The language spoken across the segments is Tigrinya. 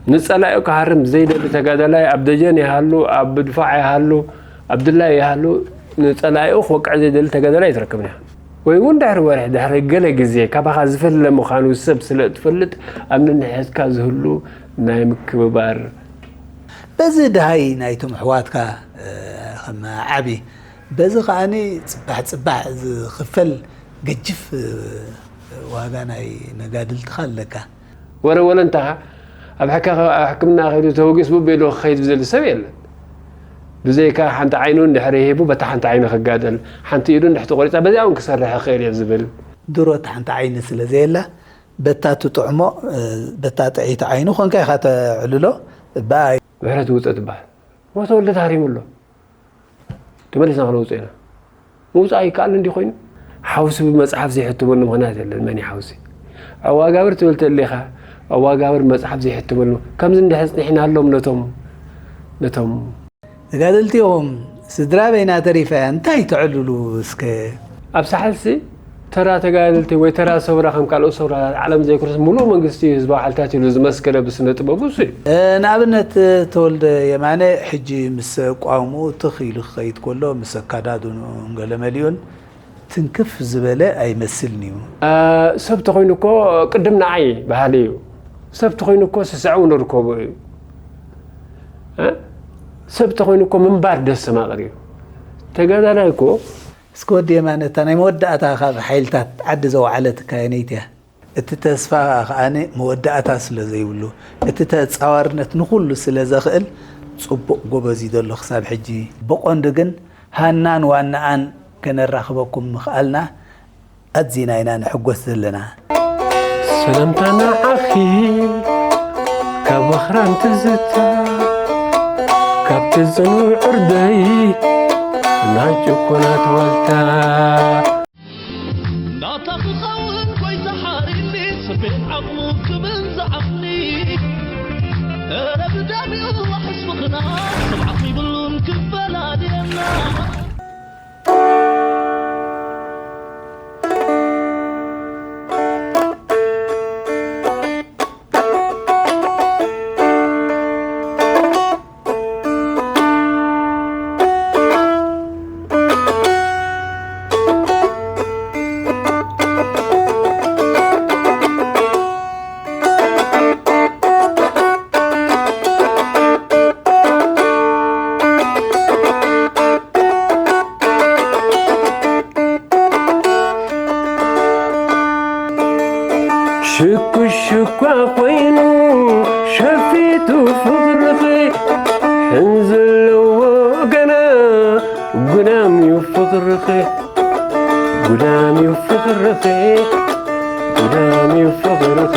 ንጸላኢኡ ክሃርም ዘይደሊ ተጋዳላይ ኣብ ደጀን ይሃሉ፣ ኣብ ድፋዕ ይሃሉ፣ ኣብ ድላይ ይሃሉ፣ ንጸላኢኡ ክወቅዕ ዘይደሊ ተጋዳላይ ኣይትረክብን ኢኻ። ወይ እውን ድሕሪ ወርሒ፣ ድሕሪ ገለ ግዜ ካባኻ ዝፈለ ምዃኑ ሰብ ስለ እትፈልጥ ኣብ ነንሕድሕድካ ዝህሉ ናይ ምክብባር በዚ ደሃይ ናይቶም ኣሕዋትካ፣ እ፣ ከም ዓቢ፣ በዚ ከኣኒ ጽባሕ ጽባሕ ዝኽፈል ገጅፍ፣ እ፣ ዋጋ ናይ መጋድልትኻ ኣለካ። ወረ ወለንታኻ ኣብ ሕካ-፣ ኣብ ሕክምና ከይዱ ተወጊሱ ቡብ ኢሉ ክኸይድ ዝደሊ ሰብ የለን። ብዘይካ ሓንቲ ዓይኑ እንድሕሪ ሂቡ በታ ሓንቲ ዓይኑ ክጋደል፣ ሓንቲ ኢዱ እንድሕር ተቖሪጻ በዚኣ እውን ክሰርሕ ይኽእል እየ ዝብል። ድሮ እታ ሓንቲ ዓይኒ ስለ ዘየላ፣ በታ ትጥዕሞ፣ እ፣ በታ ጥዕይቲ ዓይኑ ኮንካ ኢኻ ተዕልሎ። ብኣይ ምሕረት ውፀ ትበሃል። ሞተ ወልደ ተሃሪሙ ኣሎ። ተመሊስና ክነውፅኦ ኢና። ምውፃእ ኣይከኣልን እንዲ ኮይኑ? ሓውሲ ብመፅሓፍ ዘይሕተመሉ ምኽንያት የለን። መን እዩ ሓውሲ? ኣዋጋብር ትብል ተሊኻ፣ ኣዋጋብር መፅሓፍ ዘይሕተመሉ። ከምዚ እንድሕር ፅኒሕናሎም ነቶም፣ ነቶም ተጋደልቲ ኢኹም፣ ስድራ በይና ተሪፋ እያ፣ እንታይ ተዕልሉ እስከ? ኣብ ሳሕልሲ ተራ ተጋደልቲ ወይ ተራ ሰውራ ከም ካልኦት ሰውራታት ዓለም ዘይኮነስ፣ ምሉእ መንግስቲ ህዝባዊ ሓይልታት ኢሉ ዝመስከረ ብስነ ጥበቡ እሱ እዩ። እ፣ ንኣብነት፣ ተወልደ የማነ ሕጂ ምስ ኣቋውምኡ ትኽ ኢሉ ክኸይድ ከሎ፣ ምስ ኣካዳድንኡን ገለ መሊኡን ትንክፍ ዝበለ ኣይመስልን እዩ። እ፣ ሰብ ተኾይኑ እኮ ቅድም ንዓይ በሃሊ እዩ። ሰብ ተኾይኑ እኮ ስስዐው ነርከቦ እዩ። እ? ሰብ ተኾይኑ እኮ ምንባር ደስ ዘማቕር እዩ። ተጋዳላይ እኮ እስኪ ወዲ የማነ፣ እታ ናይ መወዳእታ ካብ ሓይልታት ዓዲ ዘውዓለትካ ኣየነይቲ እያ? እቲ ተስፋ ከኣ መወዳእታ ስለ ዘይብሉ፣ እቲ ተጻዋርነት ንኹሉ ስለ ዘኽእል፣ ጽቡቕ ጎበዝ እዩ ዘሎ ክሳብ ሕጂ። ብቐንዱ ግን ሃናን ዋናኣን ከነራኽበኩም ምኽኣልና ኣዚና ኢና ንሕጎስ ዘለና። ሰላምታ ንዓኺ ካብ ኣኽራን ትዝታ፣ ካብ ትጽንዊ ዕርደይ ናይ ጭኮናት ዋልታ። ናታ ክኸውን ጎይታ ሓሪኒ፣ ስቤት ዓቕሙ ክብል ዝዓቕኒ። እረ ብደም ይዋሕስ ፍቕርና፣ ስምዓት ይብሉን ክፈላልየና። ሽኩሽኳ ኮይኑ ሸፊቱ ፍቕርኺ፣ ሕን ዘለዎ ገና ጉዳም እዩ ፍቕርኺ፣ ጉዳም እዩ ፍቕርኺ፣ ጉዳም እዩ ፍቕርኺ።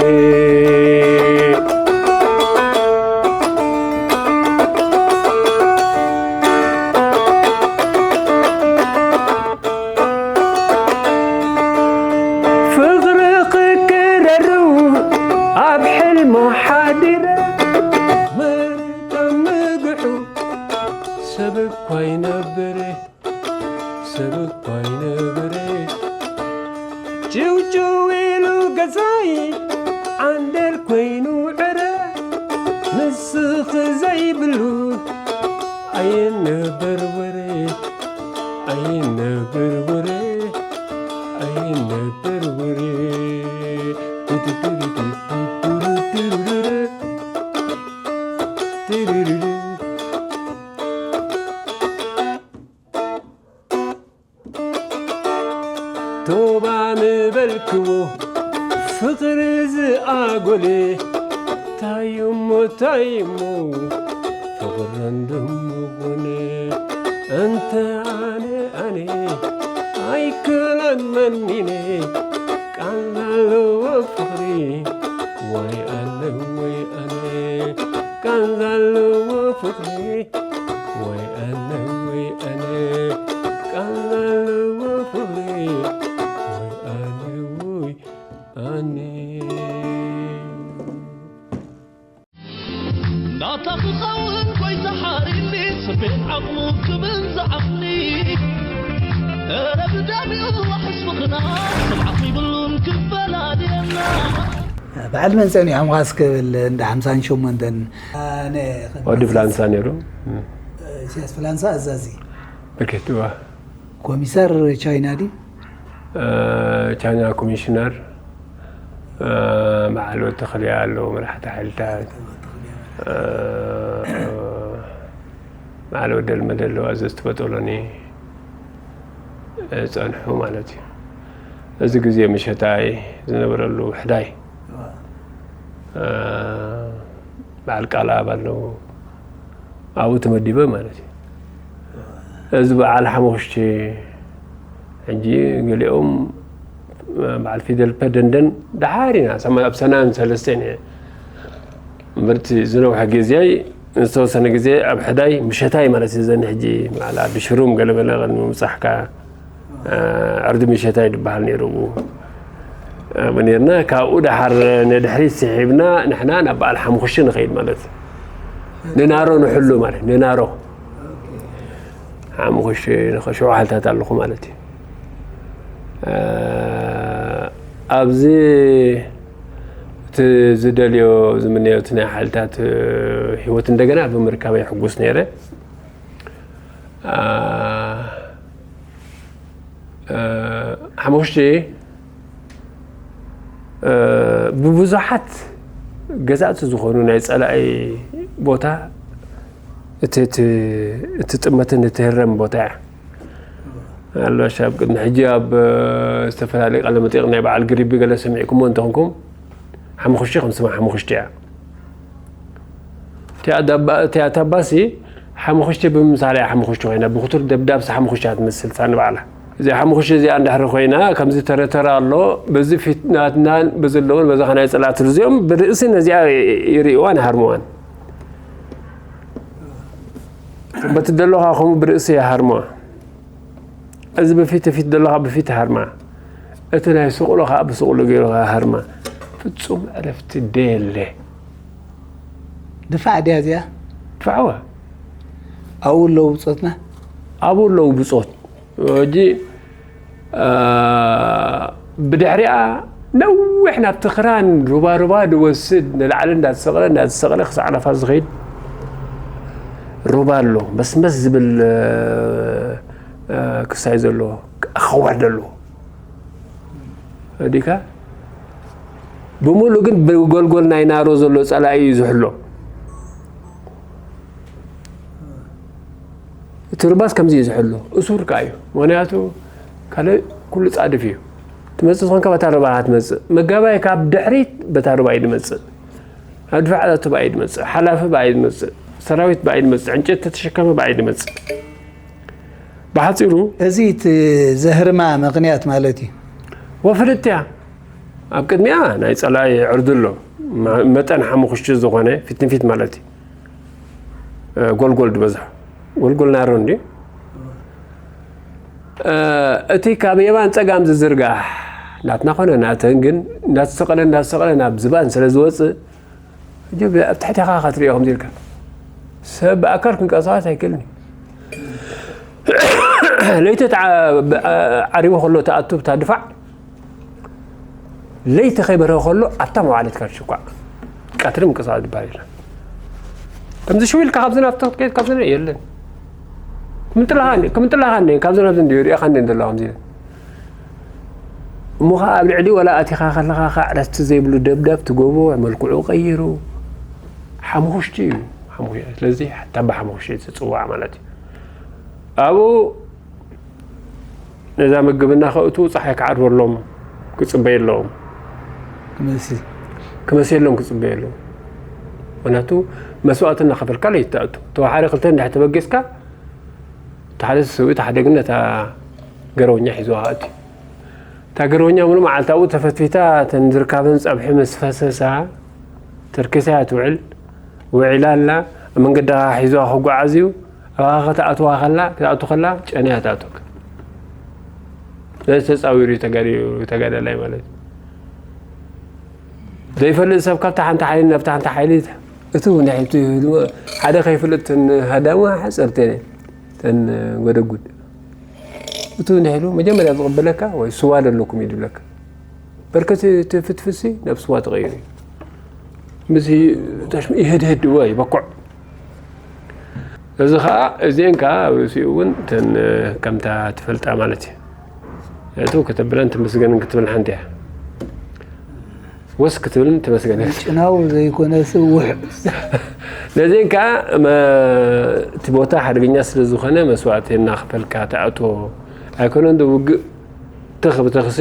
ፍቕሪ ክክረሩ ኣብ ሕልሞ ሓዲረ፣ መሪር ምግሑ ሰብ እኳ ይነብር፣ ሰብ እኳ ይነብር። ጭውጭው ኢሉ ገዛይ ዓንደል ኮይኑ ዕረ፣ ንስኺ ዘይብሉ ኣይነበር ወረ፣ ኣይነበር ወረ፣ ኣይነበር ወረ። ቶባ ምበልክዎ ፍቕሪ ዝኣጎለ፣ ታዩሞ ታዩሞ ፍቕረን ድምቑን። እንተ ኣነ ኣነ ኣይክእለን መኒነ፣ ቃል ኣለዎ ፍቕሪ ወይ ኣነ ወይ ኣነ፣ ቃል ኣለዎ ፍቕሪ ወይ ኣነ ወይ ኣነ፣ ቃል ኣለዎ ፍቕሪ ወይ ኣነ ወይ ኣነ። ናታ ክኸውን ጎይታ ሓሪኒ፣ ስቤት ዓቕሙ ክብል ዝዓቕኒ። እረ ብደም ይዋሕስ ፍቕርና፣ ስምዓት ይብሉን ክፈላልየና። በዓል መን ጸኒሖም ኻስ ክብል እንደ ሓምሳን ሸሞንተን ኣነ ወዲ ፍላንሳ ነይሩ። ኢሳያስ ፍላንሳ ኣዛዚ ብርኬትዋ ኮሚሰር ቻይና ድዩ? ቻይና ኮሚሽነር በዓል ወተኽልያ ኣለዉ መራሕቲ ሓይልታት በዓል ወደል መደለዋ ዘዝትበጠሎኒ ጸንሑ ማለት እዩ። እዚ ግዜ ምሸታይ ዝነበረሉ ሕዳይ በዓል ቃል ኣብ ኣለዉ ኣብኡ ተመዲበ ማለት እዩ። እዚ በዓል ሓሙሽቲ ሕጂ ገሊኦም በዓል ፊደል ፐ ደንደን ደሓር ኢና ኣብ ሰናን ሰለስተ እምበርቲ ዝነውሐ ግዜይ ዝተወሰነ ግዜ ኣብ ሕዳይ ምሸታይ ማለት እዩ። ዘን ሕጂ በዓል ዓዲ ሽሩም ገለመለ ቅድሚ ምብፃሕካ ዕርዲ ምሸታይ ዝበሃል ነይሩ። ነርና ካብኡ ደሓር ንድሕሪት ስሒብና ንሕና ናብ በዓል ሓምኹሺ ንኸይድ ማለት ንናሮ ንሕሉ ማለት ንናሮ ሓምኹሺ ንኸ ሸውዓልታት ኣለኹ ማለት እዩ። ኣብዚ እቲ ዝደልዮ ዝምነዮ እቲ ናይ ሓይልታት ህይወት እንደገና ብምርካበይ ሕጉስ ነይረ። ሓሙሽተ ብብዙሓት ገዛእቲ ዝኾኑ ናይ ፀላኢ ቦታ እቲ ጥመትን እቲ ህረም ቦታ እያ። ኣልባሽ ኣብ ቅድሚ ሕጂ ኣብ ዝተፈላለዩ ቃለ መጠይቕ ናይ በዓል ግሪቢ ገለ ሰሚዕኩሞ እንተኾንኩም ሓሙኽሽቲ ከም ስማ ሓሙኽሽቲ እያ። እቲኣ ታባሲ ሓሙኽሽቲ ብምምሳል እያ ሓሙኽሽቲ ኮይና ብክቱር ደብዳብሲ ሓሙኽሽቲ እያ ትመስል ሳኒ ባዕላ። እዚኣ ሓሙኽሽቲ እዚኣ እንድሕሪ ኮይና ከምዚ ተረተራ ኣሎ በዚ ፊት ናትናን በዚ ኣለውን በዛ ከናይ ፀላእቲ እዚኦም ብርእሲ ነዚኣ ይርእዋን ይሃርምዋን። በቲ ደለኻ ከምኡ ብርእሲ ይሃርምዋ። እዚ ብፊት ፊት ዘለኻ ብፊት ሃርማ እቲ ናይ ስቕሎ ከዓ ብስቕሎ ገይሩ ሃርማ ፍጹም ዕረፍቲ ደየለ። ድፋዕ ድያ እዚኣ? ድፋዕዋ ኣብኡ ኣለዉ ብጾትና። ኣብኡ ኣለዉ ብጾት ሕጂ ብድሕሪኣ ነዊሕ ናብቲ ክራን ሩባ ሩባ ድወስድ ንላዕሊ እንዳተሰቕለ እንዳተሰቕለ ክሳዕ ናፋ ዝኸይድ ሩባ ኣሎ መስመስ ዝብል ክሳይ ዘሎ ኣኸዋድ ኣሎ ዲካ ብምሉእ ግን ብጎልጎል ናይ ናሮ ዘሎ ፀላኢ እዩ ዝሕሎ እቲ ርባስ ከምዚ እዩ ዝሕሎ እሱር ከዓ እዩ ምክንያቱ ካልእ ኩሉ ፃድፍ እዩ ትመፅእ ዝኾንካ በታ ርባ ትመፅእ መጋባይ ካብ ድሕሪት በታ ርባ እዩ ድመፅእ ኣብ ድፋዕ ኣቱ ብኣይ ድመፅእ ሓላፊ ብኣይ ድመፅእ ሰራዊት ብኣይ ድመፅእ ዕንጨት ተተሸከመ ብኣይ ድመፅእ ብሓፂሩ እዚ እቲ ዘህርማ ምክንያት ማለት እዩ ወፍርት እያ ኣብ ቅድሚያ ናይ ፀላኢ ዕርዲ ኣሎ መጠን ሓሙኽሽቲ ዝኾነ ፊት ንፊት ማለት እዩ ጎልጎል ዝበዝሖ ጎልጎል ናሮ እንዲ እቲ ካብ የማን ፀጋም ዝዝርጋሕ ናትና ኮነ ናተን ግን እንዳተሰቐለ እንዳተሰቐለ ናብ ዝባን ስለ ዝወፅእ ሕጂ ኣብ ትሕቴኻ ኢኻ ትሪኦ ከምዚ ኢልካ ሰብ ብኣካል ክንቀሳቐስ ኣይክእልን እዩ ለይቲ ዓሪቡ ከሎ ተኣቱ ብታ ድፋዕ ለይቲ ከይበርሀ ከሎ ኣብታ መዋዕለት ካብ ሽኳዕ ቀትሪ ምንቅስቃስ ዝበሃል የለን ከምዚ ሽው ኢልካ ካብዚ ናብቲ ክትከይድ ካብዚ የለን ክምጥላኻ እንደ- ክምጥላኻ እንደ ካብዚ ናብዚ እንደ ሪእኻ እንደ እንደ ከምዚ ኢለን እሞ ኸዓ ኣብ ልዕሊ ወላ ኣቲኻ ከለኻ ኸዓ ዕረፍቲ ዘይብሉ ደብዳብ ትጎቦ መልክዑ ቀይሩ ሓሙኽሽቲ እዩ ሓሙኽሽቲ ስለዚ ሓታ ብሓሙኽሽቲ ትፅዋዕ ማለት እዩ ኣብኡ ነዛ ምግብና ከእቱ ፀሓይ ክዓርበሎም ክፅበየሎም ክመሲ ክመሲሎም ክፅበየሎም ምክንያቱ መስዋእቲ እናኸፈልካ ለይትኣቱ ተወሓደ ክልተ እንድሕር ተበጊስካ እቲ ሓደ ሰብእቲ ሓደ ግን ነታ ገረውኛ ሒዝዋ ኣእትዩ እታ ገረውኛ ሙሉ መዓልቲ ኣብኡ ተፈትፊታ እተን ዝርካበን ፀብሒ ምስ ፈሰሳ ተርኪሳ እያ ትውዕል ውዒላ ኣላ ኣብ መንገዲ ሒዝዋ ክጓዓዝ እዩ ኣባኻ ክትኣትዋ ከላ ክትኣቱ ከላ ጨንያ ትኣቱካ ነዚ ተፃዊሩ ተጋዲሉ ተጋዳላይ ማለት እዩ ዘይፈልጥ ሰብ ካብታ ሓንቲ ሓይሊ ናብታ ሓንቲ ሓይሊ እቲ እውን ሕቲ ሓደ ከይፍልጥ ተን ሃዳማ ሓፀርተ ተን ጎደጉድ እቲ እውን ሕሉ መጀመርያ ዝቕበለካ ወይ ስዋ ደለኩም እዩ ዝብለካ በርከት ትፍትፍሲ ነብስዋ ትቐይር እዩ። ምስዚ ታሽሙ ይህድህድ እወ ይበኩዕ። እዚ ኸዓ እዚአን ከዓ ኣብ ርእሲኡ እውን ተን ከምታ ትፈልጣ ማለት እዩ። እቱ ከተብለን ትመስገንን ክትብል ሓንቲ እያ። ወስ ክትብልን ትመስገን። ምጭናው ዘይኮነ ስውሕ። ነዚን ከዓ እቲ ቦታ ሓደገኛ ስለ ዝኾነ መስዋእቲ እናኸፈልካ ትኣትዎ ኣይኮነን። ዶ ውግእ ተኽ ብተኽሲ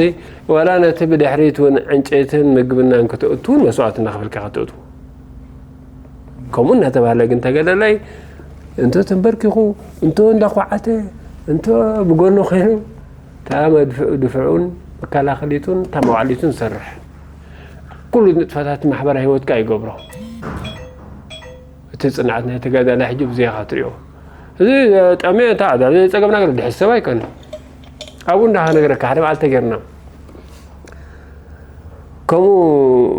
ዋላ ነቲ ብድሕሪት እውን ዕንጨይትን ምግብናን ከተእቱ እውን መስዋእቲ እናኸፈልካ ከተእቱ። ከምኡ እናተባህለ ግን ተገደላይ እንቶ ተንበርኪኹ እንቶ እንዳኳዓተ እንቶ ብጎኑ ኮይኑ እታ መድፍዑ ድፍዑን መከላኸሊቱን እታ መዋዕሊቱን ዝሰርሕ ኩሉ ንጥፈታት ማሕበራዊ ህይወትካ ይገብሮ። እቲ ጽንዓት ናይ ተጋዳላይ ሕጂ ብዘይኻ ትሪኦ። እዚ ጠምየ እንታይ ኣዳ ጸገም ነገር ድሕሰብ ኣይኮነ። ኣብኡ እንዳ ነገረካ ሓደ በዓል ተጌርና ከምኡ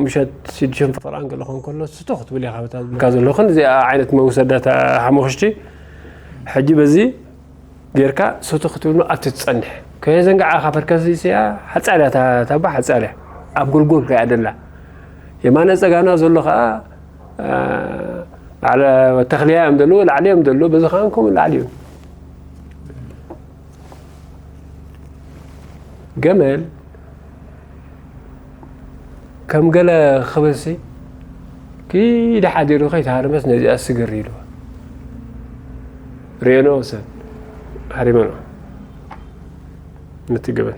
ምሸት ሽዱሽተ ፈርቓን ገለ ኾን ከሎ ስቶ ክትብል ኢኻ በታ ዝብልካ ዘለኹን እዚኣ ዓይነት መውሰዳታ ሓሙኽሽቲ ሕጂ በዚ ጌርካ ስቶ ክትብል ኣብቲ ትጸንሕ ከየዘንጋዓ ካብ ፐርከሲስያ ሓጻርያ ታባ ሓጻርያ ኣብ ጎልጎል ከያ ደላ የማነ ጸጋና ዘሎ ኸዓ በዓለ ተኽልያ እዮም ዘለዎ ላዕሊ እዮም ዘለዎ በዚ ኸዓ ከምኡ ላዕሊ እዩ። ገመል ከም ገለ ክብልሲ ኪደ ሓዲሩ ከይተሃርመስ ነዚኣ ስግር ኢሉ ርእየኖ ሰብ ሃሪመኖ ነቲ ገበል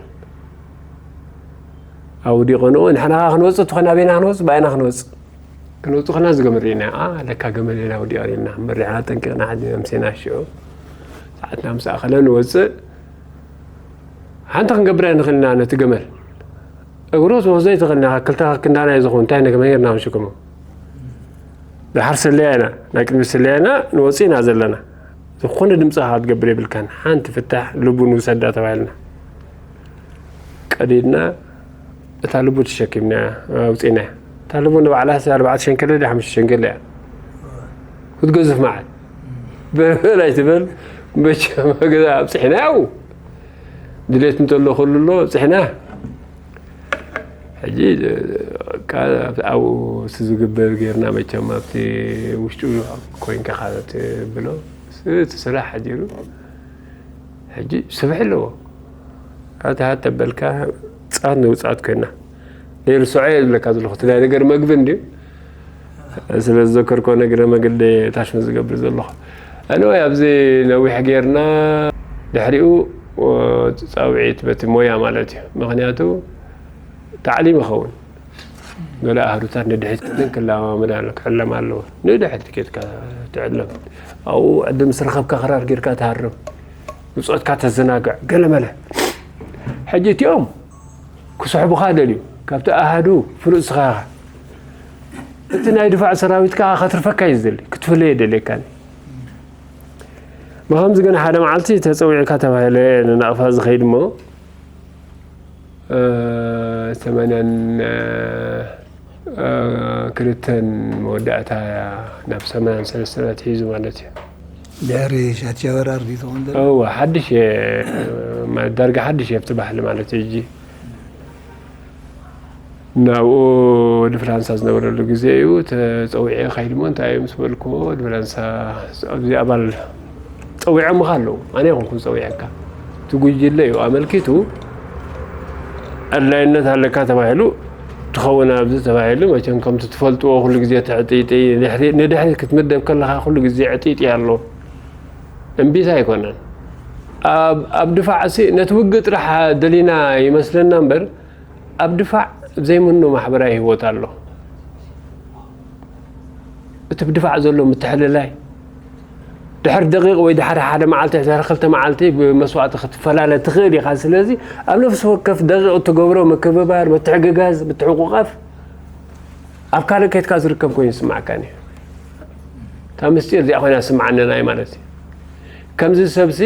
ኣውዲቐንኦ ንሕና ክንወፅእ ትኾን ኣበይና ክንወፅእ ብኣይና ክንወፅእ ክንወፅእ ከና ዝገመር ኢና ለካ ገመል ኢና ውዲቐ ኢልና መሪሕና ጠንቂቕና ሓዲ ኣምሴና ሽዑ ሰዓትና ምስ ኣኸለ ንወፅእ ሓንቲ ክንገብር ኣይንኽእል ኢና ነቲ ገመል እግሩ ትወስዶ ኣይትኽእል ኢና ክልተ ክንዳና እዩ ዝኾን እንታይ ነገመ ጌርና ክንሽከሞ ድሓር ስለያ ኢና ናይ ቅድሚ ስለያ ኢና ንወፅእ ኢና ዘለና ዝኾነ ድምፂ ክትገብር የብልካን ሓንቲ ፍታሕ ልቡ ንውሰዳ ተባሂልና ቀዲድና እታ ልቡ ተሸኪምና ኣውፂእና እታ ልቡ ንባዕላ ኣርባዕተ ሸንከለ ዲ ሓሙሽተ ሸንከለ እያ ክትገዝፍ መዓል በበል ኣይትበል መቸም ገዛ ኣብፅሕና ያው ድሌት እንተሎ ኩሉ ኣሎ ኣብፅሕና ሕጂ ኣብኡ ዝግበር ጌርና መቸም ኣብቲ ውሽጡ ኮይንካ ትብሎ እቲ ስራሕ ሓዲሩ ሕጂ ስብሒ ኣለዎ ኣታ ተበልካ ፃት ንውፃት ኮይና ዘይርስዖ እየ ዝብለካ ዘለኹ እቲ ናይ ነገር መግቢ እንድዩ ስለ ዝዘከርኮ ነግረ መግደ ታሽመ ዝገብር ዘለኹ ኣነ ኣብዚ ነዊሕ ጌርና ድሕሪኡ ፃውዒት በቲ ሞያ ማለት እዩ ምክንያቱ ታዕሊም ይኸውን ገለ ኣህዱታት ንድሕሪት ክልላማመድ ኣሎ ክዕለም ኣለዎ ንድሕሪት ኬድካ ትዕለም ኣብኡ ዕድል ምስ ረኸብካ ክራር ጌርካ ትሃርም ብፆትካ ተዘናግዕ ገለ መለ ሕጂ እቲኦም ክስሕቡኻ ደልዩ ካብቲ ኣሃዱ ፍሉጥ ስኻ እቲ ናይ ድፋዕ ሰራዊት ከዓ ከትርፈካ እዩ ዝደሊ ክትፍለየ ደልየካኒ ብኸምዚ ግን ሓደ መዓልቲ ተፀዊዕካ ተባሂለ ንናቕፋ ዝኸይድ እሞ ሰማንያን ክልተን መወዳእታ ናብ ሰማንያን ሰለስተን ኣትሒዙ ማለት እዩ ድሕሪ ሻቸበራር ድዩ ትኾን ዘሎ? እወ ሓድሽ እየ ማ- ዳርጋ ሓድሽ እየ ኣብቲ ባህሊ ማለት እዩ እጂ ናብኡ ወዲ ፍራንሳ ዝነበረሉ ግዜ እዩ ተፀዊዐ ከይድ ሞ እንታይ እዩ ምስ በልኩዎ ወዲ ፍራንሳ ኣብዚ ኣባል ፀዊዖምኻ ኣለዉ ኣነ ይኹንኩ ዝፀዊዐካ እቲ ጉጅለ እዩ ኣመልኪቱ ኣድላይነት ኣለካ ተባሂሉ ትኸውን ኣብዚ ተባሂሉ መቸም ከምቲ ትፈልጥዎ ኩሉ ግዜ ትዕጢጢ ንድሕሪት ክትምደብ ከለኻ ኩሉ ግዜ ዕጢጢ ኣሎ እምቢታ ኣይኮነን ኣብ ድፋዕ ሲ ነቲ ውግእ ጥራሕ ደሊና ይመስለና እምበር ኣብ ድፋዕ ዘይምኖ ማሕበራዊ ህይወት ኣሎ እቲ ብድፋዕ ዘሎ ምትሕልላይ ድሕሪ ደቂቕ ወይ ድሕሪ ሓደ መዓልቲ ድሕሪ ክልተ መዓልቲ ብመስዋእቲ ክትፈላለ ትኽእል ኢኻ ስለዚ ኣብ ነፍሲ ወከፍ ደቂቕ እትገብሮ ምክብባር ምትሕግጋዝ ምትሕቁቓፍ ኣብ ካልእ ከይትካ ዝርከብ ኮይኑ ይስማዕካን እዩ እታ ምስጢር እዚኣ ኮይና ስምዓነናይ ማለት እዩ ከምዚ ሰብሲ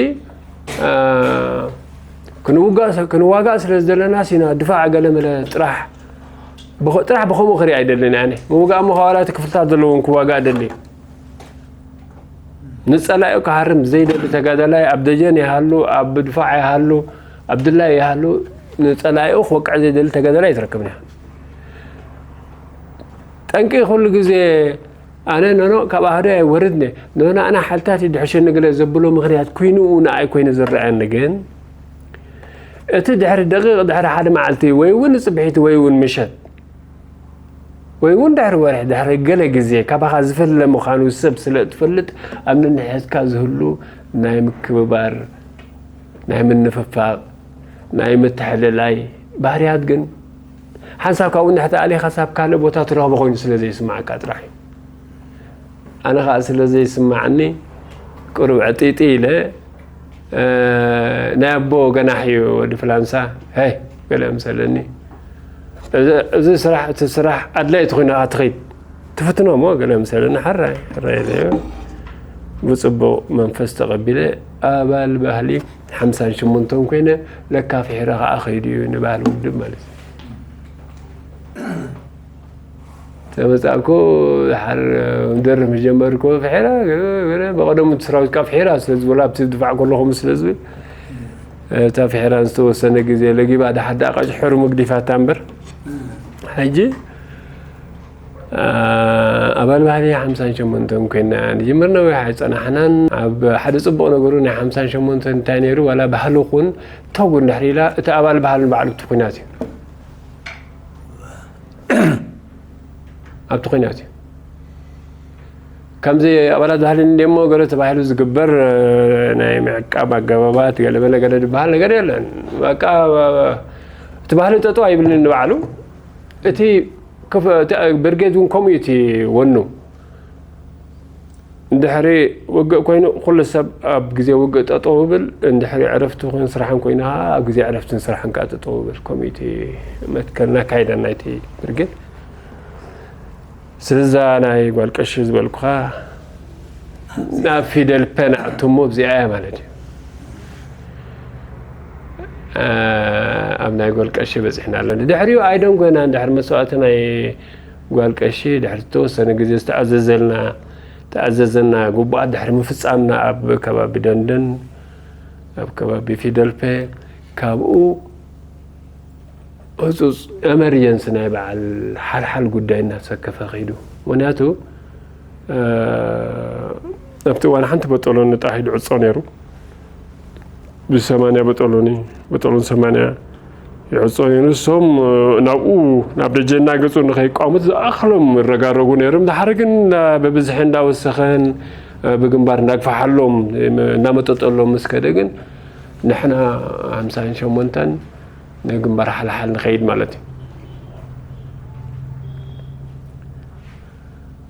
ክንዋጋእ ስለ ዝደለና ሲና ድፋዕ ገለ መለ ጥራሕ ጥራሕ ብኸምኡ ክርኢ ኣይደልን ኣነ ምውጋእ እሞ ከዋላቲ ክፍልታት ዘለዎም ክዋጋእ ደሊ ንፀላዩ ክሃርም ዘይደሊ ተጋዳላይ ኣብ ደጀን ይሃሉ ኣብ ድፋዕ ይሃሉ ኣብ ድላይ ይሃሉ ንጸላኢኡ ክወቅዕ ዘይደሊ ተጋዳላይ ኣይትረክብን ኢኻ። ጠንቂ ኩሉ ግዜ ኣነ ኖኖ ካብ ኣሃዱ ኣይወርድን እየ፣ ኖኖ ኣነ ሓይልታት ይድሕሸኒ ገለ ዘብሎ ምኽንያት ኩይኑ ንኣይ ኮይኑ ዝረኣየኒ ግን፣ እቲ ድሕሪ ደቂቕ፣ ድሕሪ ሓደ መዓልቲ ወይ እውን ጽብሒቲ ወይ እውን ምሸት ወይ እውን ድሕሪ ወርሒ፣ ድሕሪ ገለ ግዜ ካባኻ ዝፈለ ምዃኑ ሰብ ስለ እትፈልጥ፣ ኣብ ነንሕድሕድካ ዝህሉ ናይ ምክብባር፣ ናይ ምንፍፋቕ፣ ናይ ምትሕልላይ ባህርያት ግን ሓንሳብ ካብኡ እንድሕር ተኣሊኻ ሳብ ካልእ ቦታ ትረኽቦ ኮይኑ ስለ ዘይስምዓካ ጥራሕ እዩ። ኣነ ኸኣ ስለ ዘይስምዓኒ ቁሩብ ዕጢጢ ኢለ፣ እ፣ ናይ ኣቦ ገናሕ እዩ ወዲ ፍላንሳ፣ ሀይ ገለ ምሰለኒ። እዚ፣ እዚ ስራሕ፣ እቲ ስራሕ ኣድላይ እቲ ኮይና ትኸይድ ትፍትኖ እሞ ገለ ምሰለኒ፣ ሕራይ፣ ሕራይ ኢለ ብጽቡቕ መንፈስ ተቐቢለ ኣባል ባህሊ ሓምሳን ሸሞንተን ኮይነ፣ ለካ ፍሒራ ኸኣ ከይዱ እዩ ንባህሊ ውድብ ማለት እዩ። ተመጻእኩ፣ ድሓር ምደርፍ ምስ ጀመርኩ፣ ፍሒራ፣ ገለ፣ ገለ፣ ብቐደሙ እቲ ሰራዊት ካብ ፍሒራ ስለ ዝበሉ፣ ኣብቲ ድፋዕ ከለኹም ስለ ዝብል፣ እታ ፍሒራ ዝተወሰነ ግዜ ለጊባ፣ ድሓር ደኣ ቀጭ ሕሩ ምግዲፋታ እምበር። ሕጂ፣ ኣ፣ ኣባል ባህሊ ሓምሳን ሸሞንተን ኮይና፣ ንጅምር ነዊሕ ኣይጸናሕናን። ኣብ ሓደ ጽቡቕ ነገሩ ናይ ሓምሳን ሸሞንተን እንታይ ነይሩ፣ ዋላ ባህሊ ኹን ተጉ እንድሕር ኢላ፣ እቲ ኣባል ባህሊ ንባዕሉ እቲ ኩናት እዩ። ኣብቲ ኩናት እዩ። ከምዚ ኣባላት ባህሊ እንድሞ ገለ ተባሂሉ ዝግበር፣ እ፣ ናይ ምዕቃብ ኣገባባት፣ ገለ መለ ገለ ዝበሃል ነገር የለን። በቃ፣ እ፣ እቲ ባህሊ ጠጠው ኣይብልን ንባዕሉ። እቲ ክፍ-፣ እቲ ብርጌድ እውን ከምኡ እዩ እቲ ወኑ። እንድሕሪ ውግእ ኮይኑ፣ ኩሉ ሰብ ኣብ ግዜ ውግእ ጠጠው ይብል፣ እንድሕሪ ዕረፍቲ ኮይኑ ስራሕን ኮይኑ ኸዓ፣ ኣብ ግዜ ዕረፍትን ስራሕን ከኣ ጠጠው ይብል። ከምኡ እዩ እቲ መትከልና፣ ኣካይዳን ናይቲ ብርጌድ። ስለዛ ናይ ጓል ቀሺ ዝበልኩኻ፣ ናብ ፊደል ፐ ንኣቱ እሞ፣ ኣብዚኣ እያ ማለት እዩ። እ፣ ኣብ ናይ ጓል ቀሺ በጺሕና ኣለና። ድሕሪኡ ኣይደንጎና፣ እንድሕሪ መስዋእቲ ናይ ጓል ቀሺ፣ ድሕሪ ዝተወሰነ ግዜ ዝተኣዘዘልና፣ ተኣዘዘና ግቡኣት ድሕሪ ምፍጻምና፣ ኣብ ከባቢ ደንደን፣ ኣብ ከባቢ ፊደልፔ፣ ካብኡ ህጹጽ ኤመርጀንሲ ናይ በዓል ሓልሓል ጉዳይ እናተሰከፈ ከይዱ። ምኽንያቱ፣ እ፣ ኣብቲ እዋን ሓንቲ በጦሎኒ ጣሂድ ዕጾ ነይሩ። ብሰማንያ በጦሎኒ፣ በጦሎን ሰማንያ ይዕጾ ነይሩ። ንሶም፣ እ፣ ናብኡ፣ ናብ ደጀና ገጹ ንኸይቋሙት ዝኣኽሎም ይረጋረጉ ነይሮም። ድሓር ግን እንዳ-፣ ብብዝሒ እንዳወሰኸን፣ እ፣ ብግንባር እንዳግፋሓሎም፣ እ፣ እናመጠጠሎም ምስ ከደ ግን ንሕና ሓምሳን ሸሞንተን ንግንባር ሓልሓል ንኸይድ ማለት እዩ።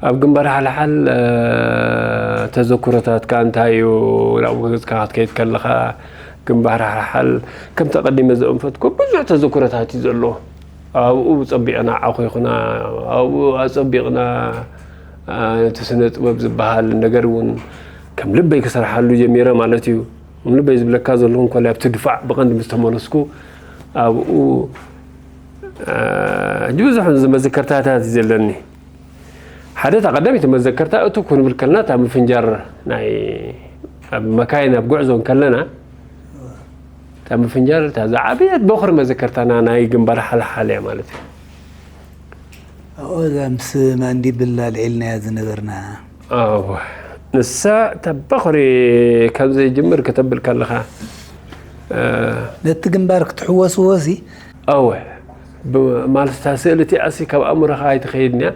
ኣብ ግንባር ሓልሓል፣ እ፣ ተዘክሮታትካ እንታይ እዩ? ናብኡ ገጽካ ክትከይድ ከለኻ ግንባር ሓልሓል ከምቲ ኣቐዲመ ዘእንፈትኩ ብዙሕ ተዘክሮታት እዩ ዘሎ። ኣብኡ ጸቢቕና ዓኾይኹና፣ ኣብኡ ኣጸቢቕና፣ እ፣ እቲ ስነ ጥበብ ዝበሃል ነገር እውን ከም ልበይ ክሰርሓሉ ጀሚረ ማለት እዩ። ከም ልበይ ዝብለካ ዘለኹ እንኮላይ ኣብቲ ድፋዕ ብቐንዲ ምስ ተመለስኩ ኣብኡ፣ እ፣ ሕጂ ብዙሕ መዘከርታታት እዩ ዘለኒ። ሓደ እታ ቀዳመይቲ መዘከርታ እቱ ክንብል ከለና እታ ምፍንጃር ናይ ኣብ መካይን ኣብ ጉዕዞ እንከለና እታ ምፍንጃር እታ ዝዓበየት በኹሪ መዘከርታና ናይ ግንባር ሓልሓል እያ ማለት እዩ። ኣብኡ እዛ ምስ ማንዲብል ኣልዒልናያ ዝነበርና። ኣዎ፣ ንሳ እታ በኹሪ ካብ ዘይጅምር ከተብል ከለኻ፣ እ፣ ነቲ ግንባር ክትሕወስዎ ሲ? ኣወ፣ ብ-፣ ማለት እታ ስእሊ እቲኣሲ ካብ ኣእምሮኻ ኣይትኸይድን እያ።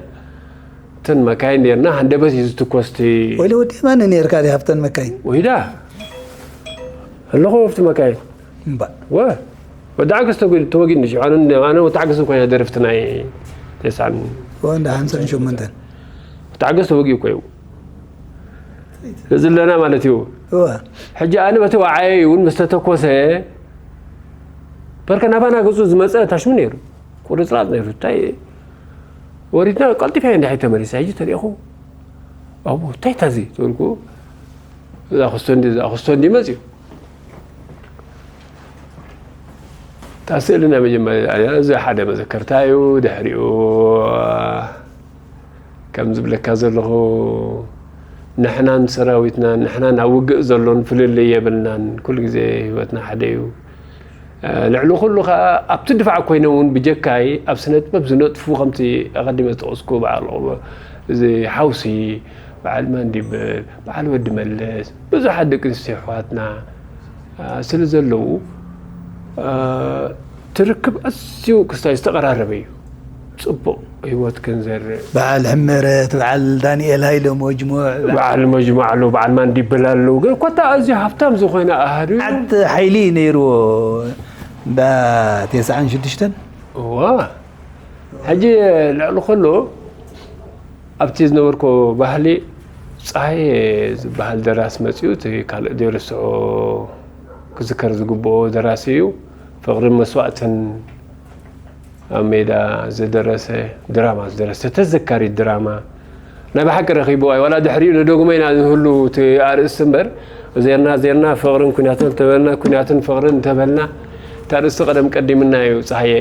እተን መካይን ኔርና፣ ሃንደበት እዩ ዝትኮስ እቲ። ወይለ ወዲ የማነ ኔርካ ድያ ኣብተን መካይን? ወይዳ ኣለኹ ኣብቲ መካይን። እምባ። ወ-፣ ወዲ ዓገስ ተጎ-፣ ተወጊድኒ ሽዑ። ኣነ፣ ኣነ ወዲ ዓገስ እኮ እያ ደረፍቲ ናይ ተስዓን ወ-፣ እንዳ ሓምሳን ሸሞንተን። ወዲ ዓገስ ተወጊኡ እኮ እዩ። ዝለና ማለት እዩ። እወ። ሕጂ ኣነ በቲ ወዓየይ እውን ምስ ተተኮሰ፣ በርከ ናባና ገጹ ዝመጸ ታሽሙ ነይሩ። ቁርጽራጽ ነይሩ። እንታይ ወሪድና ቀልጢፈ እየ እንድሕር ተመሊሰ። ሕጂ ተሪእኹ፣ "ኣቦ፣ እንታይ ታዚ?" ተበልኩ። እዛ ክስቶ እንዲ፣ እዛ ክስቶ እንዲ መጽዩ። እታ ስእሊ ናይ መጀመርያ እያ። እዚ ሓደ መዘከርታ እዩ። ድሕሪኡ ከም ዝብለካ ዘለኹ፣ ንሕናን ሰራዊትናን፣ ንሕናን ኣብ ውግእ ዘሎን ፍልልይ የብልናን። ኩሉ ግዜ ህይወትና ሓደ እዩ። ልዕሊ ኩሉ ከኣ ኣብቲ ድፋዕ ኮይነ እውን ብጀካይ ኣብ ስነ ጥበብ ዝነጥፉ ከምቲ ኣቐዲመ ዝጠቐስኩ በዓል እዚ ሓውሲ፣ በዓል ማንዲብል፣ በዓል ወዲ መለስ፣ ብዙሓት ደቂ ኣንስትዮ ኣሕዋትና ስለ ዘለዉ ትርክብ ኣዝዩ ክስታይ ዝተቐራረበ እዩ። ጽቡቕ ህይወት ክንዘርእ። በዓል ሕመረት፣ በዓል ዳንኤል ሃይለ መጅሙዕ፣ በዓል መጅሙዕ ኣለዉ፣ በዓል ማንዲብል ኣለዉ። ግን ኮታ ኣዝዩ ሃብታም ዝኾነ ኣሃዱ እዩ። ዓት ሓይሊ ነይርዎ። እንዳ ተስዓን ሽዱሽተን? እዋ። ሕጂ ልዕሊ ከሎ ኣብቲ ዝነበርኮ ባህሊ ጸሃየ ዝበሃል ደራሲ መጺኡ፣ እቲ ካልእ ዘይርስዖ ክዝከር ዝግብኦ ደራሲ እዩ። ፍቕርን መስዋእትን ኣብ ሜዳ ዝደረሰ፣ ድራማ ዝደረሰ፣ ተዘካሪት ድራማ። ናይ ብሓቂ ረኺብዎ ኣዩ። ዋላ ድሕሪኡ ንደግሞ ኢና ንህሉ እቲ ኣርእስቲ እምበር፣ ዜርና ዜርና ፍቕርን ኩናትን እንተበልና፣ ኩናትን ፍቕርን እንተበልና፣ እቲ ኣርእስቲ ቀደም ቀዲምና እዩ። ጸሃየ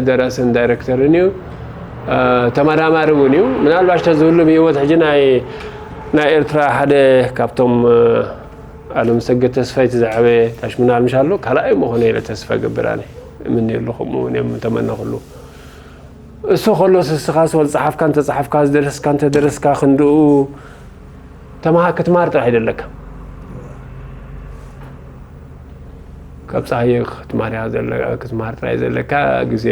ደራስን ዳይረክተርን እዩ። እ፣ ተመራማሪ እውን እዩ። ምናልባሽ ተዝህሉ ብህይወት ሕጂ ናይ፣ ናይ ኤርትራ ሓደ ካብቶም፣ እ፣ ኣለምሰገድ ተስፋይ እቲ ዝዓበየ ታሽምና ኣልምሽ ኣሎ፣ ካልኣይ ምኾነ ኢለ ተስፋ እገብር ኣነ። እምነየሉ፣ ከምኡ እውን እዮም ተመነኹሉ። እሱ ከሎስ እስኻስ ወል ጸሓፍካ እንተጸሓፍካ፣ ዝደረስካ እንተደረስካ፣ ክንድኡ ተማሃ-፣ ክትመሃር ጥራሕ እዩ ዘለካ። ካብ ጸሃየ ክትመሃር እያ ዘለ-፣ ክትመሃር ጥራሕ እዩ ዘለካ። ግዜ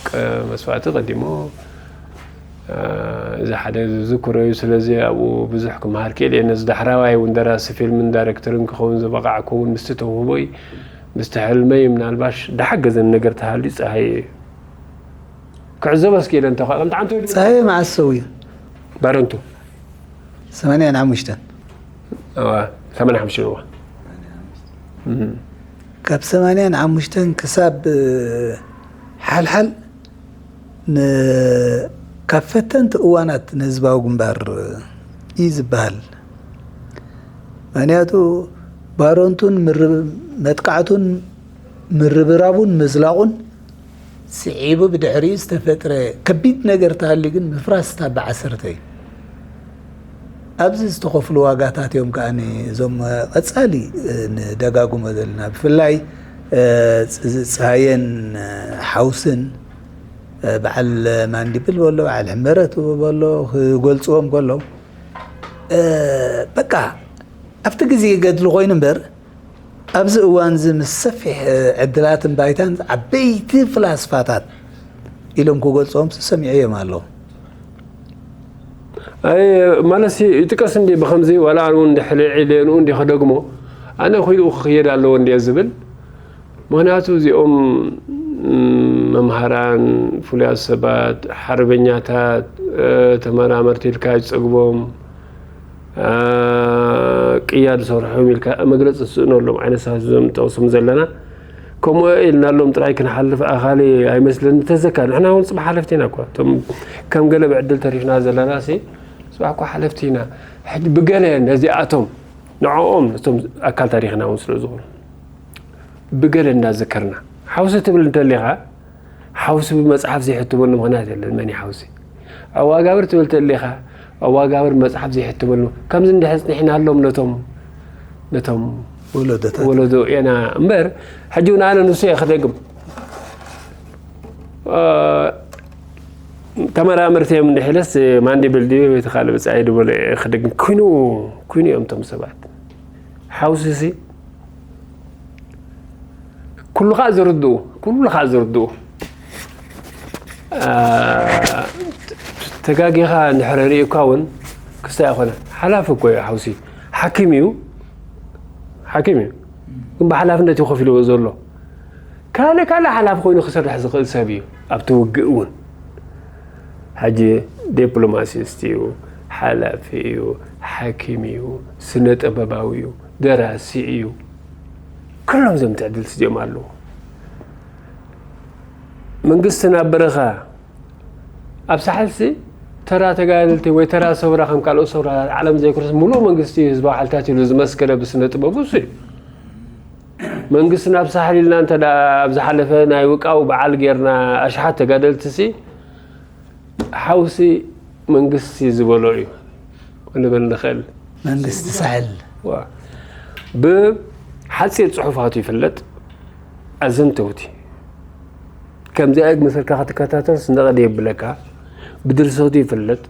ቀ-፣ መስዋእቲ ቀዲሞ፣ እ፣ እዚ ሓደ ዝዝክሮ እዩ። ስለዚ ኣብኡ ብዙሕ ክመሃር ክእል እየ። ነዚ ዳሕራዋይ እውን ደራሲ ፊልምን ዳይሬክተርን ክኸውን ዝበቓዕኩ እውን ምስቲ ተውህቦይ፣ ምስቲ ሕልመይ ምናልባሽ ደሓገዘኒ ነገር ተሃልዩ ጸሃየ እዩ። ክዕዘቦ እስኪ ኢለ እንተ ኸ-፣ ከምቲ ዓንተ ወዲ ጸሃየ መዓስ ሰውዩ? ባረንቱ። ሰማንያን ሓሙሽተን። እዋ፣ ሰማንያን ሓሙሽተን እዋ። እም። ካብ ሰማንያን ሓሙሽተን ክሳብ፣ እ፣ ሓልሓል ን-፣ ካብ ፈተንቲ እዋናት ንህዝባዊ ግንባር እዩ ዝበሃል። ምኽንያቱ ባረንቱን ምር-፣ መጥቃዕቱን ምርብራቡን ምዝላቑን ስዒቡ ብድሕሪኡ ዝተፈጥረ ከቢድ ነገር ተሃልዩ ግን ምፍራስ እታ ብዓሰርተ እዩ። ኣብዚ ዝተኸፍሉ ዋጋታት እዮም ከኣ እዞም ቀጻሊ ንደጋግሞ ዘለና። ብፍላይ፣ እ፣ ፅ-፣ ጸሃየን፣ እ፣ ሓውስን፣ እ፣ በዓል ማንዲብል በሎ፣ በዓል ሕመረት በሎ ክገልጽዎም ከለዉ፣ እ፣ በቃ ኣብቲ ግዜ ገድሊ ኮይኑ እምበር፣ ኣብዚ እዋን እዚ ምስ ሰፊሕ ዕድላትን ባይታን ዓበይቲ ፍላስፋታት ኢሎም ክገልጽዎም ሰሚዐዮም ኣለኹ። ኣይ፣ ማለትሲ ይጥቀስ እንዲ ብኸምዚ፣ ዋላ እውን እንዲ ሕልዒ ሌንኡ እንዲ ክደግሞ፣ ኣነ ኩይኡ ክኽየድ ኣለዎ እንዲ ዝብል። ምኽንያቱ እዚኦም፣ ም፣ መምሃራን፣ ፍሉያት ሰባት፣ ሓርበኛታት፣ እ፣ ተመራመርቲ ኢልካ ኣይትጸግቦም። አ፣ ቅያ ዝሰርሑ እዮም ኢልካ መግለጺ ትስእነሎም ዓይነት ሰባት እዞም ንጠቕሶም ዘለና። ከምኡ ኢልናሎም ጥራይ ክንሓልፍ ኣኻሊ ኣይመስለኒ። ተዘካ፣ ንሕና እውን ጽባሕ ሓለፍቲ ኢና እኳ። እቶም ከም ገለ ብዕድል ተሪፍና ዘለና ሲ፣ ጽባሕ እኳ ሓለፍቲ ኢና። ሕጂ ብገለ ነዚኣቶም፣ ንዕኦም፣ ነቶም ኣካል ታሪኽና እውን ስለ ዝኾኑ፣ ብገለ እንዳዘከርና፣ ሓውሲ ትብል እንተሊኻ፣ ሓውሲ ብመጽሓፍ ዘይሕተመሉ ምኽንያት የለን። መን እዩ ሓውሲ? ኣዋጋብር ትብል ተሊኻ፣ ኣዋጋብር መጽሓፍ ዘይሕተመሉ። ከምዚ እንድሕር ጽኒሕናሎም ነቶም፣ ነቶም ወለዶታት። ወለዶ ኢና እምበር፣ ሕጂ እውን ኣነ ንሱ እየ ክደግም። እ፣ ተመራመርቲ እዮም እንድሕለስ ማንዲብል ድዩ፣ እቲ ካልእ ብጻይ ድበሎ እየ ክደግም። ኩኑ፣ ኩኑ እዮም እቶም ሰባት። ሓውሲሲ ኩሉ ኸኣ ዝርድኡ፣ ኩሉ ኸኣ ዝርድኡ። አ፣ ተጋጊኻ እንድሕር ርኢኳ እውን ክስታይ ኣይኮነ። ሓላፊ እኮ እዩ ሓውሲ። ሓኪም እዩ። ሓኪም እዩ። ግን ብሓላፍነት እዩ ኮፍ ኢልዎ ዘሎ። ካልእ፣ ካልእ ሓላፊ ኮይኑ ክሰርሕ ዝኽእል ሰብ እዩ። ኣብቲ ውግእ እውን። ሕጂ ዲፕሎማሲስት እዩ፣ ሓላፊ እዩ፣ ሓኪም እዩ፣ ስነ ጥበባዊ እዩ፣ ደራሲ እዩ። ኩሎም እዞም ትዕድልቲ እዚኦም ኣለዉ። መንግስቲ ናብ በረኻ ኣብ ሳሕልሲ ተራ ተጋደልቲ ወይ ተራ ሰውራ ከም ካልኦት ሰውራታት ዓለም ዘይኮነስ ምሉእ መንግስቲ ህዝባዊ ሓይልታት ኢሉ ዝመስከረ ብስነ ጥበቡ እሱ እዩ። መንግስቲ ናብ ሳሕል ኢልና እንተ ደኣ ኣብ ዝሓለፈ ናይ ውቃው በዓል ጌርና ኣሽሓት ተጋደልቲ ሲ ሓውሲ መንግስቲ ዝበሎ እዩ ክንብል ንኽእል። መንግስቲ ሳሕል። ዋ። ብሓጺር ጽሑፋቱ ይፍለጥ። ኣዘንተውቲ። ከምዚኣ መሰልካ ክትከታተል ስንደቐ የብለካ። ብድርሰቱ ይፍለጥ፣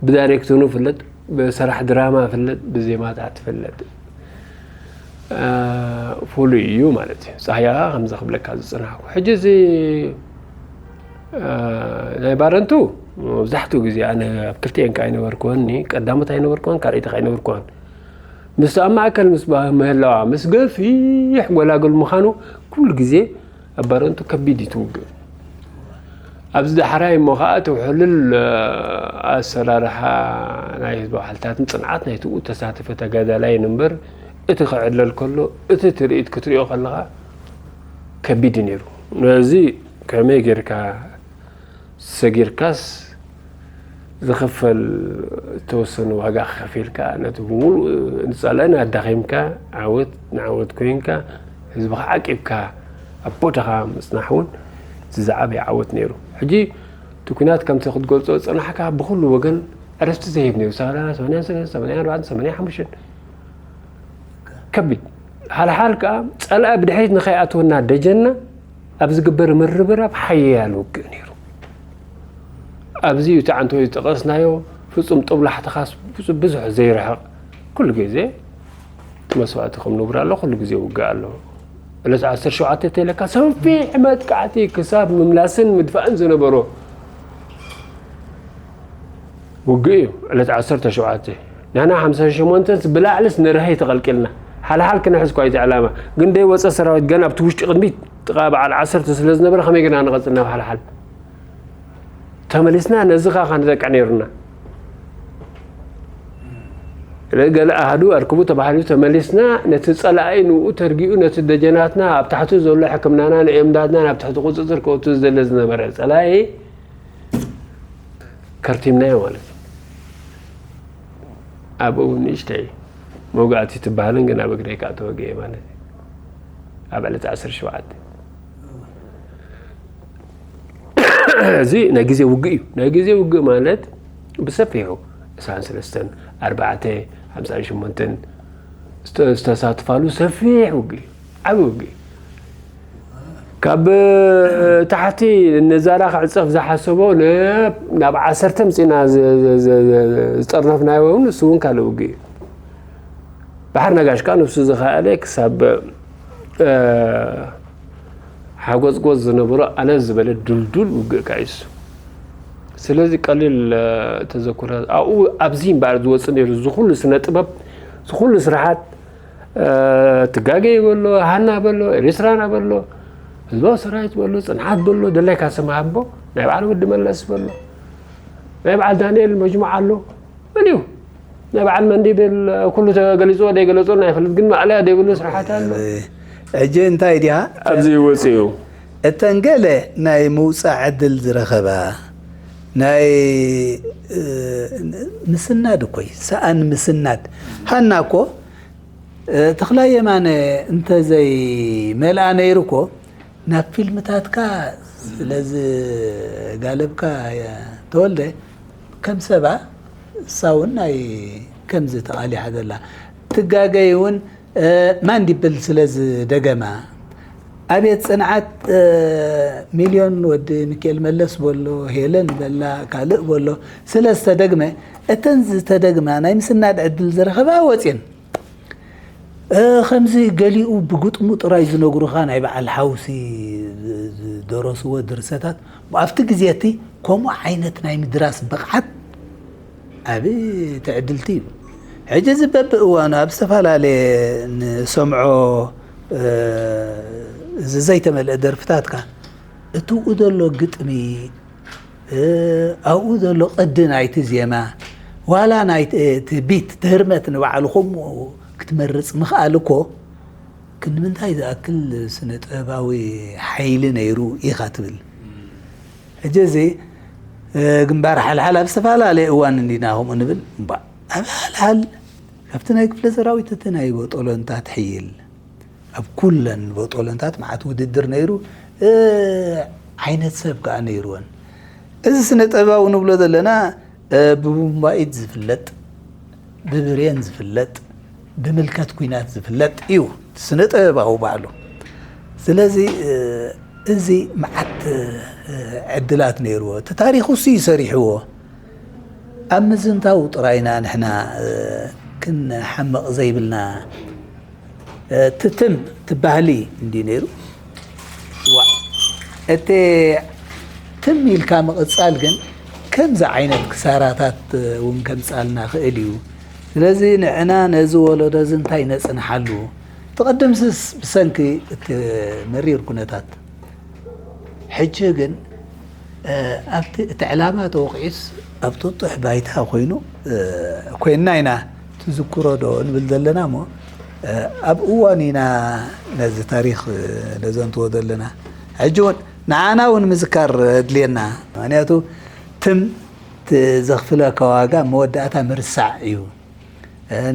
ብዳይሬክተሩ ይፍለጥ፣ ብሰራሕ ድራማ ይፍለጥ፣ ብዜማታት ይፍለጥ። እ፣ ፍሉይ እዩ ማለት እዩ። ጻህያ ከምዚ ክብለካ ዝጸናሕኩ። ሕጂ እዚ፣ እ፣ ናይ ባረንቱ መብዛሕትኡ ግዜ ኣነ ኣብ ክልቲኤን ከኣ ኣይነበርኩዎን፣ ቀዳሞት ኣይነበርኩዎን፣ ካልኣይቲ ከኣ ኣይነበርኩዎን። ምስ ኣብ ማእከል ምስ ባ-፣ ምህላዋ፣ ምስ ገፊሕ ጎላጉል ምዃኑ ኩሉ ግዜ ኣብ ባረንቱ ከቢድ እዩ ትውግእ። ኣብዚ ዳሕራይ እሞ ኸኣ እቲ ውሕሉል፣ እ፣ ኣሰራርሓ ናይ ህዝባዊ ሓይልታትን ጽንዓት ናይትኡ ተሳተፈ ተጋዳላይን እምበር፣ እቲ ክዕለል ከሎ፣ እቲ ትርኢት ክትሪኦ ከለኻ ከቢድ እዩ ነይሩ። ነዚ ከመይ ጌርካ ሰጊርካስ ዝኽፈል ዝተወሰነ ዋጋ ከፊልካ፣ ነቲ ብምሉእ ንጸላእን ኣዳኺምካ፣ ዓወት ንዓወት ኮይንካ፣ ህዝብኻ ዓቂብካ፣ ኣብ ቦታኻ ምጽናሕ እውን እቲ ዝዓበየ ዓወት ነይሩ። ሕጂ እቲ ኲናት ከምቲ ክትገልጾ ዝጸናሕካ ብኹሉ ወገን ዕረፍቲ ዘይህብ ነይሩ። ሰማንያ፣ ሰማንያ ሰለስተ፣ ሰማንያ ኣርባዕተ፣ ሰማንያ ሓሙሽተ ከቢድ። ሓልሓል ከኣ ጸላኢ ብድሕሪት ንኸይኣትወና ደጀንና ኣብ ዝግበር ምርብራብ ሓያል ውግእ ነይሩ። ኣብዚ እዩ እቲ ዓንተወይ ዝጠቐስናዮ ፍጹም ጦብላሕትኻስ ፍጹም ብዙሕ ዘይርሕቕ። ኩሉ ግዜ መስዋእቲ ከም ንቡር ኣሎ፣ ኩሉ ግዜ ውግእ ኣሎ። ዕለት ዓሰርተ ሸውዓተ ተይለካ ሰፊሕ መጥቃዕቲ ክሳብ ምምላስን ምድፋእን ዝነበሮ ውግእ እዩ። ዕለት ዓሰርተ ሸውዓተ ንሕና ሓምሳ ሸሞንተ ብላዕልስ ንርሀይ ተቐልቂልና። ሓልሓል ክንሕዝ እኳ እዩ እቲ ዕላማ። ግን ደይወፀ ሰራዊት ገና ኣብቲ ውሽጢ ቅድሚት ጥቓ በዓል ዓሰርተ ስለ ዝነበረ ከመይ ገና ንቐፅል ናብ ሓልሓል። ተመሊስና ነዚ ኸዓ ክንዘቅዕ ነይሩና። ገለ ኣሃዱ ኣርክቡ ተባሂሉ ተመሊስና ነቲ ጸላኢ ንኡ ተርጊኡ ነቲ ደጀናትና ኣብ ታሕቱ ዘሎ ሕክምናና ንእምዳትና ናብ ትሕቲ ቁጽጽር ከእቱ ዝደለ ዝነበረ ጸላኢ ከርቲምናዮ ማለት እዩ። ኣብኡ እውን ንእሽተይ መውጋእቲ ትበሃልን ግን ኣብ እግረይ ከዓ ተወግኤ ማለት እዩ። ኣብ ዕለት ዓሰርተ ሸውዓተ እዚ ናይ ግዜ ውግእ እዩ። ናይ ግዜ ውግእ ማለት ብሰፊሑ ዕስራን ሰለስተን፣ ኣርባዕተ፣ ሓምሳን ሸሞንተን ዝተ-፣ ዝተሳትፋሉ ሰፊሕ ውግእ እዩ። ዓቢ ውግእ እዩ። ካብ ታሕቲ ነዛራ ክዕጸፍ ዝሓሰቦ ን-፣ ናብ ዓሰርተ ምጺና ዝ-፣ ዝ-፣ ዝ-፣ ዝ-፣ ዝጠርነፍናዮ እውን እሱ እውን ካልእ ውግእ እዩ። ባሕር ነጋሽ ከኣ ነብሱ ዝኸኣለ ክሳብ፣ እ፣ ሓጎጽጎጽ ዝነበሮ ኣነ ዝበለ ድልዱል ውግእ ከኣ እዩ እሱ። ስለዚ ቀሊል፣ እ፣ ተዘክሮታት ኣብኡ ኣብዚ እምበኣር ዝወጽእ ነይሩ። እዚ ኩሉ ስነ ጥበብ፣ እዚ ኩሉ ስራሓት፣ እ፣ ትጋገይ በሎ፣ ሃና በሎ፣ ኤሪትራና በሎ፣ ህዝባዊ ሰራዊት በሎ፣ ጽንዓት በሎ፣ ደላይካ ስም ሃቦ፣ ናይ በዓል ወዲ መለስ በሎ፣ ናይ በዓል ዳንኤል መጅሙዓ ኣሎ። መን እዩ? ናይ በዓል መንዲብል ኩሉ ተገሊጹ ደይገለጾ ኣይፈልጥ፣ ግን ማእለያ ደይብሉ ስራሓት ኣሎ። ሕጂ እንታይ ድያ? ኣብዚ ይወጽእ እዩ። እተን ገለ ናይ ምውጻእ ዕድል ዝረኸባ፣ ናይ፣ እ፣ ምስናድ እኮ እዩ፣ ሰኣን ምስናድ። ሃና እኮ፣ እ፣ ተኽላይ የማነ እንተዘይ መልኣ ነይሩ እኮ፣ ናብ ፊልምታትካ ስለ ዝጋለብካ፣ ተወልደ፣ ከም ሰባ፣ እሳ እውን ናይ ከምዚ ተቓሊሓ ዘላ። ትጋገይ እውን፣ እ፣ ማን ዲብል ስለ ዝደገማ። ኣቤት ጽንዓት፣ እ፣ ሚልዮን ወዲ ሚካኤል መለስ በሎ፣ ሄለን በላ፣ ካልእ በሎ፣ ስለ ዝተደግመ፣ እተን ዝተደግማ ናይ ምስናድ ዕድል ዝረኸባ ወጽየን። እ፣ ከምዚ ገሊኡ ብግጥሙ ጥራይ ዝነግሩኻ ናይ በዓል ሓውሲ ዝ-፣ ዝደረስዎ ድርሰታት ኣብቲ ግዜ እቲ ከምኡ ዓይነት ናይ ምድራስ ብቕዓት ዓቢ ትዕድልቲ እዩ። ሕጂ እዚ በብእዋኑ ኣብ ዝተፈላለየ ንሰምዖ፣ እ፣ እዚ ዘይተመልአ ደርፍታትካ እትኡ ዘሎ ግጥሚ፣ እ፣ ኣብኡ ዘሎ ቅዲ ናይቲ ዜማ፣ ዋላ ናይቲ፣ እቲ ቢት፣ እቲ ህርመት ንባዕሉ ከምኡ ክትመርጽ ምኽኣል እኮ፣ ክንምንታይ ዝኣክል ስነ ጥበባዊ ሓይሊ ነይሩ ኢኻ ትብል። ሕጂ እዚ፣ እ፣ ግንባር ሓልሓል ኣብ ዝተፈላለየ እዋን እንዲና ከምኡ ንብል። እምባእ፣ ኣብ ሓልሓል ካብቲ ናይ ክፍለ ሰራዊት እቲ ናይ ቦጦሎንታት ሕይል፣ ኣብ ኩለን ቦጦሎንታት መዓት ውድድር ነይሩ፣ እ፣ ዓይነት ሰብ ከኣ ነይሩወን። እዚ ስነ ጥበባዊ ንብሎ ዘለና፣ እ፣ ብቡምባኢት ዝፍለጥ፣ ብብሬን ዝፍለጥ፣ ብምልከት ኲናት ዝፍለጥ እዩ። ስነ ጥበባዊ ባዕሉ። ስለዚ እዚ መዓት ዕድላት ነይርዎ። እቲ ታሪኽ እሱ እዩ ሰሪሕዎ። ኣብ ምዝንታው ጥራይና ንሕና ክንሓምቕ ዘይብልና። ትትም ትባህሊ እንዲ ነይሩ። ዋ፣ እቲ ትም ኢልካ ምቕጻል ግን ከምዚ ዓይነት ክሳራታት እውን ከምጻልና ክእል እዩ። ስለዚ ንዕና ነዚ ወለዶ እዚ እንታይ ነጽንሓሉ? ትቐድምስስ ብሰንኪ እቲ መሪር ኩነታት። ሕጂ ግን ኣብቲ እቲ ዕላማ ተወቂዑስ ኣብ ጥጡሕ ባይታ ኮይኑ ኮይንና ኢና ትዝክሮ ዶ ንብል ዘለና እሞ ኣብ እዋን ኢና ነዚ ታሪኽ ነዘንትዎ ዘለና። ሕጂ እውን ንዓና እውን ምዝካር ኣድልየና። ምክንያቱ ትም ዘኽፍለካ ዋጋ መወዳእታ ምርሳዕ እዩ።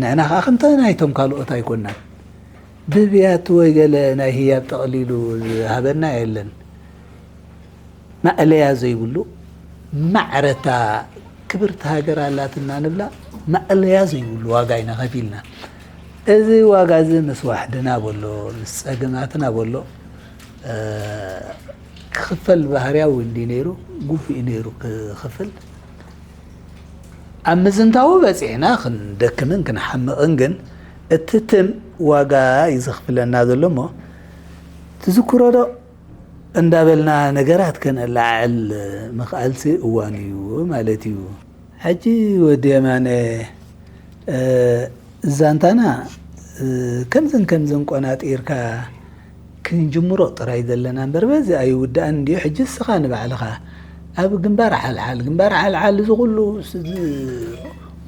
ንሕና ከዓ ከምታ ናይቶም ካልኦት ኣይኮንናን። ብብያቲ ወይ ገለ ናይ ህያብ ጠቕሊሉ ዝሃበና የለን። ማእለያ ዘይብሉ ማዕረታ ክብርቲ ሃገር ኣላትና ንብላ ማእለያ ዘይብሉ ዋጋ ኢና ከፊልና። እዚ ዋጋ እዚ ምስ ዋሕድና በሎ ምስ ጸገማትና በሎ ክኽፈል ባህርያዊ እንዲ ነይሩ ግቡእ ነይሩ ክኽፍል። ኣብ ምዝንታው በጺሕና ክንደክምን ክንሓምቕን ግን እቲ ትም ዋጋ እዩ ዘኽፍለና ዘሎ እሞ ትዝክሮ ዶ እንዳበልና ነገራት ከነለዓዕል ምኽኣልሲ እዋን እዩ ማለት እዩ። ሕጂ ወዲ የማነ ዛንታና ከምዝን ከምዝን ቆናጢርካ ክንጅምሮ ጥራይ ዘለና እምበር በዚ ኣይውዳእን እንድዩ። ሕጂ እስኻ ንባዕልኻ ኣብ ግንባር ሓልሓል ግንባር ሓልሓል እዚ ኩሉ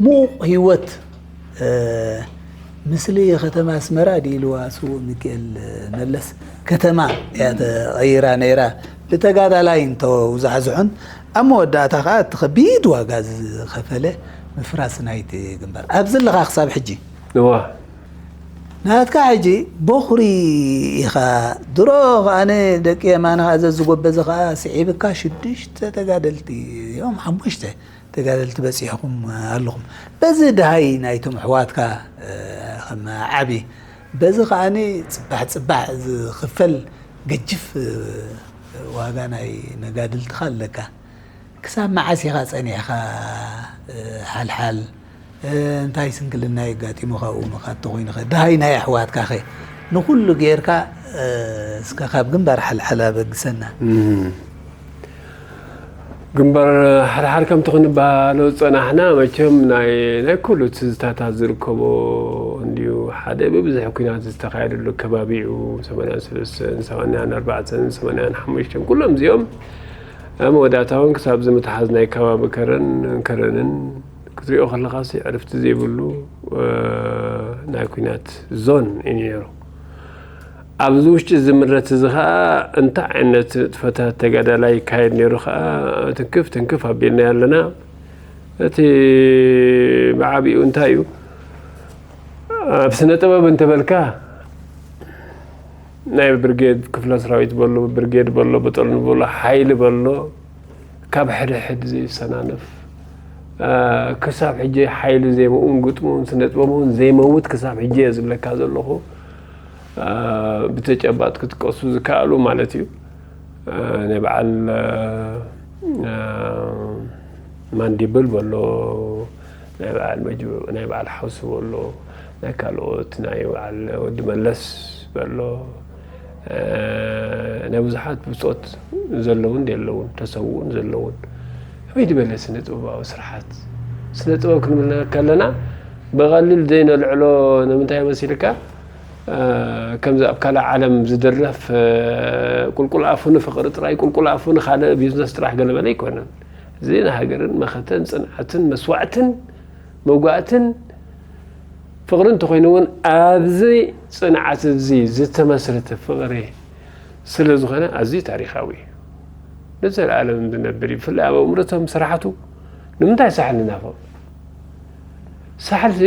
ሙቕ ህይወት ምስሊ ከተማ ኣስመራ ድዩ ኢልዋ ስዉእ ሚካኤል መለስ ከተማ እያ ተቐይራ ነይራ ብተጋዳላይ እንተውዛሕዝሑን ኣብ መወዳእታ ከዓ እቲ ከቢድ ዋጋ ዝኸፈለ ምፍራስ ናይቲ ግንባር ኣብዚ ኣለኻ ክሳብ ሕጂ። እዋ። ናትካ ሕጂ ቦኽሪ ኢኻ። ድሮ ከኣነ ደቂ የማንኻ ዘዝጎበዘ ኸኣ ስዒብካ ሽዱሽተ ተጋደልቲ እዮም ሓሙሽተ ተጋደልቲ በጺሕኹም ኣለኹም። በዚ ድሃይ ናይቶም ኣሕዋትካ ከም ዓቢ በዚ ከኣኒ ጽባሕ ጽባሕ ዝኽፈል ገጅፍ ዋጋ ናይ መጋድልትኻ ኣለካ። ክሳብ መዓስ ኢኻ ጸኒሕካ ሓልሓል እንታይ ስንክልና የጋጢሙኻ እውምኻ እንተኾይኑኸ ድሃይ ናይ ኣሕዋትካኸ ንኹሉ ጌርካ እስከ ካብ ግንባር ሓልሓል ኣበግሰና። ግንባር ሓድሓድ ከምቲ ክንበሃሎ ዝጸናሕና መቸም ናይ ናይ ኩሉ ትዝታታት ዝርከቦ እንድዩ። ሓደ ብብዝሒ ኲናት ዝተኻየደሉ ከባቢ እዩ። ሰማንያን ሰለስተን፣ ሰማንያን ኣርባዕተን፣ ሰማንያን ሓሙሽተን ኩሎም እዚኦም ኣብ መወዳእታ እውን ክሳብ እዚ ምትሓዝ ናይ ከባቢ ከረን ከረንን ክትሪኦ ከለኻሲ ዕርፍቲ ዘይብሉ ናይ ኲናት ዞን እዩ ነይሩ። ኣብዚ ውሽጢ እዚ ምረት እዚ ኸዓ እንታይ ዓይነት ንጥፈታት ተጋዳላይ ይካየድ ነይሩ ኸዓ ትንክፍ ትንክፍ ኣቢልናዮ ኣለና። እቲ ብዓቢኡ እንታይ እዩ ኣብ ስነ ጥበብ እንተበልካ ናይ ብርጌድ ክፍለ ሰራዊት በሎ ብርጌድ በሎ በጠልኒ በሎ ሓይሊ በሎ ካብ ሕድሕድ ዘይሰናነፍ ክሳብ ሕጂ ሓይሉ ዜምኡን ግጥሙን ስነ ጥበቡን ዘይመውት ክሳብ ሕጂ እየ ዝብለካ ዘለኹ። ብተጨባጥ ክጥቀሱ ዝከኣሉ ማለት እዩ። ናይ በዓል ማንዲብል በሎ ናይ በዓል መጅ ናይ በዓል ሓውሲ በሎ ናይ ካልኦት ናይ በዓል ወዲ መለስ በሎ ናይ ብዙሓት ብፆት ዘለውን የለውን ተሰውኡን ዘለውን ሕምይ ዝበለ ስነ ጥበባዊ ስርሓት ስነ ጥበብ ክንብል ከለና ብቐሊል ዘይነልዕሎ ንምንታይ መሲልካ ከምዚ ኣብ ካልእ ዓለም ዝድረፍ ቁልቁል ኣፉ ንፍቕሪ ጥራይ ቁልቁል ኣፉ ንካልእ ቢዝነስ ጥራሕ ገለመለ ኣይኮነን። እዚ ንሃገርን መኸተን ጽንዓትን መስዋዕትን መጓእትን ፍቕሪ እንተኾይኑ እውን ኣብዚ ጽንዓት እዚ ዝተመስረተ ፍቕሪ ስለ ዝኾነ ኣዝዩ ታሪኻዊ እዩ። ንዘለኣለም ዝነብር እዩ። ብፍላይ ኣብ ኣእምሮቶም ስራሕቱ ንምንታይ ሳሕል ንናፍቕ? ሳሕልሲ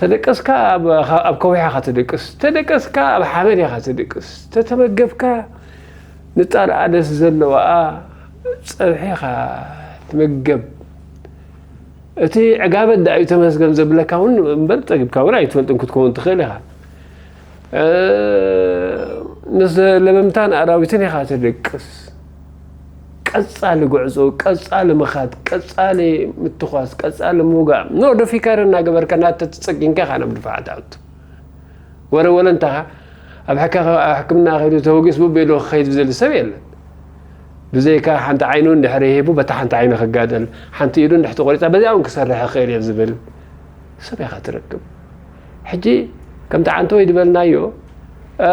ተደቀስካ ኣብ ከውሒ ኢኻ ትድቅስ፣ ተደቀስካ ኣብ ሓመድ ኢኻ ትድቅስ፣ ተተመገብካ ንጣል ኣደስ ዘለዋኣ ፀብሒ ኢኻ ትምገብ። እቲ ዕጋበት ደኣ እዩ ተመስገን ዘብለካ እውን እምበር ፀጊብካ እውን ኣይትፈልጥን ክትከውን ትኽእል ኢኻ። ምስ ለበምታን ኣራዊትን ኢኻ ትድቅስ። ቀጻሊ ጉዕዞ፣ ቀጻሊ ምኻድ፣ ቀጻሊ ምትኳስ፣ ቀጻሊ ምውጋእ። ኖ፣ ዶ ፊካር እናገበርካ ናተ ትጸጊንካ ኢኻ ናብ ድፋዕ ትኣቱ። ወረ ወለንታኻ ኣብ ሕካ-፣ ኣብ ሕክምና ከይዱ ተወጊስ ቡብ ኢሉ ክኸይድ ዝደሊ ሰብ የለን። ብዘይካ ሓንቲ ዓይኑ እንድሕሪ ሂቡ በታ ሓንቲ ዓይኑ ክጋደል፣ ሓንቲ ኢዱ እንድሕር ተቆሪጻ በዚኣ እውን ክሰርሕ ይኽእል እየ ዝብል ሰብ ኢኻ ትረክብ። ሕጂ ከምቲ ዓንተወይ ዝበልናዮ፣ እ፣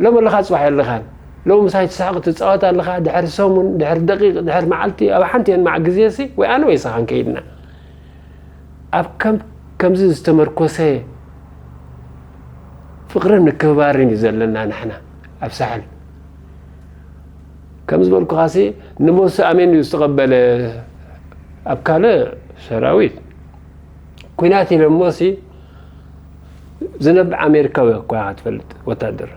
ሎሚ ኣለኻ ጽባሕ የለኻን። ሎሚ ምሳይ ትስሕቕ ትጻወት ኣለኻ፣ ድሕሪ ሰሙን፣ ድሕሪ ደቂቕ፣ ድሕሪ መዓልቲ፣ ኣብ ሓንቲ የንማዕ ግዜሲ ወይ ኣነ ወይ ንስኻ ክንከይድና። ኣብ ከም-፣ ከምዚ ዝተመርኮሰ ፍቕርን ምክብባርን እዩ ዘለና ንሕና ኣብ ሳሕል። ከም ዝበልኩኻሲ ንሞሲ ኣሜን እዩ ዝተቐበለ። ኣብ ካልእ ሰራዊት ኲናት ኢለ እሞሲ ዝነብዕ ኣሜሪካዊ እኳ ኢኻ ትፈልጥ፣ ወታደር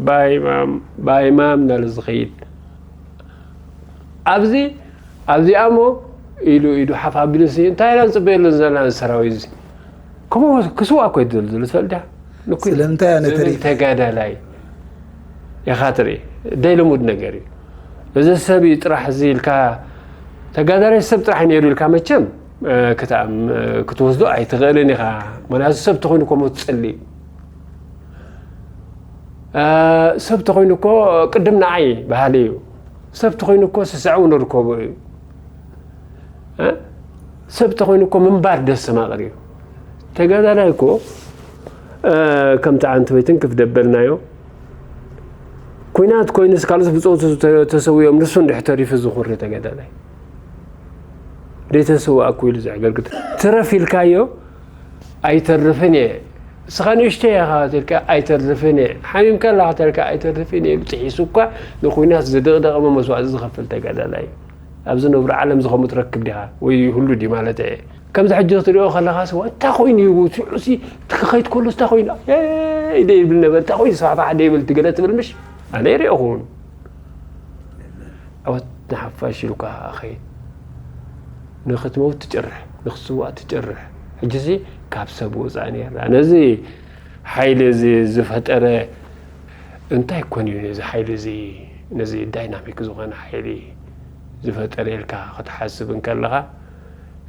ባይማም ባይማም እናለ ዝኸይድ ኣብዚ ኣብዚኣ እሞ ኢሉ ኢዱ ሓፍ ኣቢሉሲ እንታይ ኢና ንጽበየሉ ዘለና ሰራዊት እዚ? ከምኡ ክስዋእ እኮ እዩ ዝብል ዘሎ ትፈልጥ ዲኻ? ንኩ-፣ ስለምንታይ ኣነ ዝብል ተሪፈ? ተጋዳላይ ኢኻ ትርኢ። ደይ ልሙድ ነገር እዩ። እዚ ሰብ እዩ ጥራሕ እዚ ኢልካ ተጋዳላይ ሰብ ጥራሕ እዩ ነይሩ ኢልካ መቸም፣ እ፣ ክትኣም-፣ እ፣ ክትወስዶ ኣይትኽእልን ኢኻ። ምክንያቱ ሰብ ተኾይኑ እኮ ሞት ጸሊ እዩ። እ፣ ሰብ ተኾይኑ እኮ ቅድም ንዓይ በሃሊ እዩ። ሰብ ተኾይኑ እኮ ስስዐው ንርከቦ እዩ። እ? ሰብ ተኾይኑ እኮ ምንባር ደስ ዘማቕር እዩ። ተጋዳላይ እኮ፣ እ፣ ከምቲ ዓንተወይ ትንክፍ ደበልናዮ፣ ኲናት ኮይኑስ ካልኦት ብጾቱ ተ-፣ ተሰዊኦም ንሱ እንድሕር ተሪፉ ዝኹሪ ተጋዳላይ። ደይተሰዋእኩ ኢሉ ዘዕገርግር። ትረፍ ኢልካዮ ኣይተርፍን እየ። ንስኻ ንእሽተይ ኢኻ ተልካ ኣይተርፍን እየ። ሓሚምካ ኣለኻ ተልካ ኣይተርፍን እየ ኢሉ ጥሒሱ እኳ ንኹናት ዝደቕደቐ መስዋእቲ ዝኸፍል ተጋዳላይ እዩ። ኣብዚ ነብሩ ዓለም ዝኸምኡ ትረክብ ዲኻ? ወይ ይህሉ ድዩ ማለት እየ። ከምዚ ሕጂ ክትሪኦ ከለኻ ስዋ እንታይ ኮይኑ እዩ? ስዑሲ ትኸይድ ከሎ እንታይ ኮይኑ? ኤይ፣ ደይብል ነበር። እንታይ ኮይኑ ስፋሕፋሕ ደይብል ትገለ ትብል ምሽ? ኣነ ይሪኦ ክውን። ዓወት ንሓፋሽ ኢልካ ኣኸይድ። ንኽትመውት ትጭርሕ፣ ንኽትስዋእ ትጭርሕ። ሕጂሲ ካብ ሰብ ወጻእ ነይርና። ነዚ ሓይሊ እዚ ዝፈጠረ እንታይ ኮን እዩ? ነዚ ሓይሊ እዚ፣ ነዚ ዳይናሚክ ዝኾነ ሓይሊ ዝፈጠረ ኢልካ ክትሓስብ እንከለኻ፣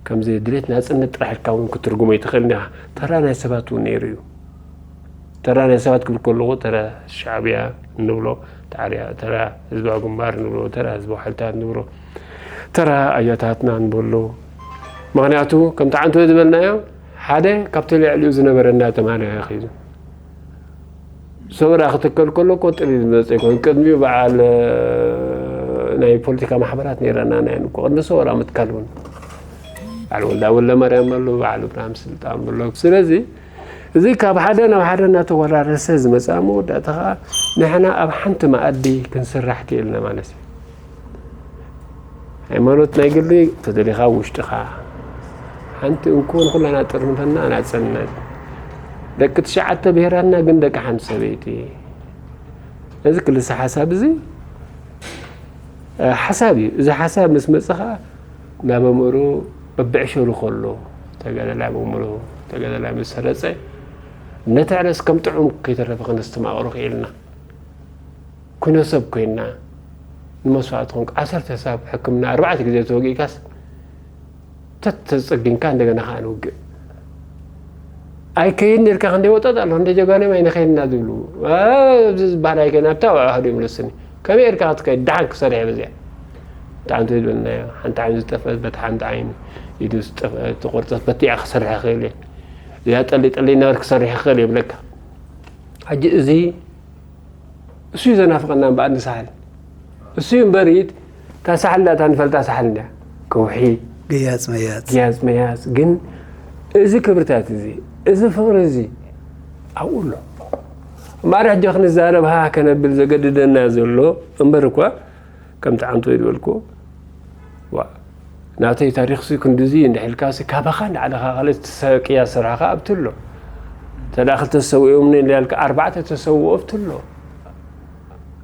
ከምዚ ድሌት ናጽነት ጥራሕ ኢልካ እውን ክትርጉሞ ኣይትኽእልን ኢኻ። ተራ ናይ ሰባት እውን ነይሩ እዩ። ተራ ናይ ሰባት ክብል ከለኹ፣ ተራ ሻዕብያ እንብሎ፣ ተራ፣ ተራ ህዝባዊ ግንባር እንብሎ፣ ተራ ህዝባዊ ሓይልታት እንብሎ፣ ተራ ኣያታትና እንበሎ። ምኽንያቱ፣ ከምቲ ዓንቶ ዝበልናዮ፣ ሓደ ካብቲ ልዕሊኡ ዝነበረ እናተማረኸ ሒዙ። ሰውራ ክትከል ከሎ እኮ ጥሪት ዝመጸ ይኮን። ቅድሚኡ በዓል፣ እ፣ ናይ ፖለቲካ ማሕበራት ነይረና ናይ ንኮ። ቅድሚ ሰውራ ምትካል እውን። በዓል ወልዳ ወልደ ማርያም ኣሎ፣ በዓል እብራሂም ስልጣን ኣሎ። ስለዚ፣ እዚ ካብ ሓደ ናብ ሓደ እናተወራረሰ ዝመጽኣ መወዳእታ ኸዓ ንሕና ኣብ ሓንቲ መኣዲ ክንስራሕ ክኢልና ማለት እዩ። ሃይማኖት ናይ ግሊ ተደሊኻ ኣብ ውሽጥኻ ሓንቲ እንኮ ንኹላና ጥርንፈና ናጽነት። ደቂ ትሽዓተ ብሄራትና ግን ደቂ ሓንቲ ሰበይቲ። እዚ ክልሰ ሓሳብ እዚ፣ እ፣ ሓሳብ እዩ። እዚ ሓሳብ ምስ መጸ ኸዓ ናብ ኣእምሮ በብዕሸሉ ከሎ ተጋዳላይ ኣብ ኣእምሮ ተጋዳላይ ምስ ሰረጸ ነቲ ዕረስ ከም ጥዑም ከይተረፈ ከነስተማቕሮ ክኢልና። ኩነ ሰብ ኮይና ንመስዋእቲ ኮንኩ ዓሰርተ ሰብ ሕክምና ኣርባዕተ ግዜ ተወጊእካስ ተተጸጊንካ እንደገና ከኣ ንውግእ። ኣይከይድ ነርካ ክንደይ ወጣት ኣሎ፣ ክንደይ ጀጋኑ እዮም ኣይንኸይድና ዝብሉ። እ፣ ኣብዚ ዝበሃል ኣይከይድና፣ ኣብታ ውዕል ኣሃዱ ይምለስኒ። ከመይ ጌርካ ክትከይድ? ደሓን ክሰርሕ እየ በዚኣ። ብጣዕሚ ትብል በልናዮ። ሓንቲ ዓይኑ ዝጠፍአት በቲ ሓንቲ ዓይኑ፣ ኢዱ ዝጠፍአት፣ ተቆርጸት በቲኣ ክሰርሕ ይኽእል እየ። እዚኣ ጠሊ ጠሊ እናበል ክሰርሕ ይኽእል እየ ይብለካ። ሕጂ እዚ እሱ እዩ ዘናፍቐና እምበኣር ንሳሕል። እሱ እዩ እምበሪት፣ እታ ሳሕል እታ ንፈልጣ ሳሕል እንድያ። ከውሒ፣ ገያጽ መያጽ። ገያጽ መያጽ። ግን እዚ ክብርታት እዚ፣ እዚ ፍቕሪ እዚ ኣብኡ ኣሎ። እምበኣር ሕጂ ክንዛረብ ሃ ከነብል ዘገድደና ዘሎ፣ እምበር እኳ፣ ከምቲ ዓንቶ ዝበልኩ፣ ዋ፣ ናተይ ታሪኽሲ ክንድዚ እንድሕልካሲ ካባኻ ንዓለኻ ካልእ ትሰቅያ ስራሕኻ ኣብቲ ኣሎ። ተዳ ክልተ ተሰዊኦምኒ እንዳልካ ኣርባዕተ ተሰውኦ ኣብቲ ኣሎ።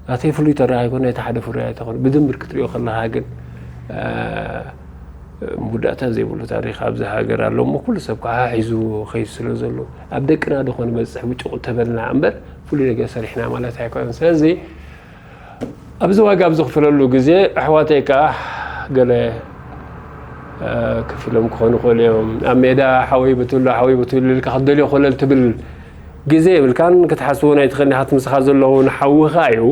ናተይ ፍሉይ ተራ ኣይኮነ፣ እቲ ሓደ ፍሩይ ኣይተኾነ። ብድምር ክትሪኦ ከለኻ ግን፣ እ፣ መወዳእታ ዘይብሉ ታሪኽ ኣብዚ ሃገር ኣሎ እሞ፣ ኩሉ ሰብ ከዓ ሒዙ ኸይድ ስለ ዘሎ፣ ኣብ ደቅና ዶ ኾን በጽሕ ብጭቑ ተበልና እምበር፣ ፍሉይ ነገር ሰሪሕና ማለት ኣይኮነን። ስለዚ ኣብዚ ዋጋ ኣብ ዝኽፈለሉ ግዜ፣ ኣሕዋተይ ከዓ ገለ፣ እ፣ ከፊሎም ክኾኑ ይኽእሉ እዮም። ኣብ ሜዳ ሓወይ ብትሎ፣ ሓወይ ብትሎ ኢልካ ክትደልዮ ኮለል ትብል ግዜ የብልካን፣ ክትሓስቦ ናይ ትኽእል ኢኻ። እቲ ምሳኻ ዘሎ እውን ሓውኻ እዩ።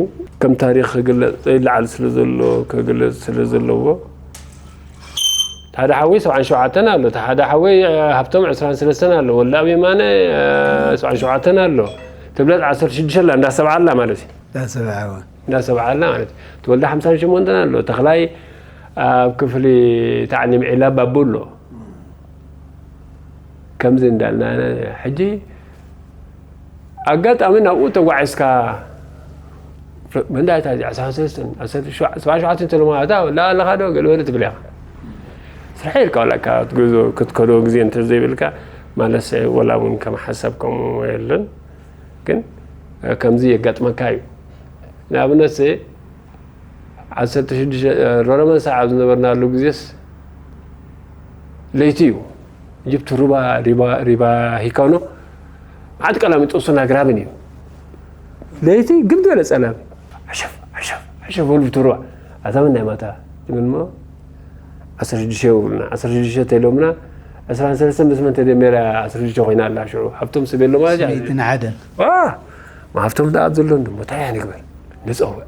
ከም ታሪኽ ክግለጽ ይለዓል ስለ ዘሎ፣ ክግለጽ ስለ ዘለዎ፣ እቲ ሓደ ሓወይ ሰብዓን ሸውዓተን ኣሎ፣ እቲ ሓደ ሓወይ፣ እ፣ ሃብቶም ዕስራን ሰለስተን ኣሎ፣ ወልደ ኣብ የማነ፣ እ፣ ሰብዓን ሸውዓተን ኣሎ፣ ትብለጽ ዓሰርተ ሽዱሽተ ኣላ፣ እንዳ ሰብዓ ኣላ ማለት እዩ። እንዳ ሰብዓ፣ እወ። እንዳ ሰብዓ ኣላ ማለት እዩ። እቲ ወልደ ሓምሳን ሸሞንተን ኣሎ፣ ተኽላይ ኣብ ክፍሊ ታዕሊም ዒላ ባቡ ኣሎ። ከምዚ እንዳልና ሕጂ ኣጋጣሚ ናብኡ ተጓዒዝካ፣ መን ዳኣ እታ እዚኣ ዓሰርተ ሰለስተ፣ ዓሰርተ ሸውዓተ፣ ሰብዓ ሸውዓተ እንተለማ፣ እታ ላ ኣለኻ ዶ? ገለ በለ ትብል ኢኻ። ስርሐይ ኢልካ ዋላ እካ ክትገዝኦ፣ ክትከዶ ግዜ እንተዘይብልካ፣ ማለት ወላ እውን ከም ሓሳብ ከምኡ የለን። ግን ከምዚ የጋጥመካ እዩ። ንኣብነት ዓሰርተ ሽዱሽተ ሮረመን ሰዓብ ዝነበርናሉ ግዜስ ለይቲ እዩ። ጅብቲ ሩባ፣ ሪባ፣ ሪባ ሂካኖ መዓት ቀላሚጦስን ኣግራብን እዩ። ለይቲ ግም ዝበለ ጸላም። ዓሸፍ፣ ዓሸፍ፣ ዓሸፍ በሉ ብቲ ሩባ። ኣታ መን ናይ ማታ ትብል እሞ ዓሰርተ ሽዱሽተ ይብሉና። ዓሰርተ ሽዱሽተ ተኢሎምና፣ ዕስራን ሰለስተን ምስ መን ተደሚራ ዓሰርተ ሽዱሽተ ኮይና ኣላ ሽዑ። ሃብቶም ሰብ የሎ ማለት እዩ። ሰበይትን ሓደን። ዋ! ሃብቶም ደኣ ኣብ ዘሎ እንድሞ እንታይ እያ ንግበር? ንጸውዕ።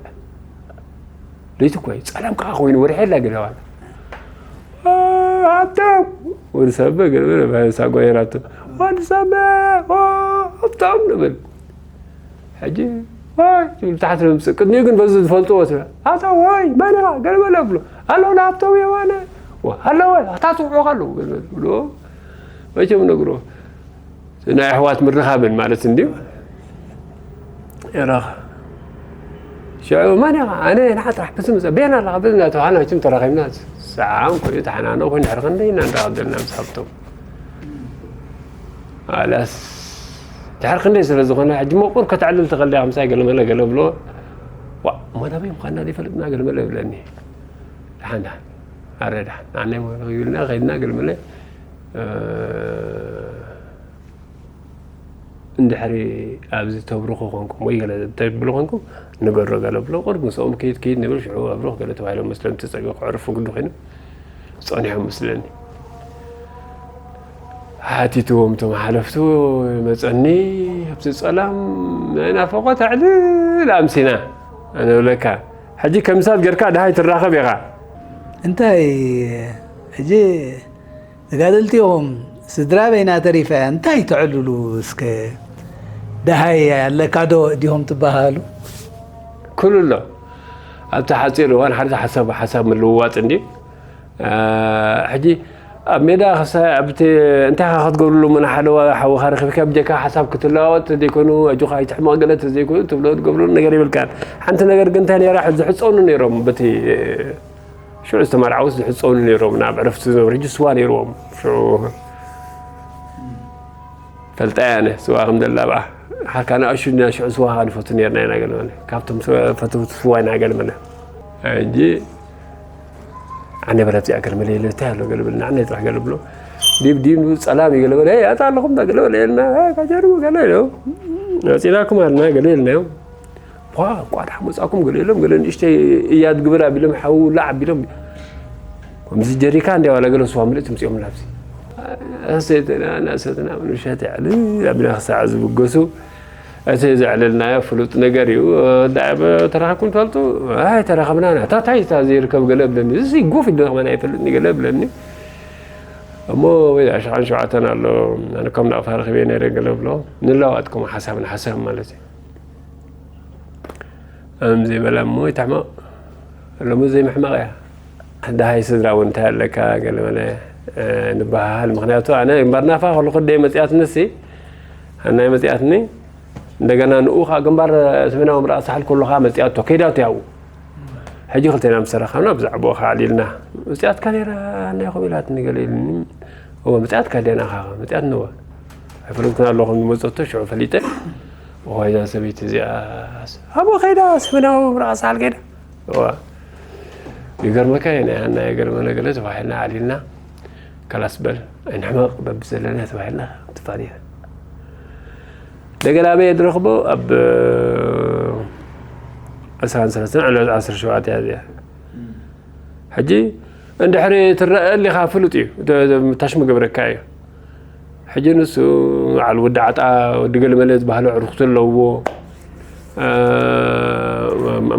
ለይቲ እኮ እዩ። ጸላም ከኣ ኮይኑ ወርሒ የላ ገለ ዋላ። ኦ፣ ሃብቶም! ወዲ ሰብ ገለ በለ፣ ባይ ሳጓ የራቶ። ወዲ ሰብ! ኦ፣ ሃብቶም ንብል። ሕጂ፣ ዋይ፣ ትብል ታሕቲ ንምጽእ። ቅድሚኡ ግን በዚ ዝፈልጥዎ ትብል። ሃብቶም፣ ዋይ፣ መን ኢኻ? ገለ በለ ብሎ። ኣለዉ ንሃብቶም የማነ። ዋ፣ ኣለዎ፣ ኣታ ትውዕኡ ኣለዉ፣ ገለ በለ ብሎ። መቸም ነግሮ። ናይ ኣሕዋት ምርኻብን ማለት እንድዩ። ኢራኽ። ሽዑ መን ኢኻ? ኣነ ንዓ ጥራሕ ብስም ዘ-፣ ቤና ኣለኻ? ብዝና ተባህልና መቸም ተራኺብና። ሰዓም ኮይኑ ተሓናነቑ፣ ድሕሪ ክንደይ ኢና ንራኸብ ዘለና ምስ ሃብቶም። ኣላስ፣ ድሕሪ ክንደይ ስለ ዝኾነ፣ ሕጂ መቑር ከተዕልል ትኽእል ዲኻ? ምሳይ ገለመለ ገለ ብሎ። ዋ፣ እሞ ናበይ ምዃንና ዘይፈለጥና ገለመለ ይብለኒ። ደሓን፣ ደሓን። ኣረ፣ ደሓን። ንዓናይ መቑር ይብልና፣ ከይድና ገለመለ፣ እ፣ እንድሕሪ ኣብዚ ተብርኹ ኮንኩም ወይ ገለ ተብሉ ኮንኩም ንገሮ ገለ ብሎ፣ ቁሩብ ምስኦም ከይድ ከይድ ንብል፣ ሽዑ ኣብሩኽ ገለ ተባሂሎም መስለኒ፣ ተጸጊዑ ክዕርፉ ግዲ ኮይኑ ጸኒሖም መስለኒ። ሓቲትዎም እቶም ሓለፍቱ መጸኒ፣ ኣብቲ ጸላም ናይ ናፍቖት ኣዕልል ኣምሲና። ኣነ እብለካ፣ ሕጂ ከምሳት ጌርካ ደሃይ ትራኸብ ኢኻ። እንታይ ሕጂ ተጋደልቲ ኢኹም፣ ስድራ በይና ተሪፋ እያ፣ እንታይ ተዕልሉ እስከ? ደሃይ ኣለካ ዶ ዲኹም ትበሃሉ? ኩሉ ኣሎ። ኣብቲ ሓጺር እዋን ሓደ ሓሳብ፣ ሓሳብ ምልውዋጥ እንድዩ። አ፣ ሕጂ ኣብ ሜዳ ክሳ-፣ ኣብቲ እንታይ ኢኻ ክትገብርሉ፣ ምን ሓደ ሓውኻ ረኺብካ ብጀካ ሓሳብ ክትለዋወጥ ተዘይኮይኑ፣ ኣጆኻ ኣይትሕመቕ ገለ ተዘይኮይኑ፣ ትብሎ ትገብርሉ ነገር የብልካን። ሓንቲ ነገር ግን እንታይ ነይራ፣ ዝሕጸኑ ነይሮም በቲ ሽዑ ዝተመርዓዉስ ዝሕጸኑ ነይሮም፣ ናብ ዕረፍቲ ዝነበሩ፣ ሕጂ ስዋ ነይርዎም። ሽዑ ፈልጣ እየ ኣነ፣ ስዋ ከም ደላ ብኣ። ሓርካ ንኣሹ ዲና ሽዑ ስዋ ንፈቱ ነይርና ኢና ገለ መለ። ካብቶም ሰ-፣ ፈተውቲ ስዋ ኢና ገለ መለ። እንጂ ኣነ በለ ኣብዚኣ ገለ መለ የለ፣ እንታይ ኣሎ ገለ በለ፣ ንዓና ጥራሕ ገለ ብሎ። ዲብ ዲብ ንብል ጸላም እዩ ገለ በለ፣ "ሄይ፣ ኣታ ኣለኹም ዳ?" ገለ በለ፣ የልና፣ "ሄይ፣ ካጀርቡ ገለ ኢሎም፣ መጺናኩም ኣልና ገለ ኢልናዮም። ኳ፣ ቋዳሕ መጻኩም ገለ ኢሎም፣ ገለ ንእሽተይ እያድ ግብር ኣቢሎም፣ ሓው ላዕ ኣቢሎም። ከምዚ ጀሪካ እንዲያ ዋላ ገለ ስዋ ምልእ ትምጽኦም ላብዚ። ኣሰይትና፣ ናሰትና፣ ምንሸት ያዕል ኣቢና ክሳዕ ዝብገሱ፣ እቲ ዘዕለልናዮ ፍሉጥ ነገር እዩ። እንዳ ተራኸብኩም ትፈልጡ? ኣይ፣ ተራኸብና፣ ናታ ታይ እታ ዘይርከብ ገለ ብለኒ። እዚ ጎፍ ኢልና ከማን ኣይፈልጥን ገለ ብለኒ። እሞ ወይ ኣሽሓን ሸውዓተን ኣሎ፣ ኣነ ከም ናቕፋ ረኺበ ነይረ ገለ ብሎ። ንለዋወጥ ከምኡ ሓሳብ ንሓሳብ ማለት እዩ። እም ዘይበላ እሞ ይትሕመቕ። ሎሚ ዘይምሕማቕ እያ። ደሃይ ስድራ እውን እንታይ ኣለካ ገለ መለ፣ እ፣ ንበሃሃል። ምኽንያቱ ኣነ ግንባር ናፋ ከለኹ ደይ መጽያትኒ ሲ፣ ኣናይ መጽያትኒ፣ እንደገና ንኡ ኸዓ ግንባር ሰሜናዊ ምብራቕ ሳሕል ከሎ ኸዓ መጽያቶ፣ ከይዳቶ ያው። ሕጂ ክልቴና ምስ ተራኸብና ብዛዕባኡ ኸዓ ኣዕሊልና። መጽያትካ ነይራ፣ ኣናይ ኸም ኢላትኒ ገለ ኢልኒ። እወ፣ መጽያትካ ደና ኸዓ፣ መጽያትኒ እወ። ኣይፈለጥኩን ኣለኹ ዝመጸቶ፣ ሽዑ ፈሊጠ። እዋ፣ እዛ ሰበይቲ እዚኣስ፣ ኣብኡ ከይዳ፣ ሰሜናዊ ምብራቕ ሳሕል ከይዳ። እዋ። ይገርመካ ኢና ያና የገርመ ነገለ ተባሂልና ዓሊልና ከላስ በል ኣይንሕመቕ በብዘለና ተባሂልና ትፋን ኢና። እንደገና ኣበየ ዝረኽቦ ኣብ ዕስራን ሰለስተን ዕለት ዓሰርተ ሸውዓተ እያ እዚኣ። ሕጂ እንድሕሪ ትረአ ኣሊኻ ፍሉጥ እዩ። ተ- ተ- ታሽሙ ገብረካ እዩ። ሕጂ ንሱ በዓል ወዲ ዓጣ ወዲ ገልመለ ዝበሃሉ ዕርክቱ ኣለዎ።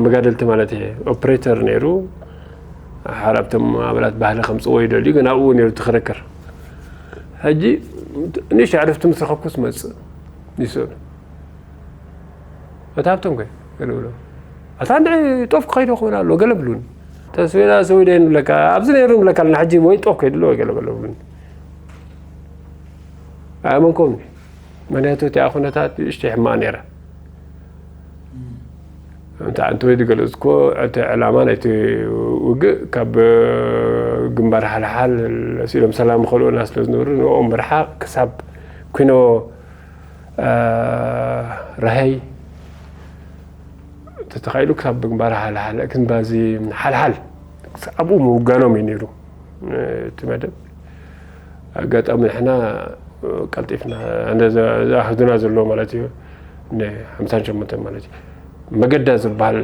መጋደልቲ ማለት እየ። ኦፕሬተር ነይሩ። ሓራብቶም ኣባላት ባህሊ ከምፅዎ ይደልዩ ግን ኣብኡ ነይሩ ትኽረከር። ሕጂ ንሽ ዕርፍቲ ምስ ረኸብኩስ መፅእ ይስእሉ እታ ሃብቶም ከ ገለ ብሎ ኣታ እንድዒ ጦፍ ክኸይዶ ክብል ኣሎ ገለ ብሉን ተስቤላ ሰዊደ ንብለካ ኣብዚ ነይሩ ንብለካ ኣለና ሕጂ ወይ ጦፍ ከይድሎ ወይ ገለ ገለ ብሉን ኣመንኮም ምክንያቱ እቲኣ ኩነታት እሽቲ ሕማ ነይራ እንተ ኣንተ ወይ ዝገለጽኮ እቲ ዕላማ ናይቲ ውግእ ካብ ግንባር ሓልሓል ሲሎም ሰላም ኸልኦና ስለ ዝነበሩ ንኦም ምርሓቕ ክሳብ ኩኖ ራሀይ ተተኻኢሉ ክሳብ ግንባር ሓልሓል ክንባዚ ሓልሓል ኣብኡ ምውጋኖም እዩ ነይሩ እቲ መደብ። ኣጋጣሚ ንሕና ቀልጢፍና ዝኣኽዱና ዘለዎ ማለት እዩ ሓምሳን ሸሞንተን ማለት እዩ መገዳ ዝበሃል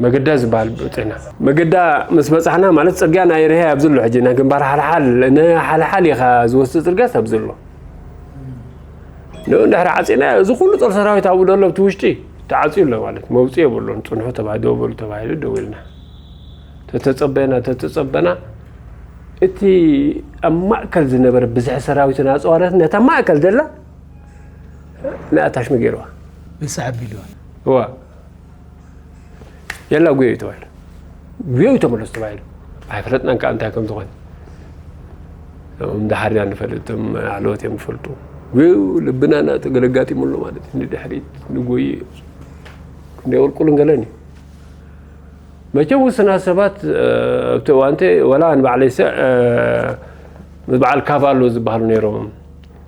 መገዳ ዝበሃል በፂሕና። መገዳ ምስ በፃሕና ማለት ፅርግያ ናይ ርሀ ኣብዚ ኣሎ ሕጂ ናይ ግንባር ሓልሓል ንሓልሓል ኢኻ ዝወስድ ፅርግያስ ኣብዚ ኣሎ ንኡ እንድሕር ዓፂና እዚ ኩሉ ጦር ሰራዊት ኣብኡ ዘሎ ኣብቲ ውሽጢ ተዓፅዩ ኣሎ ማለት መውፅኢ የብሉን ፅንሑ ተባሂሉ ደው በሉ ተባሂሉ ደው ኢልና ተተፀበና ተተፀበና እቲ ኣብ ማእከል ዝነበረ ብዝሒ ሰራዊትን ኣፅዋራትን ነታ ማእከል ዘላ ንኣታሽሚ ገይርዋ ብስሕ ኣቢልዋ እዋ የላ ጉየዩ ተባሂሉ ጉየዩ ተመለሱ ተባሂሉ ኣይፈለጥናን ከዓ እንታይ ከም ዝኾነ እንዳ ሓርያ ንፈልጥ እቶም ኣዕለወት እዮም ዝፈልጡ ጉየዩ ልብና እናተገለጋጢሙ ኣሎ ማለት እዩ ንድሕሪት ንጎይ ክንደይ ቁልቁልን ገለን እዩ መቸም ውስናት ሰባት ኣብቲ እዋንቲ ወላ ንባዕለይ ስዕ ምስ በዓል ካቫሎ ዝበሃሉ ነይሮም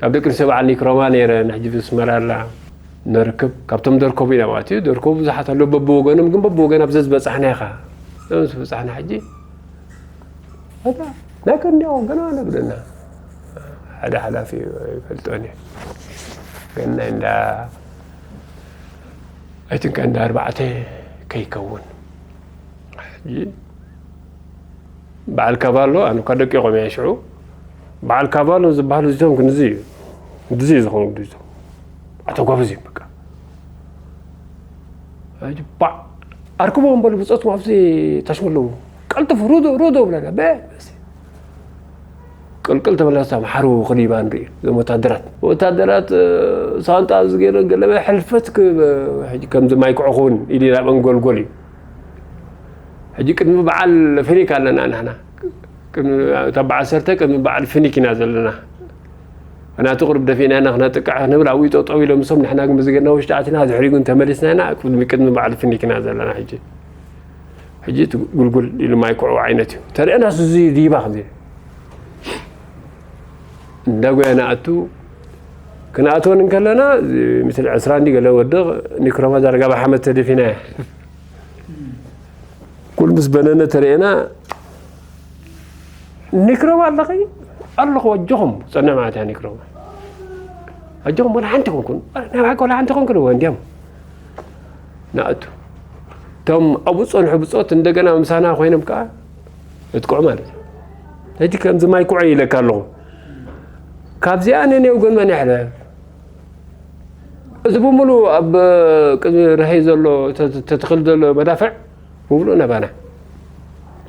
ካብ ደቂ ኣንስትዮ በዓል ኒክሮማ ነይረ ንሕጂ ብስመራ ኣላ ንርክብ ካብቶም ደርከቡ ኢና ማለት እዩ ደርከቡ ብዙሓት ኣለዉ በብወገኖም ግን በብወገን ኣብ ዘዝበፃሕና ኢኻ ምስ በፃሕና ሕጂ ናይ ከንዲያው ገና ነብለና ሓደ ሓላፊ ይፈልጦን እዩ ገናይ እንዳ ኣይትንካ እንዳ ኣርባዕተ ከይከውን በዓል ካቫሎ ኣነ እኳ ደቂቖም እየ ሽዑ በዓል ካቫሎ ዝበሃሉ እዚኦም ክንዚ እዩ ክንዚ እዩ ዝኾኑ እዚኦም ኣተጓብዝ እዩ በቃ ባዕ ኣርክቦም በሉ ብፆት ኣብዚ ታሽሙ ኣለዉ ቀልጥፉ ሩዶ ሩዶ ብለና በ ቅልቅል ተመለሳ ማሓሩ ክዲባ ንርኢ እዞም ወታደራት ወታደራት ሳንጣ ዝገይረ ገለበ ሕልፈት ከምዚ ማይ ክዕኹን ኢሉ ናብ እንጎልጎል እዩ ሕጂ ቅድሚ በዓል ፊኒክ ኣለና ንሕና እታ በዓል ሰርተ ቅድሚ በዓል ፊኒክ ኢና ዘለና ናቲ ቁሩብ ደፊእና ኢና ክነጥቅዕ ክንብል ኣብኡ ጠጠው ኢሎም ምሶም ንሕና ግን ብዝገና ውሽጢ ኣቲና ድሕሪኡ ግን ተመሊስና ኢና ቅድሚ ቅድሚ በዓል ፊኒክ ኢና ዘለና ሕጂ ሕጂ እቲ ጉልጉል ኢሉ ማይ ክዑ ዓይነት እዩ ተሪአና እዚ ዲባ ከምዚ እንዳጎያ ንኣቱ ክንኣትወን እንከለና ምስል ዕስራ እንዲ ገለ ወድቕ ኒክሮማ ዳርጋ ብሓመድ ተደፊና እያ ኩል ምስ በነነ ተርእየና ኒክሮማ ኣለኺ ኣለኹ ኣጆኹም ጸንዕ ማለት እያ ኒክሮማ ኣጆኹም ወላ ሓንቲ ኮንኩን ናይ ባሓቂ ወላ ሓንቲ ኮንኩን እወ እንዲያም ንኣቱ እቶም ኣብኡ ዝፀንሑ ብፆት እንደገና ምሳና ኮይኖም ከዓ እጥቅዑ ማለት እዩ ሕጂ ከምዚ ማይ ኩዖ ኢለካ ኣለኹ ካብዚኣ ነኔው ግን መን ይሕለፍ እዚ ብምሉ ኣብ ቅድሚ ርሀይ ዘሎ ተትኽል ዘሎ መዳፍዕ ምብልኡ ነባና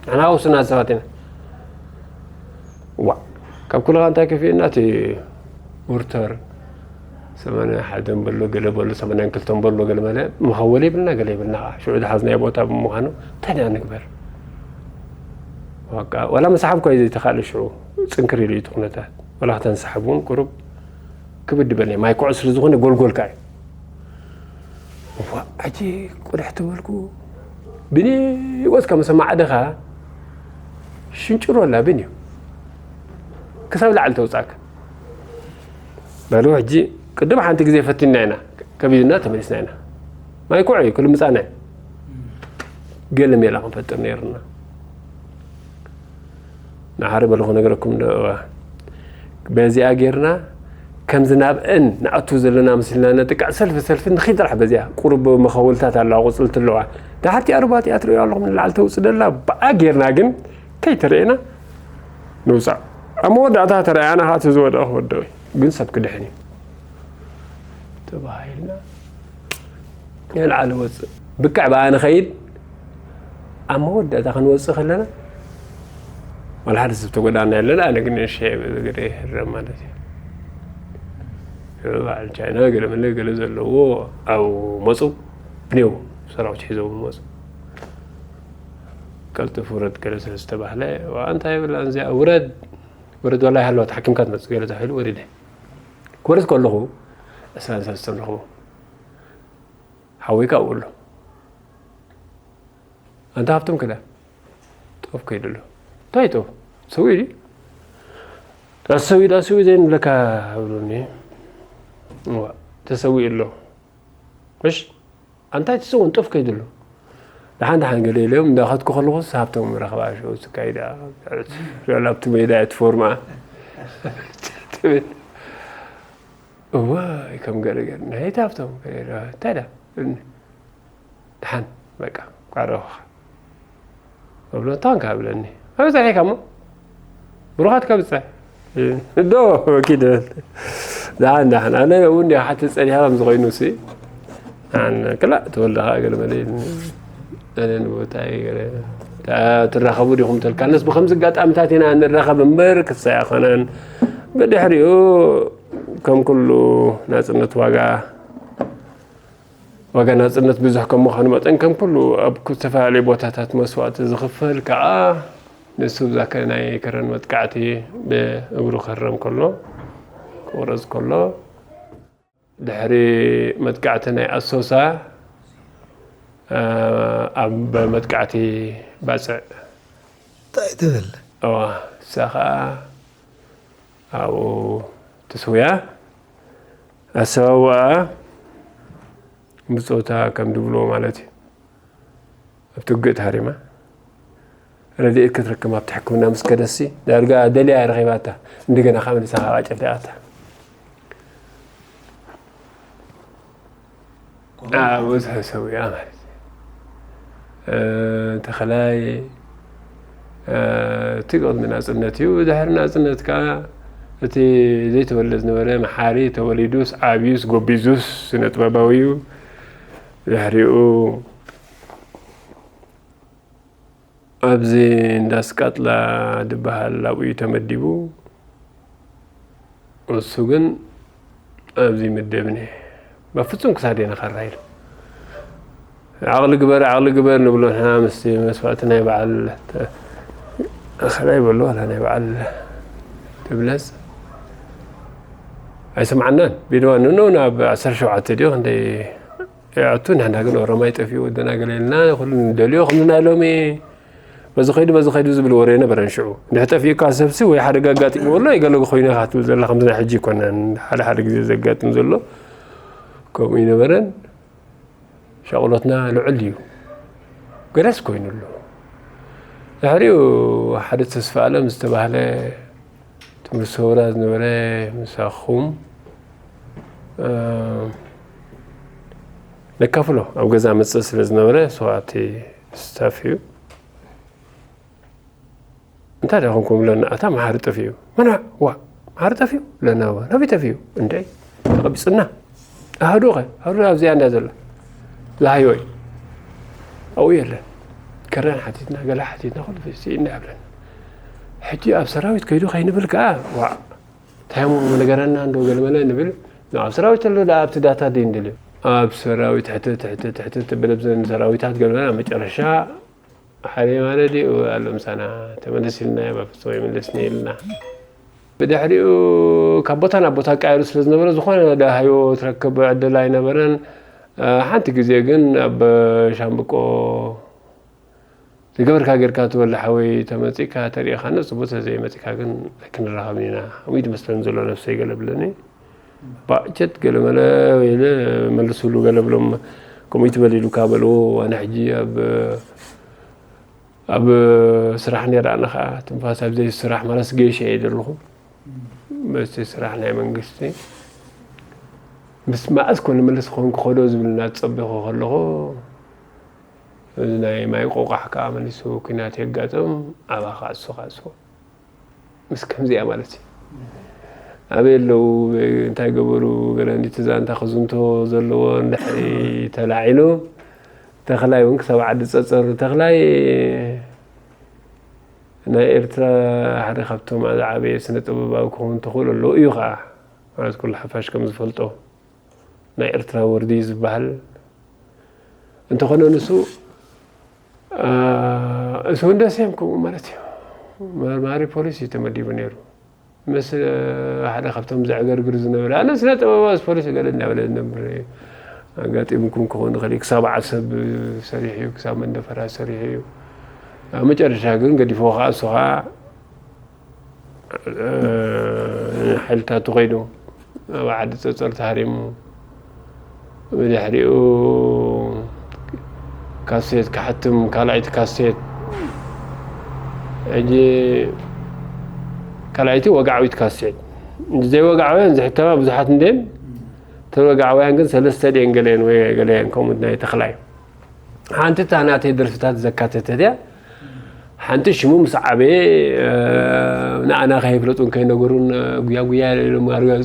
ንሕና ውስና ሰባት ኢና ዋ ካብ ኩልኻ እንታይ ከፊእና እቲ ሞርተር ሰማንያ ሓደ በሎ ገለ በሎ ሰማንያ ክልተ በሎ ገለ መለ መኸወል የብልና ገለ የብልና ከዓ ሽዑ ዝሓዝናዮ ቦታ ብምዃኑ እንታይ ድኣ ንግበር ዋላ መሳሓብ እኳ እዩ ዘይተኻእለ ሽዑ ፅንክር ኢሉ እዩ እቲ ኩነታት ዋላ ከተንሳሕብ እውን ቁሩብ ክብድ በለ ማይ ኩዖ ስለ ዝኾነ ጎልጎል ከዓ እዩ እዋ ሕጂ ቁድሕ ተበልኩ ብንወት ከም ሰማዕ ደኻ ሽንጭሮ ኣላ ብን እዩ ክሳብ ላዕሊ ተውፃእካ በሉ ሕጂ ቅድም ሓንቲ ግዜ ፈቲና ኢና ከቢድና ተመሊስና ኢና ማይ ኩዖ እዩ ክልምፃና እዩ ገለ ሜላ ክንፈጥር ነይርና ንሓሪ በልኹ ነገረኩም ዶ? በዚኣ ጌርና ከምዚ ናብ እን ንኣቱ ዘለና ምስልና ነጥቃዕ ሰልፊ ሰልፊ ንኺድ ጥራሕ በዚኣ ቁሩብ መኸወልታት ኣለዋ፣ ቁጽልቲ ኣለዋ። ንሓርቲ ኣርባዕቲኣ ትርእዩ ኣለኹም ንላዕሊ ተውጽእ ደላ ብኣ ጌርና ግን ከይተረኤና ንውጻእ። ኣብ መወዳእታ ተረኣያና ኸዓ እቲ ዝወደቐ ክወድቕ እዩ። ግን ሰብ ክድሕን እዩ ተባሂልና ንላዕሊ ወጽእ። ብክዕ ብኣ ንኸይድ ኣብ መወዳእታ ክንወጽእ ከለና ዋላ ሓደ ሰብ ተጎዳና የለን። ኣነ ግን ንእሽተይ እግረይ ይህረም ማለት እዩ። በዓል ቻይና ገለ መለ ገለ ዘለዎ ኣብኡ መጹ። ብኔው ሰራዊት ሒዞም መጹ። ቀልጥፍ ውረድ ገለ ስለ ዝተባህለ፣ "ዋ፣ እንታይ ይብላ እዚኣ? ውረድ፣ ውረድ፣ ዋላ ይሃለዋ ተሓኪምካ ትመጽእ" ገለ ተባሂሉ ወሪደ። ክወርድ ከለኹ ዕስራን ሰለስተን ረኽቦ። ሓወይ ካብኡ ኣሎ። "ኣንታ ሃብቶም ክዳ ጦፍ ከይዱ ኣሎ። እንታይ ጦፍ? ሰዊኡ ድዩ?" "ዳስ ሰዊኡ፣ ዳስ ሰዊኡ ዘይንብለካ" ብሉኒ። "እዋ፣ ተሰዊኡ ኣሎ። ምሽ? ኣንታይ ትሰውን ጦፍ ከይዱ ኣሎ?" ደሓን ደሓን ገለ ኢለዮም እንዳኸድኩ ከለኹስ ሃብቶም ረኸባ ሽዑ ዝካይዳ ኣብቲ ሜዳ እያ ትፎርማ ትብል። እዋይ ከም ገለ ገለ፣ "ናይታ ሃብቶም እንታይ ዳ?" እብለኒ። ደሓን በቃ፣ ቋረኹኻ። እብሎ፣ "እንታይ ኮንካ?" እብለኒ። "ኣበይ ጸኒሕካ እሞ? ብሩኻት ካብ ጸ-" ዶ ኪድ በል። ደሓን፣ ደሓን። ኣነ እውን እንዲያ ሓቲ ጸኒሐ ከም ዝኾይኑ ሲ። ኣነ ክላእ ተወልደ ኸዓ ገለ መለ ኢሉኒ። ኣነ ንቦታይ ገለ፣ "ታ-፣ ትራኸቡ ዲኹም?" ተልካ። ኣነስ ብኸምዚ ኣጋጣሚታት ኢና ንራኸብ እምበር ክሳይ ኣይኮነን። ብድሕሪኡ ከም ኩሉ ናጽነት ዋጋ፣ ዋጋ ናጽነት ብዙሕ ከም ምዃኑ መጠን ከም ኩሉ ኣብ ዝተፈላለዩ ቦታታት መስዋእቲ ዝኽፈል ከኣ ንሱ ብዛ ከ-፣ ናይ ከረን መጥቃዕቲ ብእግሩ ክህረም ከሎ፣ ክቑረጽ ከሎ፣ ድሕሪ መጥቃዕቲ ናይ ኣሶሳ፣ እ፣ ኣብ መጥቃዕቲ ባጽዕ እንታይ ትብል? እዋ፣ እሳ ኸኣ ኣብኡ ተሰውያ። ኣሰዋውኣ ብጾታ ከም ድብልዎ ማለት እዩ። ኣብቲ ውግእ ተሃሪማ ረድኤት ክትረክብ ኣብቲ ሕክምና ምስ ከደሲ ዳርጋ ደልያ ረኺባታ። እንደገና ካብ ንሳ ካብ ኣጨፍሊቓታ። ኣብ ብዙሕ ሰብ እያ ማለት እዩ። እ፣ ተኽላይ፣ እ፣ እቲ ቅድሚ ናጽነት እዩ። ድሕሪ ናጽነት ከኣ እቲ ዘይተወልደ ዝነበረ መሓሪ ተወሊዱስ ዓብዩስ ጎቢዙስ ስነ ጥበባዊ እዩ። ድሕሪኡ ኣብዚ እንዳ ስቃጥላ ድበሃል ኣብኡ እዩ ተመዲቡ። እሱ ግን ኣብዚ ምደብኒ በፍጹም ክሳደይ ነኸራ ኢሉ። "ዓቕሊ ግበር፣ ዓቕሊ ግበር" ንብሎ ንሕና ምስቲ መስዋእቲ ናይ በዓል ተ-፣ ኣኸላይ በሎ ዋላ ናይ በዓል ትብለጽ ኣይሰማዕናን። ቢድዋ ንኖ ናብ ዓሰርተ ሸውዓተ ድዮ ክንደይ ይኣቱ፣ ንሕና ግን ኦሮማይ ጠፊኡ ወደና ገለ ኢልና ኩሉ ንደልዮ። ከምዚ ናይ ሎሚ በዚ ኸይዱ፣ በዚ ኸይዱ ዝብል ወረ ነበረን ሽዑ። እንድሕር ጠፊኡካ ሰብሲ ወይ ሓደጋ ኣጋጢምዎ ኣሎ፣ ይገለጉ ኮይኑ ኢኻ ትብል ዘላ፣ ከምዚ ናይ ሕጂ ኣይኮነን። ሓደ ሓደ ግዜ ዘጋጥም ዘሎ ከምኡ ይነበረን። ሻቕሎትና ልዑል እዩ። ገለስ ኮይኑ ኣሎ። ድሕሪኡ ሓደ ተስፋ ኣለም ዝተባህለ ትምህርቲ ሰውራ ዝነበረ ምሳኹም፣ እ፣ ነካፍሎ ኣብ ገዛ መጽእ ስለ ዝነበረ፣ እሱ ኣብቲ ስታፍ እዩ። "እንታይ ደኣ ኮንኩም?" ብለና፣ "ኣታ መሓሪ ጠፊኡ." "መን? ዋ፣ መሓሪ ጠፊኡ?" ብለና። "ዋ፣ ናበይ ጠፊኡ?" "እንደ ተቐቢጽና። ኣህዱ ኸ? ኣህዱ ኣብዚኣ እንዳ ዘላ። ላሃዮ እዩ። ኣብኡ የለን። ከረን ሓቲትና፣ ገለ ሓቲትና፣ ኩሉ ስኢና" ብለና። ሕጂ ኣብ ሰራዊት ከይዱ ከይንብል ከኣ፣ ዋ፣ እንታይ እሞ ነገረና እንዶ ገለመለ ንብል። "ኣብ ሰራዊት ኣሎ ደኣ ኣብቲ ዳታ ድዩ እንደልዮ?" ኣብ ሰራዊት ሕትት፣ ሕትት፣ ሕትት ተበለ ብዘን ሰራዊታት ገለመለ። ኣብ መጨረሻ ሓደ ማለት እዩ ኣሎ ምሳና ተመለስ ኢልና፣ በፍጹም ኣይምለስን ኢልና። ብድሕሪኡ ካብ ቦታ ናብ ቦታ ቀያይሩ ስለ ዝነበረ፣ ዝኾነ ደሃዮ ትረክብ ዕድል ኣይነበረን። ሓንቲ ግዜ ግን ኣብ ሻምብቆ ዝገበርካ ጌርካ ትበልሕ ሓወይ፣ ተመጺእካ ተሪኢኻና ጽቡቕ፣ ተዘይመጺእካ ግን ኣይክንራኸብን ኢና። ከምኡ እዩ ዝመስለኒ ዘሎ ነብሰይ ገለ ብለኒ። ባዕቸት ገለ መለ ኢለ መልስሉ ገለ ብሎም፣ ከምኡ ይትበል ኢሉካ በልዎ። ኣነ ሕጂ ኣብ ኣብ ስራሕ ነይራና ከዓ ትንፋስ ኣብ ዘይስራሕ ማለት ገይሸ እየ ዘለኹ። በቲ ስራሕ ናይ መንግስቲ ምስ መኣስ ኮን ምልስ ኾን ክኸዶ ዝብል እናተጸበኹ ከለኹ፣ እዚ ናይ ማይ ቆቋሕ ከዓ መሊሱ ኲናት የጋጥም። ኣባ ክኣሱ ክኣሱ ምስ ከምዚኣ ማለት እዩ። ኣበይ ኣለዉ? እንታይ ገበሩ? ገለ እንዲ እቲ ዛንታ ክዝንቶ ዘለዎ እንድሕሪ ተላዒሉ፣ ተኽላይ እውን ክሳብ ዓዲ ጸጸር። ተኽላይ ናይ ኤርትራ ሓደ ካብቶም ዝዓበየ ስነ ጥበባዊ ክኸውን ተኽእሎ ኣለዎ እዩ ከዓ፣ ማለት ኩሉ ሓፋሽ ከም ዝፈልጦ ናይ ኤርትራ ወርዲ ዝበሃል። እንተኾነ ንሱ፣ እ፣ እሱ እንደ ሴም ከምኡ ማለት እዩ። መርማሪ ፖሊስ እዩ ተመዲቡ ነይሩ። ምስ፣ እ፣ ሓደ ካብቶም ዘዕገርግር ዝነበረ፣ ኣነ ስነ ጥበባዊ ፖሊስ ገለ እናበለ ዝነብር ኣጋጢምኩም ክኸውን ይኽእል እዩ። ክሳብ ዓሰብ ሰሪሑ እዩ፣ ክሳብ መንደፈራ ሰሪሑ እዩ። ኣብ መጨረሻ ግን ገዲፎ ከዓ እሱ ከዓ፣ እ፣ ሓይልታቱ ከይዱ ኣብ ዓዲ ጸጸር ተሃሪሙ። ብድሕሪኡ ካሴት ክሓትም፣ ካልኣይቲ ካሴት፣ ሕጂ ካልኣይቲ ወግዓዊት ካሴት። ዘይወግዓውያን ዝሕተማ ብዙሓት እንድየን፣ እተን ወግዓውያን ግን ሰለስተ ድየን ገለየን ወይ ገለየን ከምኡ ናይ ተኽላይ። ሓንቲ እታ ናተይ ደርፍታት ዘካተተት እያ። ሓንቲ ሽሙ ምስ ዓበየ፣ እ፣ ንኣና ከይፍለጡን ከይነገሩን፣ እ፣ ጉያ ጉያ ኢሎም ኣርጋ-፣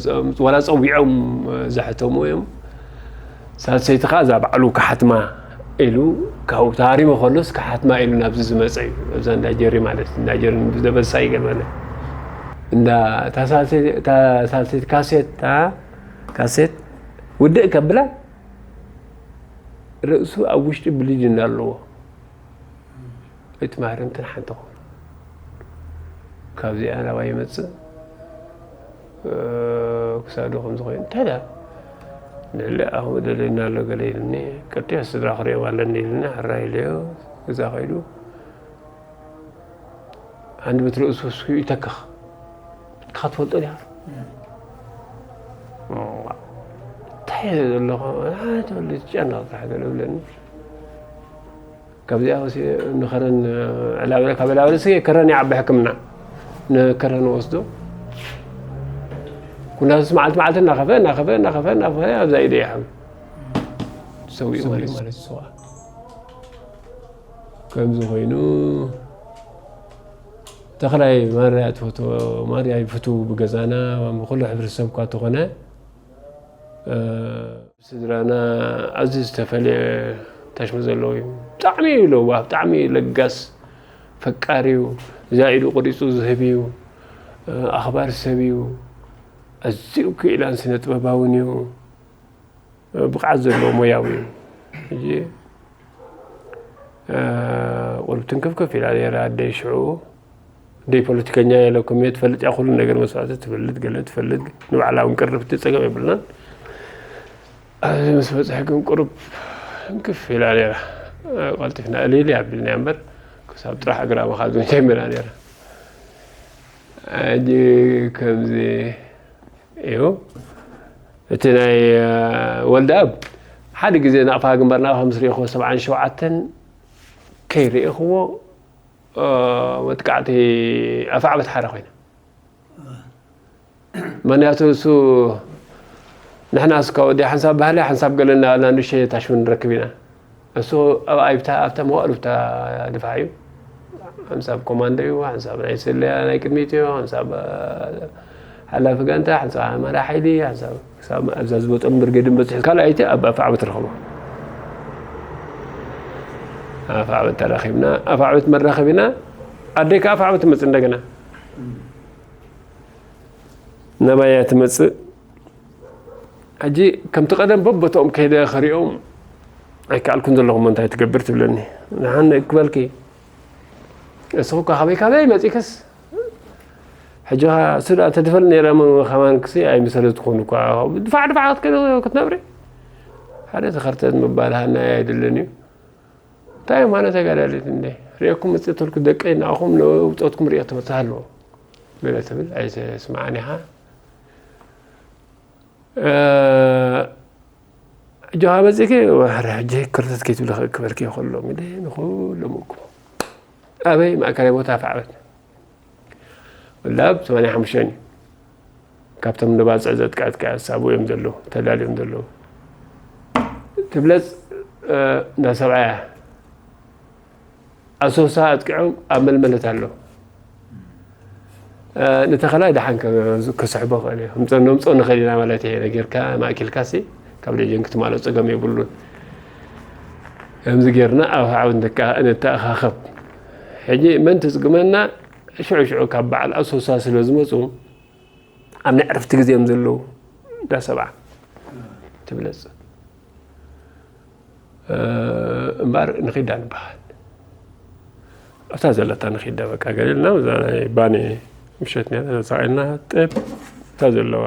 ዋላ ጸዊዖም፣ እ፣ ዘሕተሙ እዮም። ሳልሰይቲ ከኣ እዛ ባዕሉ ክሓትማ ኢሉ፣ ካብኡ ተሃሪሙ ከሎስ ክሓትማ ኢሉ ናብዚ ዝመጸ እዩ። ኣብዛ እንዳ ጀሪ ማለት፣ እንዳ ጀሪ ብዘበሳ ይገርመኒ። እንዳ እታ ሳልሰይቲ፣ እታ ሳልሰይቲ ካሴት፣ እታ ካሴት ውድእ ከብላ ርእሱ ኣብ ውሽጢ ብሊድ እንዳለዎ እቲ ማህረምትን ሓንቲ ኾኑ። ካብዚኣ ናባይ ይመጽእ፣ እ፣ ክሳዱ ከም ዝኾይኑ። እንታይ ደኣ? ንዕሊ ኣኹ ደለና ኣሎ ገለ ኢሉኒ። ቀጥያ ስድራ ክሪኦም ኣለኒ ኢሉኒ። ሕራይ ኢለዮ። ገዛ ከይዱ። ሃንደበት ርእሱ እስኪ ይተክኽ። ንስኻ ትፈልጦ ዲኻ? እም። እዋ። እንታይ እየ ዘለኹ? ኣይ፣ ተወልደ ትጨነቕ ጥራሕ ገለ ብለኒ። ካብዚኣ ወሲ-፣ ንኸረን፣ ዕላበለ፣ ካብ ዕላበለ እስኪ ከረን ይዓቢ ሕክምና። ንከረን ወስዶ። ኩናትስ መዓልቲ መዓልቲ እናኸፈ፣ እናኸፈ፣ እናኸፈ፣ እናኸፈ፣ ኣብዛ ኢደ ይሓዊ። ሰዊኡ ማለት እዩ። ማለት እዩ፣ ሰዋ። ከምዚ ኮይኑ፣ ተኽላይ ማርያ ትፈትዎ፣ ማርያ ይፍትው ብገዛና፣ ብኩሉ ሕብረተሰብ እኳ ተኾነ፣ እ፣ ስድራና ኣዝዩ ዝተፈልየ ታሽሙ ዘለዎ እዩ። ብጣዕሚ እዩ ለዋህ፣ ብጣዕሚ ለጋስ፣ ፈቃሪ እዩ። እዛ ኢዱ ቆሪጹ ዝህብ እዩ። እ፣ ኣኽባሪ ሰብ እዩ። ኣዝዩ ክኢላን ስነ ጥበባውን እዩ። ብቕዓት ዘለዎ ሞያዊ እዩ። ሕጂ፣ እ፣ ቁሩብ ትንክፍክፍ ኢላ ነይራ ኣደይ ሽዑ። ኣደይ ፖለቲከኛ እየ ኢለኩም እየ፣ ትፈልጥ እያ፣ ኩሉ ነገር መስዋእቲ ትፈልጥ፣ ገለ ትፈልጥ፣ ንባዕላ እውን ቅርብቲ ጸገም የብልናን። ኣብዚ ምስ በጽሐ ግን ቁሩብ ትንክፍ ኢላ ነይራ። ቀልጢፍና እልል ኣቢልናያ እምበር፣ ክሳብ ጥራሕ እግራ ምኻድ እውን ጀሚራ ነይራ። ሕጂ ከምዚ እዩ። እቲ ናይ፣ እ፣ ወልደኣብ ሓደ ግዜ ናቕፋ ግንባር ናቕፋ ምስ ርኢኽዎ ሰብዓን ሸውዓተን ከይርኢኽዎ፣ እ፣ መጥቃዕቲ ኣፍዓበት ሓራ ኮይና። ምኽንያቱ እሱ ንሕና እስካ ወዲ ሓንሳብ ባህሊ ሓንሳብ ገለ እናበልና ንእሽተይ ታሽሙ ንረክብ ኢና። እሱ ኣብ ኣይብታ ኣብታ መዋእሉ ብታ ድፋዕ እዩ። ሓንሳብ ኮማንዶ እዩ፣ ሓንሳብ ናይ ስለያ ናይ ቅድሚት እዩ፣ ሓንሳብ፣ እ፣ ሓላፊ ጋንታ፣ ሓንሳብ ኣማራ ሓይሊ፣ ሓንሳብ ክሳብ ኣብዛ ዝበጠም ብርጌድን በፂሑ ካልኣይቲ ኣብ ኣፍዓበት ረኸቦ። ኣፍዓበት ተራኺብና፣ ኣፍዓበት መራኸቢና፣ ኣደይ ከዓ ኣፍዓበት ትመፅእ እንደገና። ናባያ ትመፅእ። ሕጂ ከምቲ ቀደም በቦትኦም ከይደ ከሪኦም ኣይከኣልኩን ዘለኹ፣ እሞ እንታይ ትገብር ትብለኒ። ንሓን ክበልኪ፣ እስኺ እኳ ካበይ ካበይ መፂክስ፣ ሕጂ ኸ እሱ ደኣ ተድፈል ነይረ፣ እሞ ከማን ክሲ ኣይምሰለ ትኾኑ እኳ፣ ድፋዕ ድፋዕ ክትከዲ ክትነብሪ፣ ሓደ ተኸርተት ምባል ሃናይ ኣይደልን እዩ። እንታይ ማለት ተጋዳሊት እንደ ሪእኩም መፅእ ተልኩ፣ ደቀይ ንኣኹም ንውፅኦትኩም ሪኦ ትምህርቲ ሃለዎ ገለ ትብል ኣይትስምዓን ኢኻ። እ፣ ሕጂ ካብ መፂእኪ፣ ዋሕረ ሕጂ ክርተት ከይትብሊ ክበልኪ ይኽእሎም ኢለ ንኹሎም እኩ። ኣበይ ማእከላይ ቦታ ኣፍዓበት ወላ ብ ሰማንያ ሓሙሽተ እዩ። ካብቶም ንባፅዕ ዘጥቃዕትካ ሳቡ እዮም ዘለዉ ተዳልዮም ዘለዉ ትብለፅ እንዳ ሰብዓያ ኣሶሳ ኣጥቂዖም ኣብ መልመለት ኣሎ። ንተኸላይ ደሓን ክስሕቦ ክእል እየ። ምፀ ነምፀ ንኽእል ኢና ማለት እየ። ነጌርካ ማእኪልካ ሲ ካብ ደጀን ክትማሎ ፀገም የብሉን። ከምዚ ጌርና ኣብ ሓው ንተካ- ንተኣኻኸብ። ሕጂ መን ትፅግመና? ሽዑ ሽዑ ካብ በዓል ኣሶሳ ስለ ዝመፁ ኣብ ናይ ዕርፍቲ ግዜ እዮም ዘለዉ። እንዳ ሰብዓ ትብለፅ እምበር ንኺዳ ንበሃል ኣብታ ዘለታ ንኺዳ በቃ ገለልና እዛ ናይ ባኒ ምሸት ነራ ተሳቒልና ጥብ እታ ዘለዋ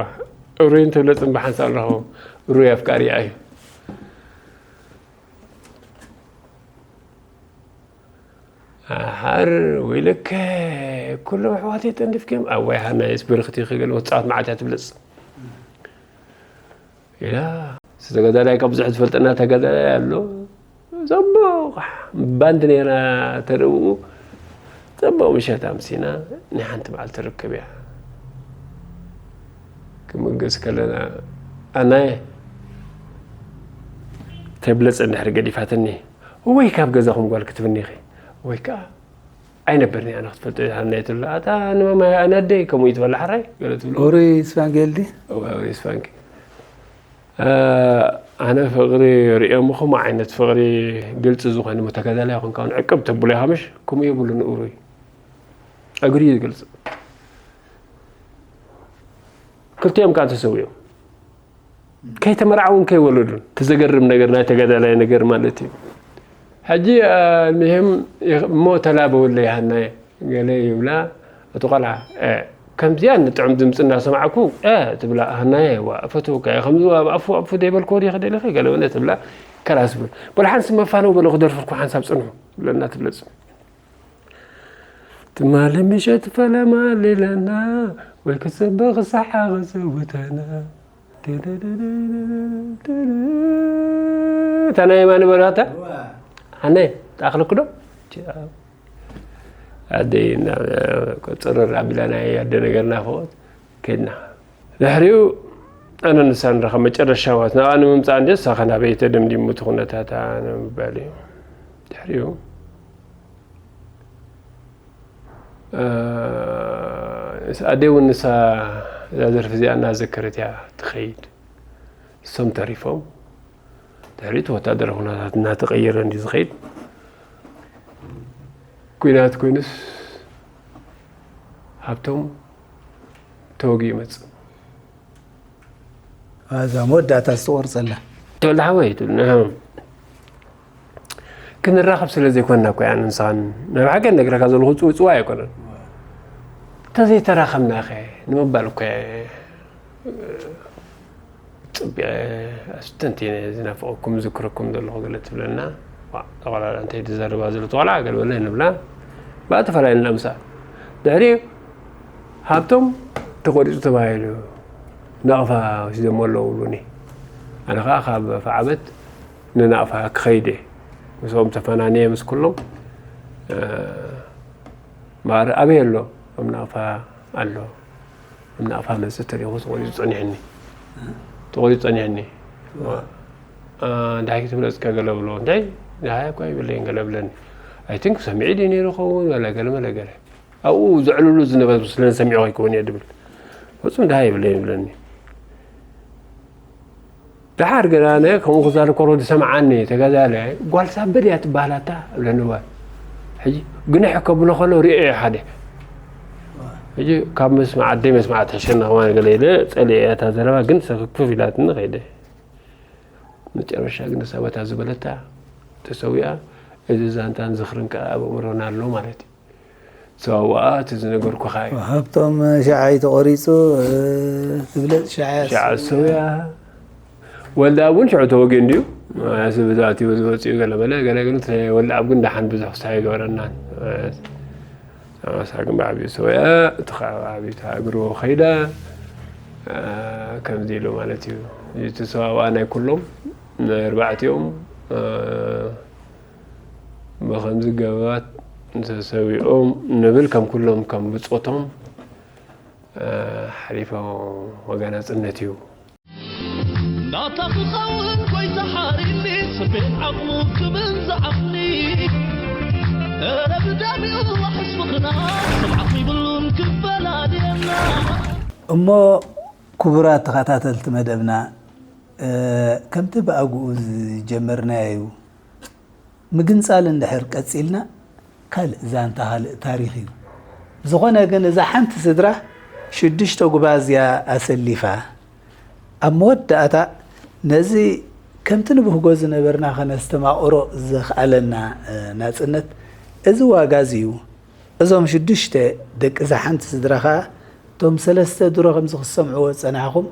እሩይ እንተብለፅን ብሓንሳብ ኣለኹ እሩይ ኣፍቃሪ እዩ። ኣሓር ወይለከ ኩሎም ኣሕዋተይ ጠንዲፍክዮም ኣዋይ ሃናየስ ብርኽቲ ክገለ ወፃት መዓልቲ እያ ትብለፅ ኢላ። ተጋዳላይ ካብ ብዙሕ ዝፈልጠና ተጋዳላይ ኣሎ። ዘቦ ባንድ ነይራ ተደብኡ ዘቦ ምሸት ኣምሲና ናይ ሓንቲ መዓልቲ ርክብ እያ ክምገስ ከለና ኣናየ ተብለፀ እንድሕር ገዲፋትኒ ወይ ካብ ገዛኹም ጓል ክትብኒ ኢኺ ወይ ከዓ ኣይነበርኒ ኣነ ክትፈልጦ ይሃናይ ትብላ ኣታ ንማማ ኣነ ኣደይ ከምኡ ይትበላ ሓራይ ገለ ትብሎ ኦሪ ስፋንጌል ዲ ኦሪ ስፋንጌል ኣነ ፍቕሪ ርእዮም ኹም ዓይነት ፍቕሪ ግልፂ ዝኾነ ተጋዳላይ ይኹን ካውን ዕቅብ ተብሎ ይሃምሽ ከምኡ የብሉ ንእሩይ እግሪ ይገልፅ ክልቲኦም ከዓ ተሰዊኦም ከይተመርዓውን ከይወለዱን እቲ ዘገርም ነገር ናይ ተጋዳላይ ነገር ማለት እዩ። ሕጂ ምህም እሞ ተላበወለይ ሃናየ ገለ ይብላ እቲ ቆልዓ ከምዚኣ ንጥዑም ድምፂ እናሰማዕኩ ትብላ ሃናየ ዋ እፈትወካ እየ ከምዚ ኣብ ኣፉ ኣፉ ዘይበልክዎ ዲኺ ደሊኺ ገለ በለ ትብላ ከላስ ብሎ በሉ ሓንስ መፋነው በለ ክደርፍልኩ ሓንሳብ ፅንሑ ብለና ትብለፅ ትማሊ ምሸት ፈለማ ሌለና ወይ ክፅበ ክሳሓ ክፅውተና እታ ናይ የማኒ በላታ ኣነ ጣኽልክ ዶ ኣደይ ፅርር ኣቢላ ናይ ኣደ ነገር ናፈቆት ከድና ድሕሪኡ ኣነ ንሳ ንረኸብ መጨረሻ ማለት ንኣ ንምምፃእ እንደ ሳኸ ናበይ ተደምዲሙ እቲ ኩነታት ንምባል እዩ ድሕሪኡ ኣደይ እውን ንሳ እዛ ደርፊ እዚኣ እናዘከረት እያ ትኸይድ እሶም ተሪፎም ድሕሪቱ ወታደራዊ ኩነታት እናተቐየረ እንዲ ዝኸይድ ኩናት ኮይኑስ ሃብቶም ተወጊኡ ይመፅእ እዛ መወዳእታ ዝተቆርፀላ ተወልደ ሓወይ ትብል ንዕም ክንራኸብ ስለ ዘይኮንና እኮ እያ ንስኻን ናይ ብሓቂ ነግረካ ዘለኹ ፅውፅዋ ኣይኮነን እንተዘይተራኸብና ኸ ንምባል እኮ ፅቢቐ ኣስተንቲነ ዝናፍቐኩም ዝክረኩም ዘለኹ ገለ ትብለና ጠቕላላ እንታይ ትዛረባ ዘሎ ተቆልዓ ገለ በለ ንብላ ብኣ ተፈላለና ምሳ ድሕሪ ሃብቶም ተቆሪፁ ተባሂሉ ናቕፋ ወሲዶሞ ኣለዉ ብሉኒ ኣነ ከዓ ካብ ፈዓበት ንናቕፋ ክኸይድ እየ ምስኦም ተፈናንየ ምስ ኩሎም ማር ኣበይ ኣሎ ኣብ ናቕፋ ኣሎ ናቕፋ መፅእ ተሪኹ ተቆሪፁ ፀኒሕኒ ተቆሪፁ ፀኒሕኒ እንታይ ክትብለፅካ ገለ ብሎ እንታይ ንሃያ እኳ ይብለኝ ገለ ብለኒ ኣይቲንክ ሰሚዒ ድዩ ነይሩ ኸውን ወላ ገለ መለ ገለ ኣብኡ ዘዕልሉ ዝነበሩ ስለ ዝሰሚዑ ከይከውን እየ ድብል ፍፁም ድሃ ይብለኝ ይብለኒ ደሓር ገና ኣነ ከምኡ ክዛረብ ከሎ ዝሰምዓኒ ተጋዳለ ጓል ሳበድ እያ ትበሃል ኣታ እብለኒ ጓል ሕጂ ግንሕ ከብሎ ከሎ ሪኦ እየ ሓደ ሕጂ ካብ መስማዓት ደይ መስማዓት ሕሸና ከማን ገለ ኢለ ፀሊአ እያ እታ ዘረባ ግን ሰክፍፍ ኢላትኒ ከይደ መጨረሻ ግን እሳ በታ ዝበለታ ተሰዊኣ እዚ ዛንታን ዝኽርን ከዓ ኣብ ኣእምሮና ኣሎ ማለት እዩ ሰዋውኣ እቲ ዝነገርኩኻ እዩ። ሃብቶም ሸዓይ ተቆሪፁ ትብለጥ ሸዓይ ሸዓ ዝሰውያ ወልዳ እውን ሽዑ ተወጊኡ እንድዩ ስብ ዛትዩ ዝወፅኡ ገለመለ ገለ ግን ወልዳ ኣብ ግን ደሓን ብዙሕ ክሳብ ይገበረናን ኣሳ ግን ብዓብዩ ሰውያ እቲ ከዓ ዓብዩ ተሃግርዎ ከይዳ ከምዚ ኢሉ ማለት እዩ እቲ ሰዋውኣ ናይ ኩሎም ናይ ኣርባዕቲኦም ብኸምዚ ገበባት ተሰዊኦም ንብል ከም ኩሎም ከም ብጾቶም፣ እ፣ ሓሊፎም ዋጋ ናጽነት እዩ። ናታ ክኸውን ጎይታ ሓሪኒ፣ ስቤት ዓቕሙ ክብል ዝዓቕኒ። እረ ብደሚኡ ዋሕስ ፍቕርና፣ ስርዓት ይብሉን ክፈላልየና። እሞ ክቡራት ተኸታተልቲ መደብና፣ እ፣ ከምቲ ብኣግኡ ዝጀመርናዮ እዩ። ምግንጻል እንድሕር ቀጺልና፣ ካልእ ዛንታ፣ ካልእ ታሪኽ እዩ። ብዝኾነ ግን፣ እዛ ሓንቲ ስድራ ሽዱሽተ ጉባዝያ ኣሰሊፋ፣ ኣብ መወዳእታ ነዚ ከምቲ ንብህጎ ዝነበርና ከነስተማቕሮ ዘኽኣለና፣ እ፣ ናጽነት፣ እዚ ዋጋ እዚ እዩ። እዞም ሽዱሽተ ደቂ እዛ ሓንቲ ስድራ ኸኣ፣ እቶም ሰለስተ ድሮ ከምዚ ክትሰምዕዎ ዝጸናሕኹም፣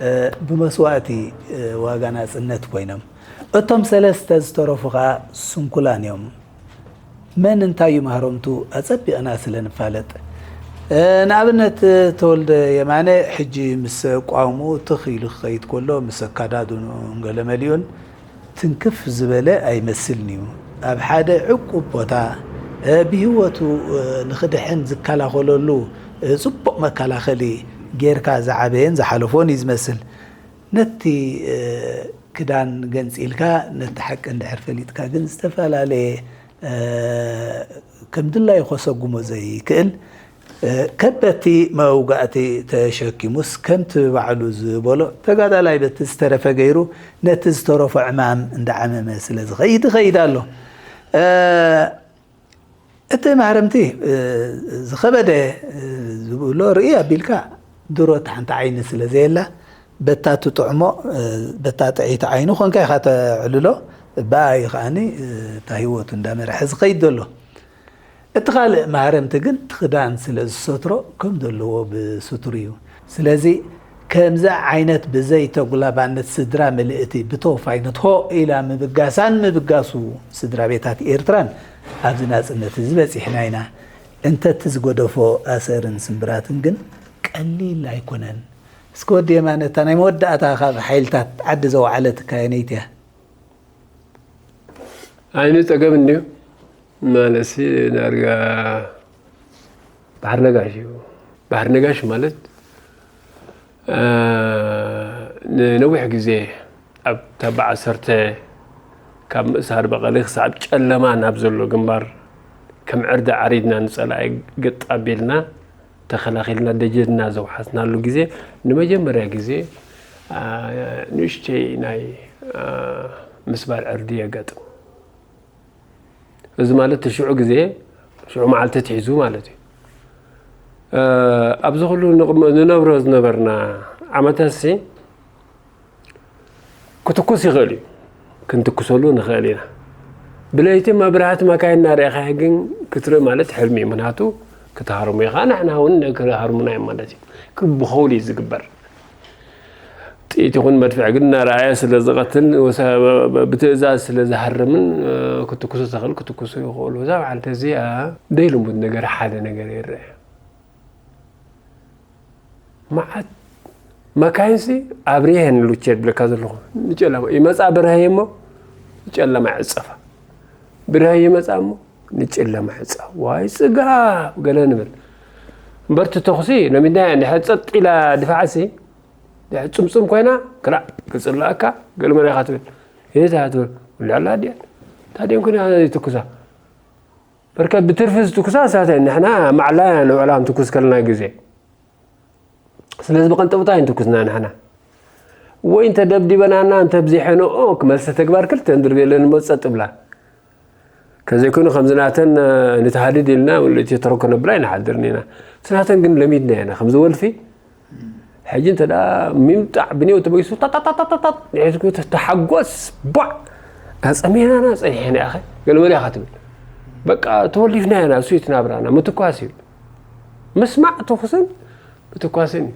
እ፣ ብመስዋእቲ፣ እ፣ ዋጋ ናጽነት ኮይኖም። እቶም ሰለስተ ዝተረፉ ኸኣ ስንኩላን እዮም። መን እንታይ እዩ ማህረምቱ ኣጸቢቕና ስለ ንፋለጥ። እ፣ ንኣብነት ተወልደ የማነ ሕጂ ምስ ኣቋውምኡ ትኽ ኢሉ ክኸይድ ከሎ፣ ምስ ኣካዳድንኡን ገለ መሊኡን ትንክፍ ዝበለ ኣይመስልን እዩ። ኣብ ሓደ ዕቁብ ቦታ፣ እ፣ ብህይወቱ፣ እ፣ ንኽድሕን ዝከላኸለሉ፣ እ፣ ጽቡቕ መከላኸሊ ጌርካ ዝዓበየን ዝሓለፎን እዩ ዝመስል። ነቲ፣ እ፣ ክዳን ገንጺልካ፣ ነቲ ሓቂ እንድሕር ፈሊጥካ ግን ዝተፈላለየ፣ እ፣ ከም ድላዩ ከሰጉሞ ዘይክእል፣ እ፣ ከበድቲ መውጋእቲ ተሸኪሙስ፣ ከምቲ ባዕሉ ዝበሎ፣ ተጋዳላይ በቲ ዝተረፈ ገይሩ፣ ነቲ ዝተረፎ ዕማም እንዳዓመመ ስለ ዝኸይድ፣ ይኸይድ ኣሎ። እ፣ እቲ ማህረምቲ፣ እ፣ ዝኸበደ፣ እ፣ ዝብሎ ርእይ ኣቢልካ፣ ድሮ እታ ሓንቲ ዓይኒ ስለ ዘየላ፣ በታ ትጥዕሞ፣ እ፣ በታ ጥዕይቲ ዓይኑ ኮንካ ኢኻ ተዕልሎ፣ ብኣይ ከኣኒ፣ እ፣ እታ ህይወቱ እንዳመርሐ ዝኸይድ ዘሎ። እቲ ካልእ ማህረምቲ ግን፣ እቲ ክዳን ስለ ዝሰትሮ፣ ከም ዘለዎ ብስቱር እዩ። ስለዚ፣ ከምዚ ዓይነት ብዘይ ተጉላባነት ስድራ ምልእቲ ብተወፋይነት ሆእ ኢላ ምብጋሳን ምብጋሱ ስድራ ቤታት ኤርትራን ኣብዚ ናጽነት እዚ በጺሕና ኢና። እንተ እቲ ዝገደፎ ኣሰርን ስምብራትን ግን ቀሊል ኣይኮነን። እስከ ወዲ የማነ፣ እታ ናይ መወዳእታ ካብ ሓይልታት ዓዲ ዘውዓለት ካየነይቲ እያ? ኣይኑ ጸገም እንድዩ። ማለትሲ ዳርጋ ባሕሪ ነጋሽ እዩ። ባሕሪ ነጋሽ ማለት፣ እ፣ ንነዊሕ ግዜ ኣብ ተባ ዓሰርተ ካብ ምእሳር በቐሊ ክሳብ ጨለማ ናብ ዘሎ ግንባር ከም ዕርዲ ዓሪድና ንጸላኢ ገጥ ኣቢልና ተኸላኺልና ደጀንና ዘውሓስናሉ ግዜ ንመጀመርያ ግዜ፣ አ፣ ንእሽተይ ናይ፣ አ፣ ምስባር ዕርዲ የጋጥም። እዚ ማለት እቲ ሽዑ ግዜ፣ ሽዑ መዓልቲ ኣትሒዙ ማለት እዩ። እ፣ ኣብዚ ኩሉ ንቕመ-፣ ንነብሮ ዝነበርና ዓመታትሲ ክትኩስ ይኽእል እዩ። ክንትኩሰሉ ንኽእል ኢና። ብለይቲ መብራህቲ መካይን እናረኣኻ ግን ክትርኢ ማለት ሕልሚ እዩ። ምኽንያቱ ክትሃርሙ ኢኻ፣ ንሕና እውን ክሃርሙና እዮም ማለት እዩ። ግን ብኸውሊ እዩ ዝግበር። ጥይት ይኹን መድፍዕ ግን እናረኣየ ስለ ዝቐትል፣ ወሰ-፣ ብትእዛዝ ስለ ዝሃርምን፣ እ፣ ክትኩሱ ተኽእል ክትኩሱ ይኽእሉ። እዛ በዓልቲ እዚኣ ደይ ልሙድ ነገር ሓደ ነገር ይረአ። መዓት መካይንሲ ኣብርየ ንሉቸ ድብለካ ዘለኹ። ንጨለማ ይመጻ ብርሃየ እሞ ንጨለማ ይዕጸፋ። ብርሃየ ይመጻ እሞ ንጨለማ ይዕጸፋ። ዋይ ጽጋብ ገለ ንብል። እምበር እቲ ተኹሲ ለሚድና እንድሕር ጸጥ ኢላ ድፋዕሲ፣ ድሕር ጽምጽም ኮይና፣ ክላእ ክጽልኣካ፣ ገለ መለ ኢኻ ትብል። የት እያ ትብል? ውልዕላ ድያ? ታዲኦም ኩን እያ ዘይትኩሳ። በርከት ብትርፊ ዝትኩሳ እሳት እየን። ንሕና ማዕላ እያ ንውዕላ እንትኩስ ከለና ግዜ። ስለዚ ብቐንጠብጣ ኣይንትኩስና ንሕና። ወይ እንተ ደብዲበናና፣ እንተ ኣብዚሐንኦ፣ ክመልሰ ተግባር ክልተ እንድርብ የለን እሞ ጸጥ ብላ። ከዘይኮይኑ ከምዚ ናተን፣ እ፣ ንተሃድድ ኢልና፣ ወለይቲ ተረኮ ነብላ ኣይንሓድርን ኢና። እቲ ናተን ግን ለሚድና ኢና። ከምዚ ወልፊ፣ ሕጂ እንተ ደኣ ሚምጣዕ ብኔው ተበጊሱ፣ ታታታታታት፣ ንሒዝኩ ተሓጎስ፣ ቧዕ! ኣጸሚናና ጸኒሐና ኢኸ፣ ገለ መለ ኢኻ ትብል። በቃ፣ ተወሊፍና ኢና፣ እሱ እዩ እቲ ናብራና፣ ምትኳስ እዩ። ምስማዕ ተኹስን ምትኳስን እዩ።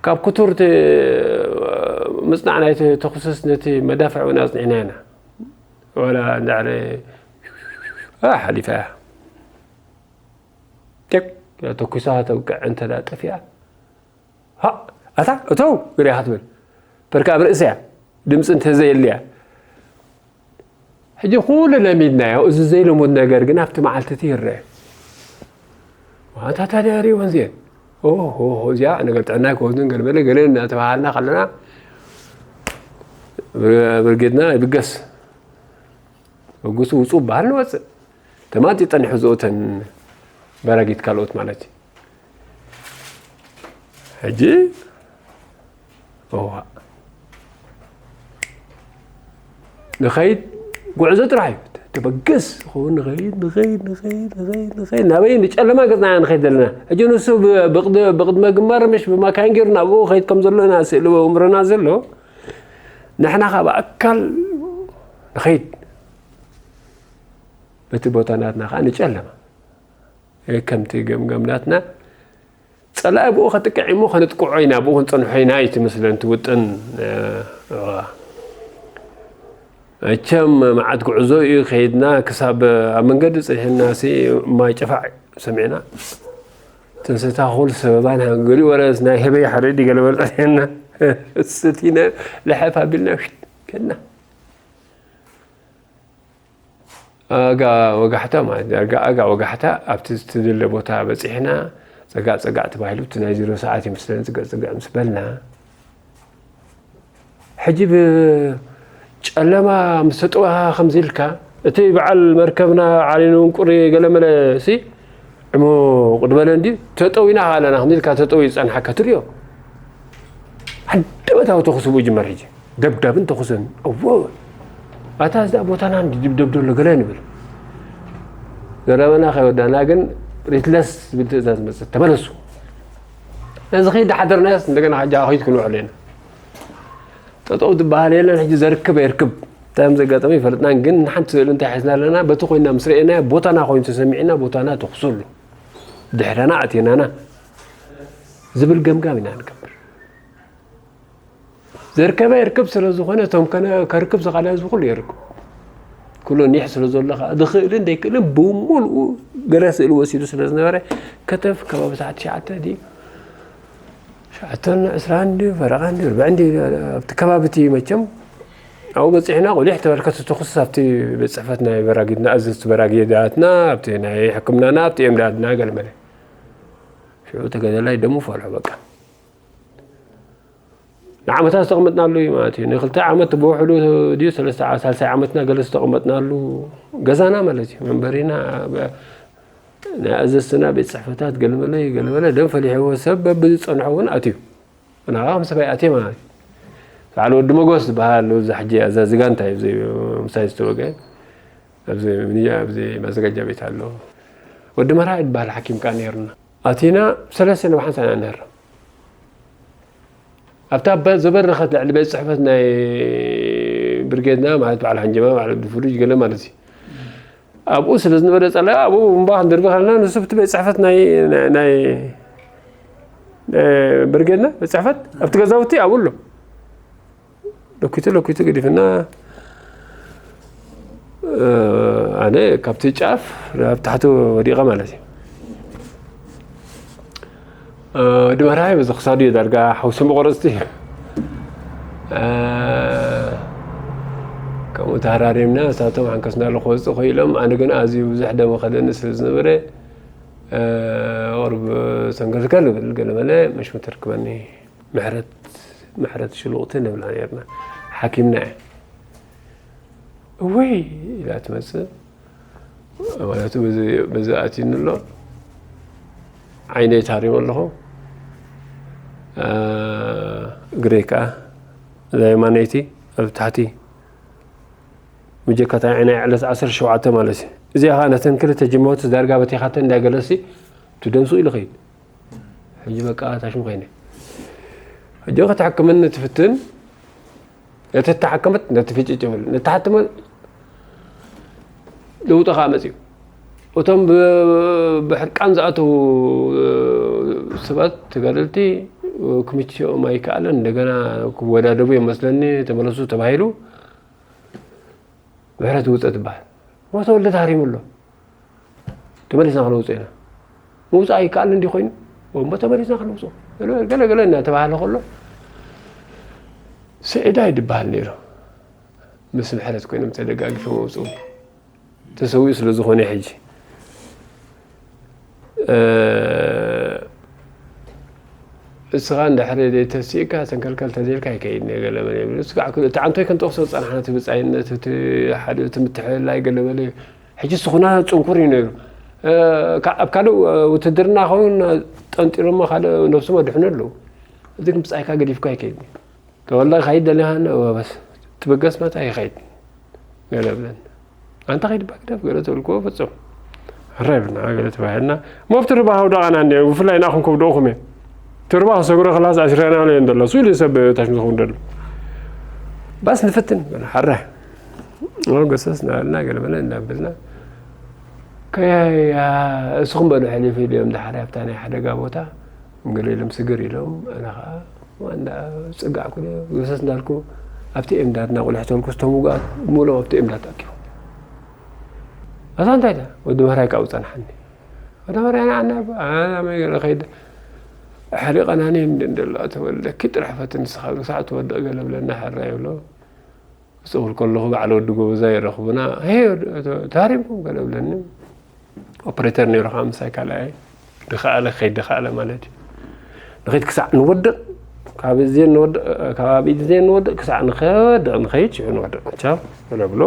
ካብ ክቱር እቲ ምጽናዕ ናይቲ ተኹስስ ነቲ መዳፍዕ እውን ኣጽኒዕና ኢና። ወላ እንዳዕረ፣ ኣ፣ ሓሊፋ እያ። ቴክ፣ ተኩሳ ተውቅዕ እንተ ደኣ ጠፊኣ፣ ሃ፣ ኣታ፣ እተው፣ ገለ ኢኻ ትብል። በርካ ኣብ ርእሲ እያ። ድምጺ እንተ ዘየልያ። ሕጂ ኩሉ ለሚድናዮ። እዚ ዘይልሙድ ነገር ግን ኣብቲ መዓልቲ እቲ ይረአ። ኣታ ታዲያ ሪእወን እዚአን፣ ኦሆ፣ እዚኣ ነገር ጥዕና ኣይኮኑን፣ ገለመለ ገለ እናተባሃልና ከለና፣ ብርጌድና ይብገስ። በግሱ ውፁ በሃል ንወፅእ። ተማጢጠን ይሕዝኦተን በራጊት ካልኦት ማለት እዩ። ሕጂ እዋ ንኸይድ ጉዕዞ ጥራሕ እዩ። ተበገስ ኸውን ንኸይድ ንኸይድ ንኸይድ ንኸይድ ንኸይድ ናበይ ንጨለማ ገፅና ንኸይድ ዘለና። ሕጂ ንሱ ብቕድመ ግንባር ምሽ ብማካይን ገይሩ ናብኡ ኸይድ ከም ዘሎ ኢና ስእሊ ኣእምሮና ዘሎ። ንሕና ከዓ ብኣካል ንኸይድ በቲ ቦታ ናትና ከዓ ንጨለማ ከምቲ ገምገም ናትና ጸላኢ ብኡ ከጥቅዕ እሞ ከነጥቅዖ ኢና፣ ብኡ ክንጸንሖ ኢና እዩ እቲ መስለን፣ እቲ ውጥን። መቸም መዓት ጉዕዞ እዩ ከይድና፣ ክሳብ ኣብ መንገዲ ጽሒና ሲ ማይ ጨፋዕ ሰሚዕና። ተንስታ ኩል ሰበባን ሃንገሊ ወረስ ናይ ህበይ ሓረዲ ገለ በል ጸኒሕና። ስቲነ ልሐፍ ኣቢልና ሽት ከድና። ኣጋ ወጋሕታ ማለት ዳርጋ ኣጋ ወጋሕታ ኣብቲ ዝትድለ ቦታ በጺሕና፣ ጸጋዕ ጸጋዕ ተባሂሉ፣ እቲ ናይ ዜሮ ሰዓት ይመስለኒ፣ ጽግዕ ጽግዕ ምስ በልና፣ ሕጂ ብጨለማ ምስ ተጠውሃ ከምዚ ኢልካ፣ እቲ በዓል መርከብና ዓሊኑ እንቁሪ ገለመለ ሲ፣ ዕሙቕ ዝበለ እንድዩ፣ ተጠዊና ኣለና፣ ከምዚ ኢልካ ተጠዊ ዝጸንሓካ ትርእዮ። ዓንደበታዊ ተኹሲ ብኡ ይጅመር ሕጂ። ደብዳብን ተኹስን፣ እዎ። ኣታ እዛ ቦታና እንዲ ድብደብ ደሎ ገለ ንብል። ዘረባና ከይወዳና ግን ሪትለስ ዝብል ትእዛዝ መጽእ፣ ተመለሱ። እዚ ኸይድ ሓደርናዮስ እንደገና ሕጂ ኣኺድ ክንውዕል ኢና። ጠጠው ዝበሃል የለን፣ ሕጂ ዘርክብ የርክብ። እንታይ ከም ዘጋጠመ ይፈልጥናን፣ ግን ንሓንቲ ስእሊ እንታይ ሒዝና ኣለና፣ በቲ ኮይና ምስ ረኤናዮ፣ ቦታና ኮይኑ ተሰሚዕና፣ ቦታና ተኹሰሉ። ድሕረና ኣትየናና ዝብል ገምጋም ኢና ንገብር። ዘርከበ የርክብ ስለ ዝኾነ፣ እቶም ከነ-፣ ከርክብ ዝኻለ ህዝቢ ኩሉ የርክብ። ኩሉ ኒሕ ስለ ዘሎ ኸዓ፣ ዝኽእልን ዘይክእልን ብምሉኡ ገለ ስእሊ ወሲዱ ስለ ዝነበረ፣ ከተፍ ከባቢ ሰዓት ትሽዓተ ድዩ? ትሽዓተን ዕስራን ድዩ? ፈረቓን ድዩ? ርብዕን ድዩ? ኣብቲ ከባቢ እቲ መቸም፣ ኣብኡ በጺሕና፣ ቁሊሕ ተበልከት ተኹስ ኣብቲ ቤት ጽሕፈት ናይ በራጊድና፣ ኣዘዝቲ በራጊዳትና፣ ኣብቲ ናይ ሕክምናና፣ ኣብቲ ኤምዳድና ገለመለ። ሽዑ ተጋዳላይ ደሙ ፈልሖ በቃ። ንዓመታት ዝተቐመጥናሉ እዩ ማለት እዩ። ንክልተ ዓመት ብውሕዱ ድዩ ሰለስተ ዓ-፣ ሳልሳይ ዓመትና ገለ ዝተቐመጥናሉ ገዛና ማለት እዩ። መንበሪና፣ ብ-፣ ናይ ኣዘዝትና ቤት ጽሕፈታት ገለመለ ገለመለ ደም ፈሊሕዎ ሰብ በብዝጸንሖ እውን ኣትዩ። ንዓ ከም ሰብኣይ ኣትየ ማለት እዩ። በዓል ወዲ መጎስ ዝበሃል ኣብዚ ሕጂ ኣዛዚ ጋንታ እዩ፣ ኣብዚ ምሳይ ዝተወግአ። ኣብዚ ምንያ-፣ ኣብዚ ማዘጋጃ ቤት ኣሎ። ወዲ መርሃ ዝበሃል ሓኪም ከኣ ነይሩና። ኣቲና ሰለስተ ንብሓንሳእ ኢና ንህረም። ኣብታ በ-፣ ዝበረኸት ልዕሊ ቤት ጽሕፈት ናይ ብርጌድና ማለት በዓል ሓንጀማ፣ በዓል ወዲ ፍሉጅ ገለ ማለት እዩ። ኣብኡ ስለ ዝነበረ ጸላኢ ኣብኡ እምባ ክንድርቢ ከለና ንሱ ብቲ ቤት ጽሕፈት ናይ፣ ናይ፣ ናይ፣ ናይ ብርጌድና ቤት ጽሕፈት ኣብቲ ገዛውቲ ኣብኡ ኣሎ። ለኪቱ ለኪቱ ገዲፍና፣ እ፣ ኣነ ካብቲ ጫፍ ናብ ታሕቲ ወዲቐ ማለት እዩ። እ፣ ወዲ መርሃይ በዚ ክሳዱ እዩ ዳርጋ ሓውሲ መቑረጽቲ። እ፣ ከምኡ ተሃራሪምና፣ ንሳቶም ሓንከስ እናበሉ ክወጽኡ ክኢሎም፣ ኣነ ግን ኣዝዩ ብዙሕ ደም ከደኒ ስለ ዝነበረ፣ እ፣ ቁሩብ ሰንገልከል ይብል፣ ገለመለ መሽሙ ተርክበኒ። ምሕረት፣ ምሕረት ሽሉቕቲ ንብላ ነርና። ሓኪምና እያ። እወይ ኢላ ትመጽእ። ማለቱ በዚ፣ በዚ ኣትዩኒ ኣሎ። ዓይነይ ታሪሙ ኣለኹ። እ፣ እግረይ ከኣ እዛ የማነይቲ ኣብ ታሕቲ። ምጀካታ ዓይነይ ዕለት ዓሰርተ ሸውዓተ ማለት እዩ። እዚኣ ከኣ ነተን ክልተ ጅማውቲ ዳርጋ በቲኻተን እንዳገለሲ ትደምሱ ኢሉ ኸይድ። ሕጂ በቃ ታሽሙ ኸይነ። ሕጂ ከተሕክመኒ ትፍትን፣ ነቲ ተሓከመት ነቲ ፍጭጭ ይብል። ነቲ ሓተመ ለውጢ ኸኣ መጽዩ። እቶም ብ-፣ ብሕርቃን ዝኣተዉ ሰባት ተጋደልቲ ክምችኦም ኣይከኣለን። እንደገና ክወዳደቡ እዮም መስለኒ፣ ተመለሱ ተባሂሉ። ምሕረት ውፀ ትበሃል። ሞተ ወልደ ተሃሪሙ ኣሎ። ተመሊስና ክንውፅእ ኢና። ምውፃእ ኣይከኣልን እንዲ ኮይኑ፣ እሞ ተመሊስና ክንውፅእ። ገለ፣ ገለ፣ ገለ እናተባህለ ከሎ፣ ስዒዳይ ድበሃል ነይሩ። ምስ ምሕረት ኮይኖም ተደጋጊፎም ኣውፅኡ። ተሰዊኡ ስለ ዝኾነ ሕጂ እስኻ እንድሕር ተሲእካ ተንከልከል ተዘይልካ ኣይከይድን እየ ገለ መለ ይብሉ። እስኻ እቲ ዓንቶይ ከንጠቕሶ ዝጸናሕና እቲ ብጻይነት፣ እቲ ሓደ፣ እቲ ምትሕልላይ ገለ መለ እዩ። ሕጂ ስኹና ጽንኩር እዩ ነይሩ። እ፣ ካ-፣ ኣብ ካልእ ውትድርና ኸውን ጠንጢሮሞ ካልእ ነብሶም ኣድሕኑ ኣለዉ። እዚ ግን ብጻይካ ገዲፍካ ኣይከይድን እዩ። ተወላ ይኸይድ ደሊኻ እነ፣ እወ፣ በስ ትብገስ መታ ይኸይድ ገለ ብለኒ። ኣንታ ኸይድ ባክ ደፍ ገለ ተብልክዎ ፍጹም። ሕራይ ብልና ገለ ተባሂልና። ሞብ ትርባህ ኣውዳቓና እንዲያ፣ ብፍላይ ንኣኹም ከውድቑኹም እየ። ትርባህ ሰጉረ ክላስ ኣስሪያና ኣሎ እየን ዘሎ። ስኢሉ ሰብ ታሽሙ ዝኸውን ደሎ። ባስ ንፍትን፣ በለ፣ ሕራይ። ኦ፣ ገሰስ እናበልና ገለ መለ እናበልና። ከያ፣ እስኹም በሉ ሕልፍ ኢሉ እዮም ደሓር ኣብታ ናይ ሓደጋ ቦታ። ገለ ኢሎም ስግር ኢሎም፣ ኣነ ኸዓ ዋንዳ ጽጋዕ ኩለ፣ ገሰስ እንዳልኩ ኣብቲ ኤምዳድ እናቑልሕ ተልኩ፣ እቶም ውጉኣት ሙሉኦም ኣብቲ ኤምዳድ ተኣኪቦም። ኣታ እንታይ ዳ? ወዲ መራይ ካብኡ ጸንሓኒ። ወዲ መራይ ንዓና፣ ኣና መይ ገለ ኸይድ፣ ኣሕሪቐናኒ እንደ እንደሎ፣ ተወልደ፣ ኪድ ጥራሕ ፈትን ንስኻ፣ ክሳዕ ትወድቕ ገለ ብለና፣ ሕራይ ይብሎ። ክጽውር ከለኹ በዓል ወዲ ጎበዛ ይረኽቡና። "ሄይ፣ ወዲ፣ ተ-፣ ተሃሪምኩም?" ገለ ብለኒ። ኦፕሬተር ነይሩ ከዓ ምሳይ ካልኣይ። ድኸኣለ፣ ከይድ ድኸኣለ ማለት እዩ። ንኸይድ ክሳዕ ንወድቕ፣ ካብ እዜ ንወድቕ፣ ካብ ኣብ እዜ ንወድቕ፣ ክሳዕ ንኸወድቕ፣ ንኸይድ ሽዑ ንወድቕ። ቻው፣ ገለ ብሎ።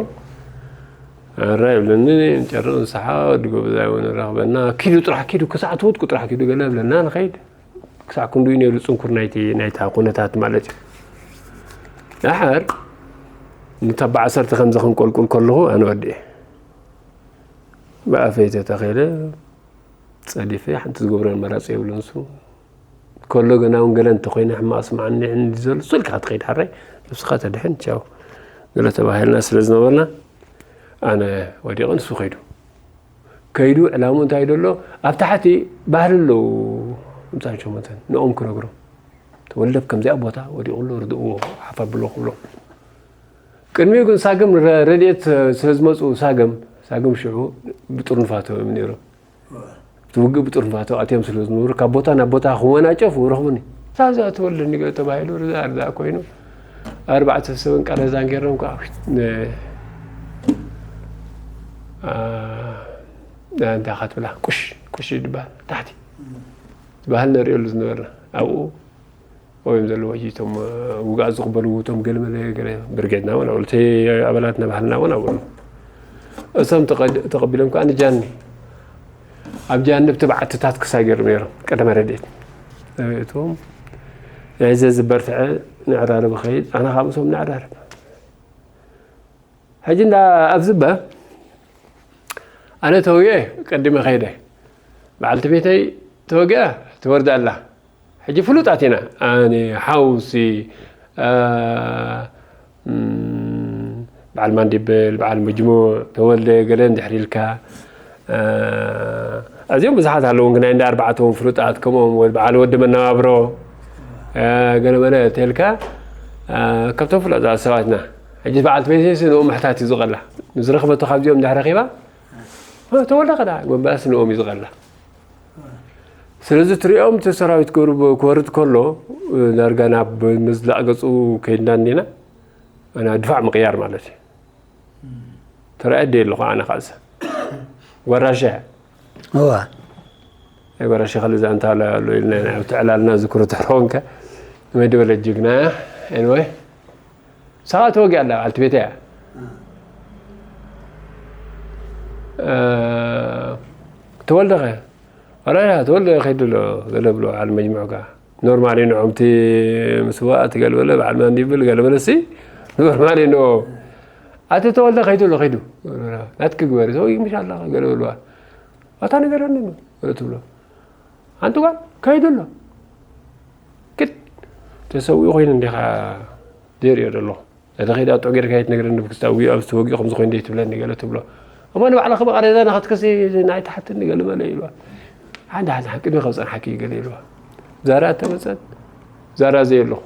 ኣረ ይብለኒ፣ ንጨርቕ ንስሓ፣ ወዲ ጎበዛ እውን ይረኽበና። "ኪዱ ጥራሕ ኪዱ፣ ክሳዕ ትወድቁ ጥራሕ ኪዱ" ገለ ብለና፣ ንኸይድ። ክሳዕ ክንድኡ ነይሩ ጽንኩር ናይቲ፣ ናይታ ኩነታት ማለት እዩ። ደሓር፣ ንታ ብዓሰርተ ከምዚ ክንቆልቁል ከለኹ ኣነ ወዲኤ። ብኣፈይ ተተኺለ፣ ጸዲፈ፣ ሓንቲ ዝገብሮ ኣማራጺ የብሉን እሱ። ከሎ ገና እውን ገለ እንተኾይነ ሕማቕ ስምዓኒ እንዲ ዘሎ፣ እሱ ኢልካ ክትኸይድ ሓራይ፣ ነብስኻ ተድሕን፣ ቻው። ገለ ተባሂልና ስለ ዝነበርና፣ ኣነ ወዲቐ፣ ንሱ ኸይዱ። ከይዱ ዕላምኡ እንታይ ደሎ፣ ኣብ ታሕቲ ባህሊ ኣለዉ፣ ምሳን ሸሞንተን፣ ንኦም ክነግሮም። ተወልደ ኣብ ከምዚኣ ቦታ ወዲቑ ኣሎ፣ ርድእዎ፣ ሓፍ ኣብሎ ክብሎ። ቅድሚኡ ግን ሳግም ረ-፣ ረድኤት ስለ ዝመጹ፣ ሳግም፣ ሳግም ሽዑ ብጥርንፋቶ እዮም ነይሮም። እቲ ውግእ ብጥርንፋቶ ኣትዮም ስለ ዝነበሩ፣ ካብ ቦታ ናብ ቦታ ክወናጨፉ ረኽቡኒ። ሳዛ ተወልደ ንገ ተባሂሉ፣ ርዛ ርዛ ኮይኑ፣ ኣርባዕተ ሰብን ቃረዛን ገይሮም ከዓ፣ ነ-፣ ኣ-፣ እንታይ ኻትብላ፣ ቁሽ፣ ቁሽ ይድበሃል፣ ታሕቲ። ዝበሃል ንርእየሉ ዝነበርና። ኣብኡ እዮም ዘለዉ። ሕጂ እቶም ውግኣት ዝቕበሉ፣ እቶም ገለመለ ገለ ብርጌድና እውን ኣብኡ፣ እቲ ኣባላትና ባህልና እውን ኣብኡ። እሶም ተቐድ-፣ ተቐቢሎም ከዓ ንጃኒ፣ ኣብ ጃኒ ብቲ በዓትታት ክሳይ ገይሮም ነይሮም። ቀዳማይ ረድኤት። እቶም ናይዘ ዝበርትዐ ንዕራርብ ኸይድ፣ ኣነ ካብ እሶም ንዕራርብ። ሕጂ እንዳ ኣብዚ እባ ኣነ ተወጊኤ ቀዲመ ከይደ። በዓልቲ ቤተይ ተወጊኣ ትወርድ ኣላ። ሕጂ ፍሉጣት ኢና። ኣነ፣ ሓውሲ፣ አ፣ እም፣ በዓል ማንዲብል፣ በዓል መጅሙዕ፣ ተወልደ፣ ገለ እንድሕር ኢልካ፣ አ፣ ኣዝዮም ብዙሓት ኣለዉ። ግን ናይ እንዳ ኣርባዕተ እውን ፍሉጣት፣ ከምኦም ወ-፣ በዓል ወዲ መነባብሮ፣ አ፣ ገለ መለ ተልካ፣ አ፣ ካብቶም ፍሉጣት ሰባትና። ሕጂ በዓልቲ ቤተይሲ ንኡ ምሕታት እዩ ዝቐላ። ንዝረኽበቶ ካብዚኦም እንድሕር ረኺባ፣ እ፣ ተወልደ ከዳ ጎንበስ ንኦም እዩ ዝቐላ። ስለዚ ትሪኦም እቲ ሰራዊት ክወርድ ከሎ፣ እ፣ ዳርጋ ናብ ምዝላቕ ገጹ ከይድና እኒና፣ ናብ ድፋዕ ምቕያር ማለት እዩ። ተራእየ ደየ ኣለኹ ኣነ ኻእሰ። ጓራሸ። እዋ። ናይ ጓራሸ ካልእ ዛንታ ኣሎ፣ ኣሎ ኢልና ኢና ኣብቲ ዕላልና ዝክሮ ተሕረወንከ። ንመይ ድበለ ጅግና። ኤንወይ። ሳቓ ተወጊኣ ኣላ፣ በዓልቲ ቤተይ እያ። እ፣ ተወልደኸ? ኣረ፣ ተወልደ ከይዱ ኣሎ፣ ገለ ብሎ፣ በዓል መጅምዑ ከኣ። ኖርማሊ ንዖም እቲ ምስዋእ፣ እቲ ገለ በለ፣ በዓል ማንዲብል፣ ገለ በለሲ፣ ኖርማሊ ንዖ። ኣቲ ተወልደ ከይዱ ኣሎ፣ ከይዱ። ናትኪ ግበሪ፣ ሰው ይምሽ ኣላ፣ ገለ በልዋ። ኣታ ንገረኒ፣ ገለ ትብሎ። ሓንቲ ጓል፣ ከይዱ ኣሎ። ግድ ተሰዊኡ ኮይኑ እንዲኻ ዘይርእዮ ዘለኹ። እተ ኸይዳ ጥዑ ጌርካ ኣይትነግረኒ፣ ብክስታ ውግእ፣ ኣብዚ ተወጊኡ ከምዚ ኮይኑ ደይ ትብለኒ ገለ ትብሎ። እሞ ንባዕልኺ ብቓሬዛ ንኽትከሲ ንዓይ ትሓትኒ ገለ መለ ኢልዋ። ሓንቲ ሓንቲ ሓቂ ዶ ካብ ጸንሓኪ ገለ ኢልዋ። ዛራ እተመጸት፣ ዛራ ዘየለኹ።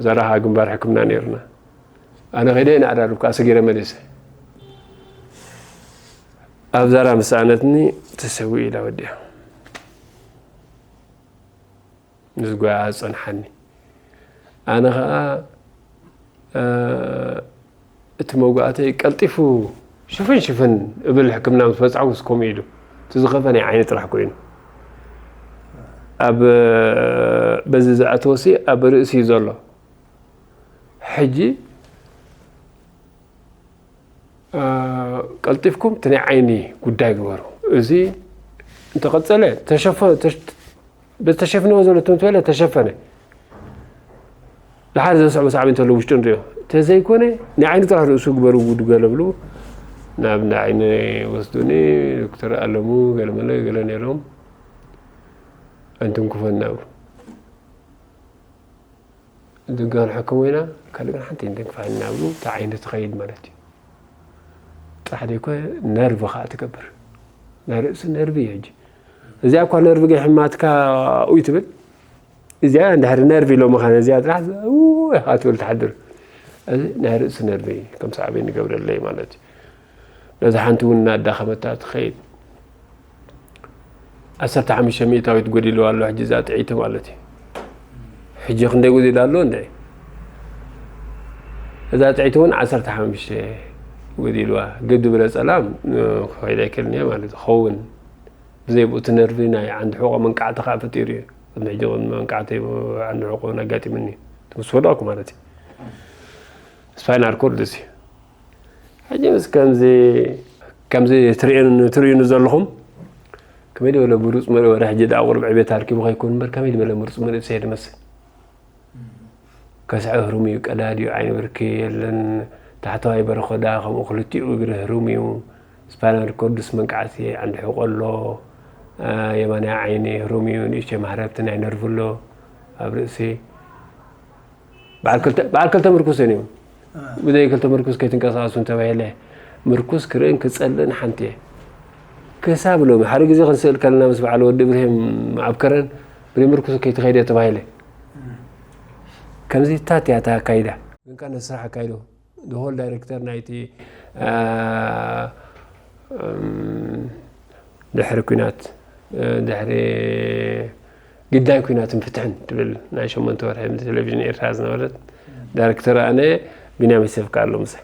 ዛራ ኸኣ ግንባር ሕክምና ነይርና። ኣነ ኸይደ ንኣዳሉካ ኣሰጊረ መሊሰ። ኣብ ዛራ ምስ ኣነትኒ ተሰዊኡ ኢላ ወዲኣ። ምስ ጓያ ጸንሓኒ። ኣነ ኸኣ፣ እ፣ እቲ መውጋእተይ ቀልጢፉ ሽፍን ሽፍን እብል ሕክምና ምስ በጻሕኩስ ከምኡ ኢሉ። እቲ ዝኸፈ ናይ ዓይኒ ጥራሕ ኮይኑ። ኣብ በዚ ዝኣተወሲ ኣብ ርእሲ እዩ ዘሎ። ሕጂ ቀልጢፍኩም እቲ ናይ ዓይኒ ጉዳይ ግበሩ። እዚ እንተቐጸለ ተሸፈ በተሸፍንዎ ዘሎ ትምህርቲ በለ ተሸፈነ። ድሓር ዘስዕቦ ሳዕቤን እንተሎ ውሽጡ ንሪኦ። ተዘይኮነ ንዓይኒ ጥራሕ ርእሱ ግበሩ ጉድ ገለ ብሉ ናብ ንዓይኒ ወስዱኒ። ዶክተር ኣለሙ ገለመለ ገለ ነይሮም። ኣይንትንክፎን ናብሩ። ድጋ ንሕክሞ ኢና ካልእ ግን ሓንቲ ኣይንትንክፋን ናብሉ። እታ ዓይኒ ትኸይድ ማለት እዩ። ጥራሕ ደይኮ ነርቭ ከዓ ትገብር። ናይ ርእሲ ነርቭ እዩ ሕጂ። እዚኣ እኳ ነርቭ ገይሕማትካ ኡይ ትብል። እዚኣ እንድሕር ነርቭ ኢሎምኻ ነዚኣ ጥራሕ ኢኻ ትብል ትሓድር። እዚ ናይ ርእሲ ነርቭ እዩ ከም ሳዕቤን ይገብረለይ ማለት እዩ። ነዚ ሓንቲ እውን እናዳኸመታ ትኸይድ። ዓሰርተ ሓሙሽተ ሚእታዊት ጎዲልዋ ኣሎ ሕጂ እዛ ጥዒቲ ማለት እዩ። ሕጂ ክንደይ ጎዲሉ ኣሎ እንደ እዛ ጥዒቲ እውን ዓሰርተ ሓሙሽተ ጎዲልዋ ግድ ብለ ጸላም ክኸይድ ኣይክእልን እየ ማለት ዝኸውን ብዘይ ብኡ እቲ ነርቪ ናይ ዓንዲ ሕቆ መንቃዕቲ ከዓ ፈጢሩ እዩ። ቅድሚ ሕጂ ቅድሚ መንቃዕቲ ዓንዲ ሕቆ ኣጋጢሙኒ ምስ ወደቕኩ ማለት እዩ። ስፓይናል ኮርድ እዚ ሕጂ ምስ ከምዚ ከምዚ ትርእዩኒ ዘለኹም ከመይ ዝበለ ምሩፅ መርእ ወረ ሕጂ ደኣ ቁሩብ ዕቤት ኣርኪቡ ከይኮን እምበር ከመይ ዝበለ ምሩፅ መርእ ሰየ ድመስል ከስዐ ህሩም እዩ ቀዳድ እዩ ዓይኒ ብርኪ የለን ታሕተዋይ በረኾዳ ከምኡ ክልቲኡ እግሪ ህሩም እዩ ስፓይናል ኮርድስ መንቃዕቲ ዓንዲ ሕቆ ኣሎ የማናይ ዓይኒ ህሩም እዩ ንእሽተይ ማህረብቲ ናይ ነርቭ ኣሎ ኣብ ርእሲ በዓል ክልተ ምርኩስ እዮም ብዘይ ክልተ ምርኩስ ከይትንቀሳቀሱ እንተባሂለ ምርኩስ ክርእን ክጸልእን ሓንቲ እየ ክሳብ ሎሚ ሓደ ግዜ ክንስእል ከለና ምስ በዓል ወዲ እብርሂም ኣብ ከረን ብዘይ ምርኩስ ከይትኸይደ ተባሂለ ከምዚ ታት እያ ኣካይዳ ግን ከዓ ነስራሕ ኣካይዶ ሆል ዳይሬክተር ናይቲ ድሕሪ ኩናት ድሕሪ ግዳይ ኩናትን ፍትሕን ትብል ናይ ሸሞንተ ወርሒ ቴሌቪዥን ኤርትራ ዝነበረት ዳይሬክተር ኣነ ቢንያም ይሰፍካ ኣሎ ምሳይ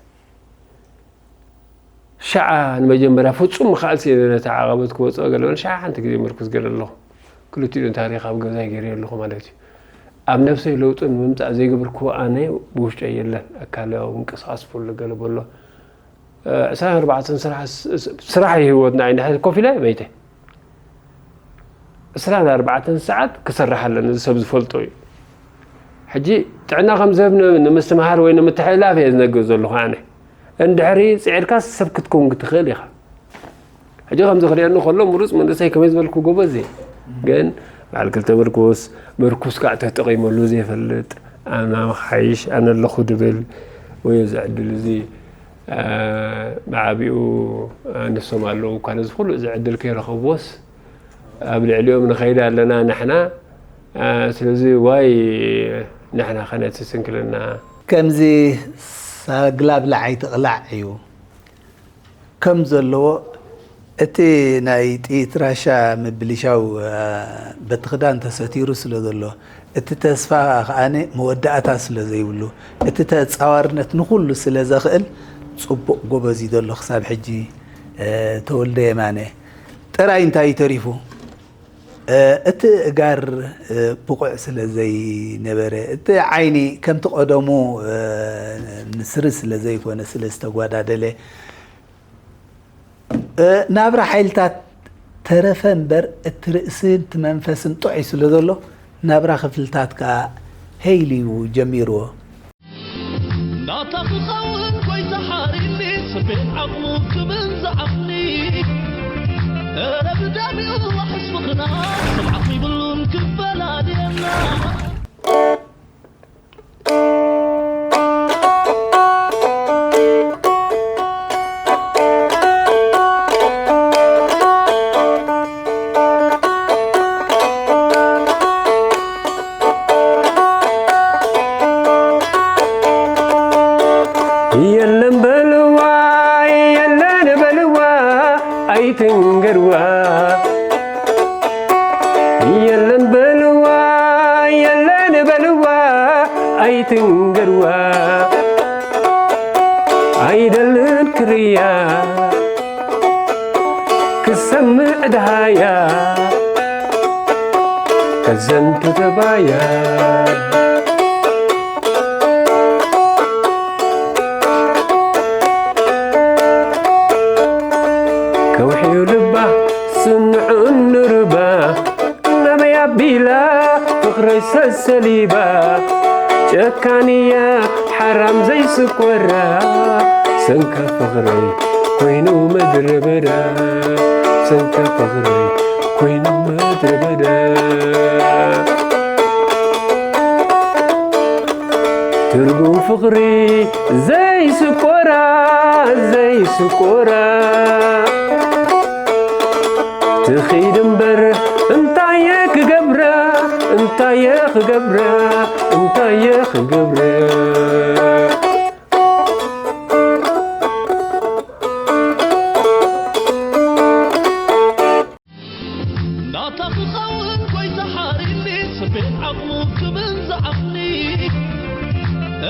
ሻዓ ንመጀመርያ ፍጹም ምኽኣል ስለ ነታ ዓቐበት ክወፅኦ ገለበን ሻዓ ሓንቲ ግዜ ምርኩዝ ገለ ኣለኹ ክልቲኡ ታሪኽ ኣብ ገዛይ ገይረ ኣለኹ ማለት እዩ ኣብ ነብሰይ ለውጢ ንምምፃእ ዘይገበርክዎ ኣነ ብውሽጠይ የለን ኣካላዊ ምንቅስቃስ ፍሉ ገለ በሎ ዕስራን ኣርባዕተን ስራሕ ስራሕ እዩ ህይወትና እዩ እንድሕር ኮፍ ኢለ መይተ ዕስራን ኣርባዕተን ሰዓት ክሰርሕ ኣለኒ እዚ ሰብ ዝፈልጦ እዩ ሕጂ ጥዕና ከም ዝህብ ንምስትምሃር ወይ ንምትሕልላፍ እየ ዝነግር ዘለኹ ኣነ እንድሕሪ ፅዒርካ ሰብ ክትከውን ክትኽእል ኢኻ ሕጂ ከምዚ ክሪአኒ ከሎ ምሩፅ መንእሰይ ከመይ ዝበልኩ ጎበዝ እየ ግን በዓል ክልተ ምርኩስ ምርኩስ ከዓ ተጠቂመሉ ዘይፈልጥ ኣና መሓይሽ ኣነ ኣለኹ ድብል ወይ እዚ ዕድል እዚ ብዓቢኡ ንሶም ኣለዉ እኳ ነዚ ኩሉ እዚ ዕድል ከይረኸብዎስ ኣብ ልዕሊኦም ንኸይድ ኣለና ንሕና ስለዚ ዋይ ንሕና ከነቲ ስንክልና ከምዚ ሳግላ ብላዕ ኣይትቕላዕ እዩ ከም ዘለዎ እቲ ናይ ጥይት ራሻ ምብልሻው በቲ ክዳን ተሰቲሩ ስለ ዘሎ እቲ ተስፋ ከኣ መወዳእታ ስለ ዘይብሉ እቲ ተጻዋርነት ንኹሉ ስለ ዘኽእል ጽቡቕ ጎበዝ እዩ ዘሎ ክሳብ ሕጂ ተወልደ የማነ ጥራይ እንታይ እዩ ተሪፉ እቲ እጋር ብቑዕ ስለ ዘይነበረ እቲ ዓይኒ ከምቲ ቀደሙ ንስሪ ስለ ዘይኮነ ስለ ዝተጓዳደለ ናብራ ሓይልታት ተረፈ እምበር እቲ ርእስን እቲ መንፈስን ጥዑይ ስለ ዘሎ ናብራ ክፍልታት ከኣ ሄይሉ እዩ ጀሚርዎ። ናታ ክኸውን ጎይታ ሓሪኒ ስቤት ዓቕሙ ክብል ዝዓቕሊ እረ ብደሚኡ ዋሕስ ምኽና ስምዓኽ ይብሉን ክፈላልየና የለን በልዋ የለን በልዋ ኣይትንገርዋ የለን በልዋ የለን በልዋ ኣይትንገርዋ ኣይደልን ክርያ ክሰምዕ ድሃያ ከዘንቱ ተባያ ከውሕዩ ልባ ስንዑ ንርባ ናበይ ኣቢላ ፍቕረይ ሰሰሊባ ጨካንያ ሓራም ዘይስኮራ ሰንካ ፍቕረይ ኮይኑ መድረበዳ ሰንካ ፍቕረይ ኮይኑ መድረበዳ ትርጉም ፍቕሪ ዘይስቆራ ዘይስቆራ ትኺድ እምበር እንታየ ክገብራ እንታየ ክገብራ እንታየ ክገብራ ናታ ክኸውን ጎይታ ሓሪኒ ስቤት ዓቕሙ ክብል ዝዓቕኒ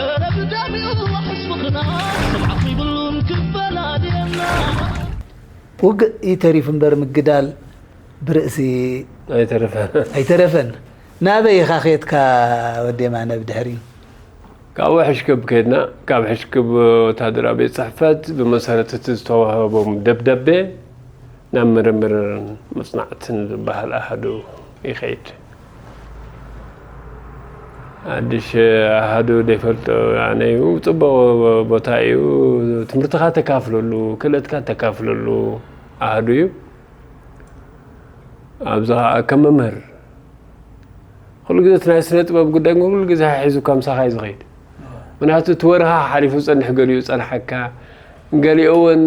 እረ ብዳሚኡ ዋሕስ ፍቕርና ስምዓት ይብሉን ክፈላልየና ውግእ እዩ ተሪፉ እምበር ምግዳል ብርእሲ ኣይተረፈን። ኣይተረፈን። ናበይ ኢኻ ኸድካ ወዲ የማነ ብድሕሪኡ? ካብኡ ሕሽክብ ከድና፣ ካብ ሕሽክብ ወታደራዊ ቤት ጽሕፈት ብመሰረት እቲ ዝተዋህቦም ደብዳቤ ናብ ምርምርን መጽናዕትን ዝበሃል ኣሃዱ ይኸይድ። ሓድሽ ኣሃዱ ዘይፈልጦ ኣነ እዩ። ጽቡቕ ቦታ እዩ። ትምህርትኻ ተካፍለሉ፣ ክእለትካ ተካፍለሉ ኣሃዱ እዩ። ኣብዚ ኸዓ ከም መምህር ኩሉ ግዜ እቲ ናይ ስነ ጥበብ ጉዳይ ኩሉ ግዜ ሒዙካ ምሳኻ እዩ ዝኸይድ። ምክንያቱ እቲ ወርኻ ሓሊፉ ዝጸንሕ ገሊኡ ይጸንሓካ፣ ገሊኡ እውን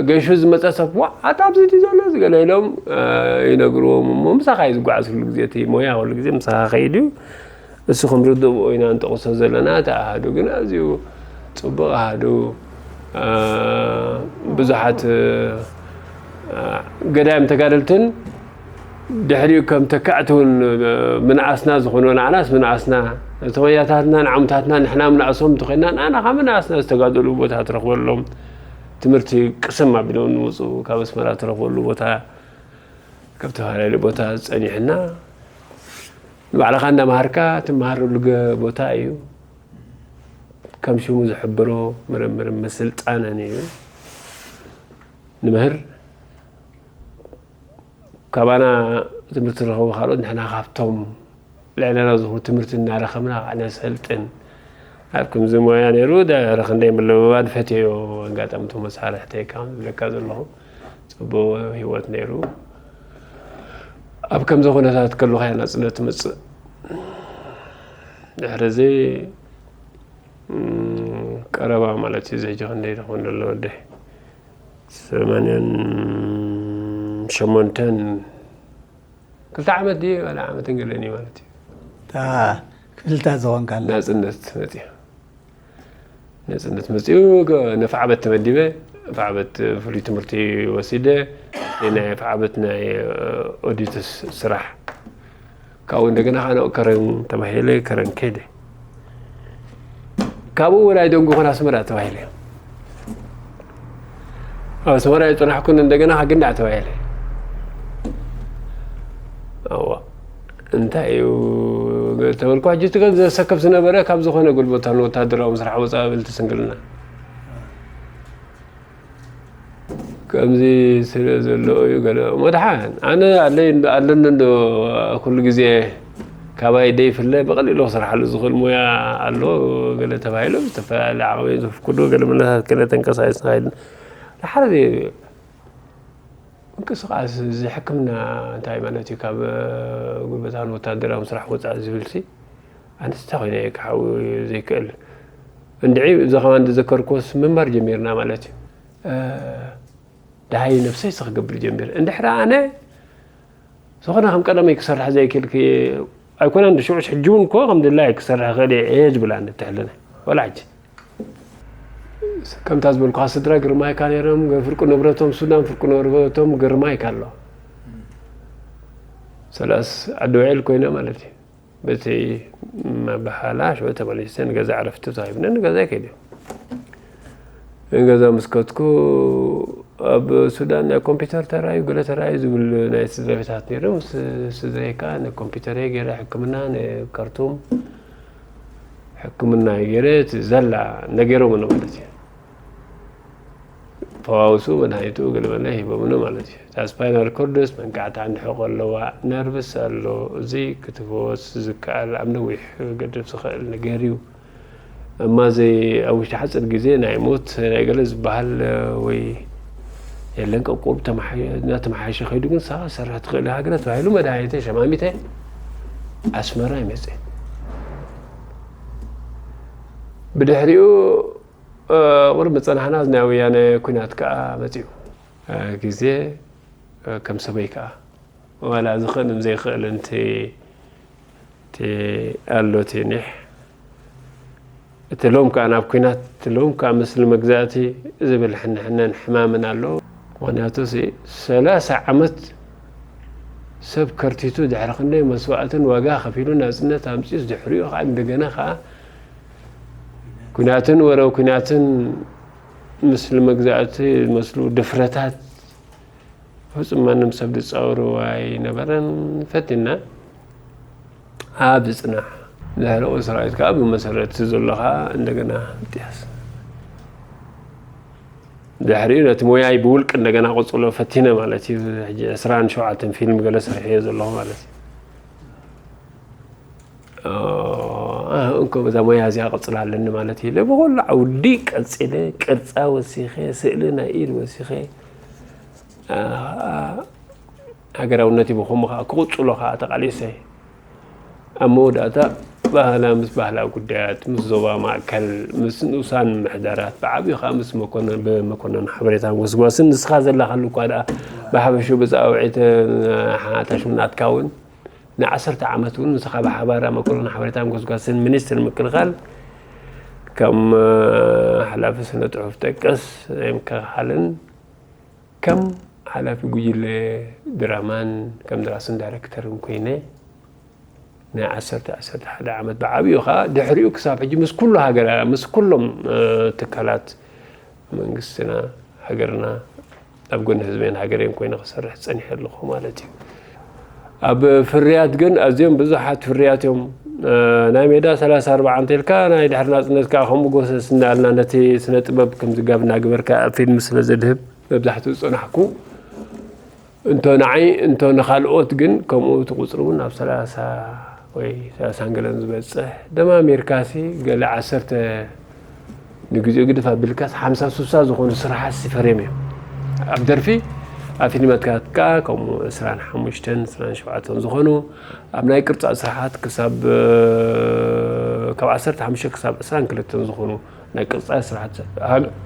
ገይሹ ዝመጸ ሰብ ዋ ኣታ ኣብዚ ድዩ ዘሎ እዚ ገለ ኢሎም ይነግርዎም እሞ ምሳኻ እዩ ዝጓዓዝ ኩሉ ግዜ እቲ ሞያ ኩሉ ግዜ ምሳኻ ከይድ እዩ። እሱ ከም ርድእኡ ኢና እንጠቕሶ ዘለና እቲ ኣሃዱ ግን ኣዝዩ ጽቡቕ ኣሃዱ ብዙሓት ገዳይም ተጋደልትን ድሕሪኡ ከም ተካእቲ እውን ምንኣስና ዝኾኑ ንዓናስ ምንኣስና እቶም ኣያታትና ንዓሙታትና ንሕና ምንኣሶም እንተኮይና ንዓና ካብ ምንኣስና ዝተጋደሉ ቦታ ትረኽበሎም ትምህርቲ ቅስም ኣቢሎም ንውፁ ካብ ኣስመራ ትረኽበሉ ቦታ ካብ ዝተፈላለዩ ቦታ ጸኒሕና ንባዕልኻ እንዳምሃርካ ትመሃረሉ ገ- ቦታ እዩ። ከም ሽሙ ዝሕብሮ ምርምርን ምስልጣንን እዩ። ንምህር ካባና ትምህርቲ ዝረኸቡ ካልኦት ንሕና ካብቶም ልዕለና ዝኾኑ ትምህርቲ እናረኸብና ከዓ ነሰልጥን ኣብ ከምዚ ሞያ ነይሩ ድሕሪ ክንደይ ምልብባድ ፈትየዮ ኣጋጣሚ እቶም መሳርሕተይ ካብ ዝብለካ ዘለኹ ፅቡቕ ህይወት ነይሩ ኣብ ከምዚ ኩነታት ከለኹ እያ ናፅነት ትመፅእ ድሕሪ እዚ ቀረባ ማለት እዩ እዚ ሕጂ ክንደይ ዝኸውን ዘሎ ወደይ ሰማንያን ሸሞንተን ክልተ ዓመት ድዩ ዋላ ዓመትን ገለን እዩ ማለት እዩ ክፍልታት ዝኾንካ ኣሎ ናፅነት መፅኡ ናፅነት መፅኡ ንፍዓበት ተመዲበ ፍዓበት ፍሉይ ትምህርቲ ወሲደ ናይ ፍዓበት ናይ ኦዲት ስራሕ ካብኡ እንደገና ከነኦ ከረን ተባሂለ ከረን ከይደ ካብኡ ወላይ ደንጉ ኮን ኣስመራ ተባሂለ ኣብ ኣስመራ የፅናሕኩን እንደገና ከግንዳዕ ተባሂለ እዋ እንታይ እዩ ተበልኩ ሕጂ እቲ ገንዘብ ዘሰከፍ ዝነበረ ካብ ዝኾነ ጉልበታ ንወታደራዊ ስራሕ ወፃኢ ብል ትስንግልና ከምዚ ስለ ዘሎ እዩ ገለ መድሓን ኣነ ኣለይ ኣለኒ እንዶ ኩሉ ግዜ ካባይ ደይፍለ ብቐሊሉ ክሰርሓሉ ዝኽእል ሞያ ኣሎ ገለ ተባሂሉ ዝተፈላለየ ዓቕሚ ዘፍቅዱ ገለ መለታት ገለ ተንቀሳቀስ ንኽእል ድሓር ምንቅስቃስ እዚ ሕክምና እንታይ ማለት እዩ ካብ ጉልበታን ወታደራዊ ስራሕ ወፃእ ዝብል ሲ ኣንስተ ኮይነ ክሓዊ ዘይክእል እንድዒ እዚ ከማን ዝዘከርኩስ ምንባር ጀሚርና ማለት እዩ ደሃይ ነብሰይ ክገብር ጀሚር እንድሕር ኣነ ዝኾነ ከም ቀደመይ ክሰርሕ ዘይክእል ኣይኮነን ሽዑሽ ሕጂ እውን እኮ ከም ድላይ ክሰርሕ ክእል እየ ዝብል ኣነ ትሕልነ ወላ ሕጂ ከምታ ዝበልኩኻ ስድራ ግርማይካ ነይሮም ፍርቁ ንብረቶም ሱዳን ፍርቁ ንብረቶም ግርማይካ ኣሎ ሰላስ ዓዲ ውዕል ኮይነ ማለት እዩ በቲ መባሓላ ሽዑ ተመሊሰ ንገዛ ዕረፍቲ ተዋሂብኒ ንገዛ ከይደ ንገዛ ምስ ከድኩ ኣብ ሱዳን ናይ ኮምፒውተር ተራዩ ገለ ተራዩ ዝብል ናይ ስድራ ቤታት ነይሩ። ምስ ስድረይ ከዓ ንኮምፒውተረይ ገይረ ሕክምና ንካርቱም ሕክምና ገይረ እቲ ዘላ ነገሮምኒ ማለት እዩ። ፈዋውሱ መድሃኒቱ ገለ መለ ሂቦምኒ ማለት እዩ። እታ ስፓይናል ኮርድስ መንቃዕቲ ዓንዲ ሕቖ ኣለዋ፣ ነርቭስ ኣሎ። እዚ ክትፈወስ ዝከኣል ኣብ ነዊሕ ገድፍ ዝኽእል ነገር እዩ። እማ እዚ ኣብ ውሽጢ ሓፂር ግዜ ናይ ሞት ናይ ገለ ዝበሃል ወይ የለን ቀቁብ እናተመሓየሸ ከይዱ ግን ንስኻ ክትሰርሕ ትኽእል ሃገረ ተባሂሉ መድሃኒተ ሸማሚተ ኣስመራ ይመፅእ። ብድሕሪኡ ቁሩብ ምፀናሕና ናይ ወያነ ኩናት ከዓ መፂኡ። ግዜ ከም ሰበይ ከዓ ዋላ ዝኽእልን ዘይኽእልን እቲ ኣሎ እቲ ኒሕ እቲ ሎም ከዓ ናብ ኩናት እቲ ሎም ከዓ ምስሊ መግዛእቲ ዝብል ሕንሕነን ሕማምን ኣሎ። ምክንያቱ ሲ ሰላሳ ዓመት ሰብ ከርቲቱ ድሕሪ ክንደይ መስዋእትን ዋጋ ከፊሉ ናፅነት ኣምፂኡስ ድሕሪኡ ከዓ እንደገና ከዓ ኩናትን ወረ ኩናትን ምስሊ መግዛእቲ ዝመስሉ ድፍረታት ፍጹም ማንም ሰብ ዝጻወሮ ኣይነበረን። ፈቲና ኣብ ዝጽናሕ ድሕሪ ሰራዊት ከዓ ብመሰረት ዘሎ ከዓ እንደገና ጥያስ ድሕሪኡ ነቲ ሞያይ ብውልቂ እንደገና ቆጽሎ ፈቲነ ማለት እዩ። ሕጂ ዕስራን ሸውዓተን ፊልም ገለ ሰሪሐዮ ዘለኹ ማለት እዩ። እንኮ በዛ ሞያ እዚኣ ቀጽላ ኣለኒ ማለት እዩ። ብኩሉ ዓውዲ ቀጺለ ቅርጻ ወሲኸ ስእሊ ናይ ኢድ ወሲኸ ሃገራውነትይ ብኸምኡ ከዓ ክቕጽሎ ከዓ ተቓሊሰ። ኣብ መወዳእታ ባህላ ምስ ባህላዊ ጉዳያት ምስ ዞባ ማእከል ምስ ንኡሳን ምሕዳራት ብዓብዩ ከዓ ምስ መኮነን ብመኮነን ሓበሬታን ጎስጓስን ንስኻ ዘላኻሉ እኳ ደኣ ብሓበሹ ብፃውዒት ሓታሽም ናትካ እውን ንዓሰርተ ዓመት እውን ንስኻ ብሓባር ኣብ መኮነን ሓበሬታን ጎስጓስን ሚኒስትር ምክልኻል ከም ሓላፊ ስነ ፅሑፍ ጠቀስ ናይ ምክልኻልን ከም ሓላፊ ጉጅለ ድራማን ከም ደራስን ዳይሬክተርን ኮይነ ናይ ዓሰርተ ዓሰርተ ሓደ ዓመት ብዓብዩ ከዓ ድሕሪኡ ክሳብ ሕጂ ምስ ኩሉ ሃገር ምስ ኩሎም ትካላት መንግስትና ሃገርና ኣብ ጎኒ ህዝበይን ሃገረይን ኮይነ ክሰርሕ ፀኒሐ ኣለኹ ማለት እዩ። ኣብ ፍርያት ግን ኣዝዮም ብዙሓት ፍርያት እዮም። ናይ ሜዳ ሰላሳ ኣርባዓ እንተልካ ናይ ድሕሪ ናፅነት ከዓ ከምኡ ጎሰስ እናልና ነቲ ስነ ጥበብ ከምዚ ጋብ እናገበርካ ኣብ ፊልም ስለ ዘድህብ መብዛሕትኡ ዝፀናሕኩ እንቶ ንዓይ እንቶ ንኻልኦት ግን ከምኡ እቲ ቁፅሪ እውን ኣብ ሰላሳ ወይ ሰላሳን ገለን ዝበፅሕ ደማ ኣሜሪካሲ ገለ ዓሰርተ ንግዚኡ ግድፍ ኣቢልካስ ሓምሳ ሱሳ ዝኾኑ ስራሓት ሲፈርዮም እዮም። ኣብ ደርፊ ኣብ ፊልማትካ ከምኡ ዕስራን ሓሙሽተን ዕስራን ሸውዓተን ዝኾኑ ኣብ ናይ ቅርፃ ስራሓት ክሳብ ካብ ዓሰርተ ሓሙሽተ ክሳብ ዕስራን ክልተን ዝኾኑ ናይ ቅርፃ ስራሓት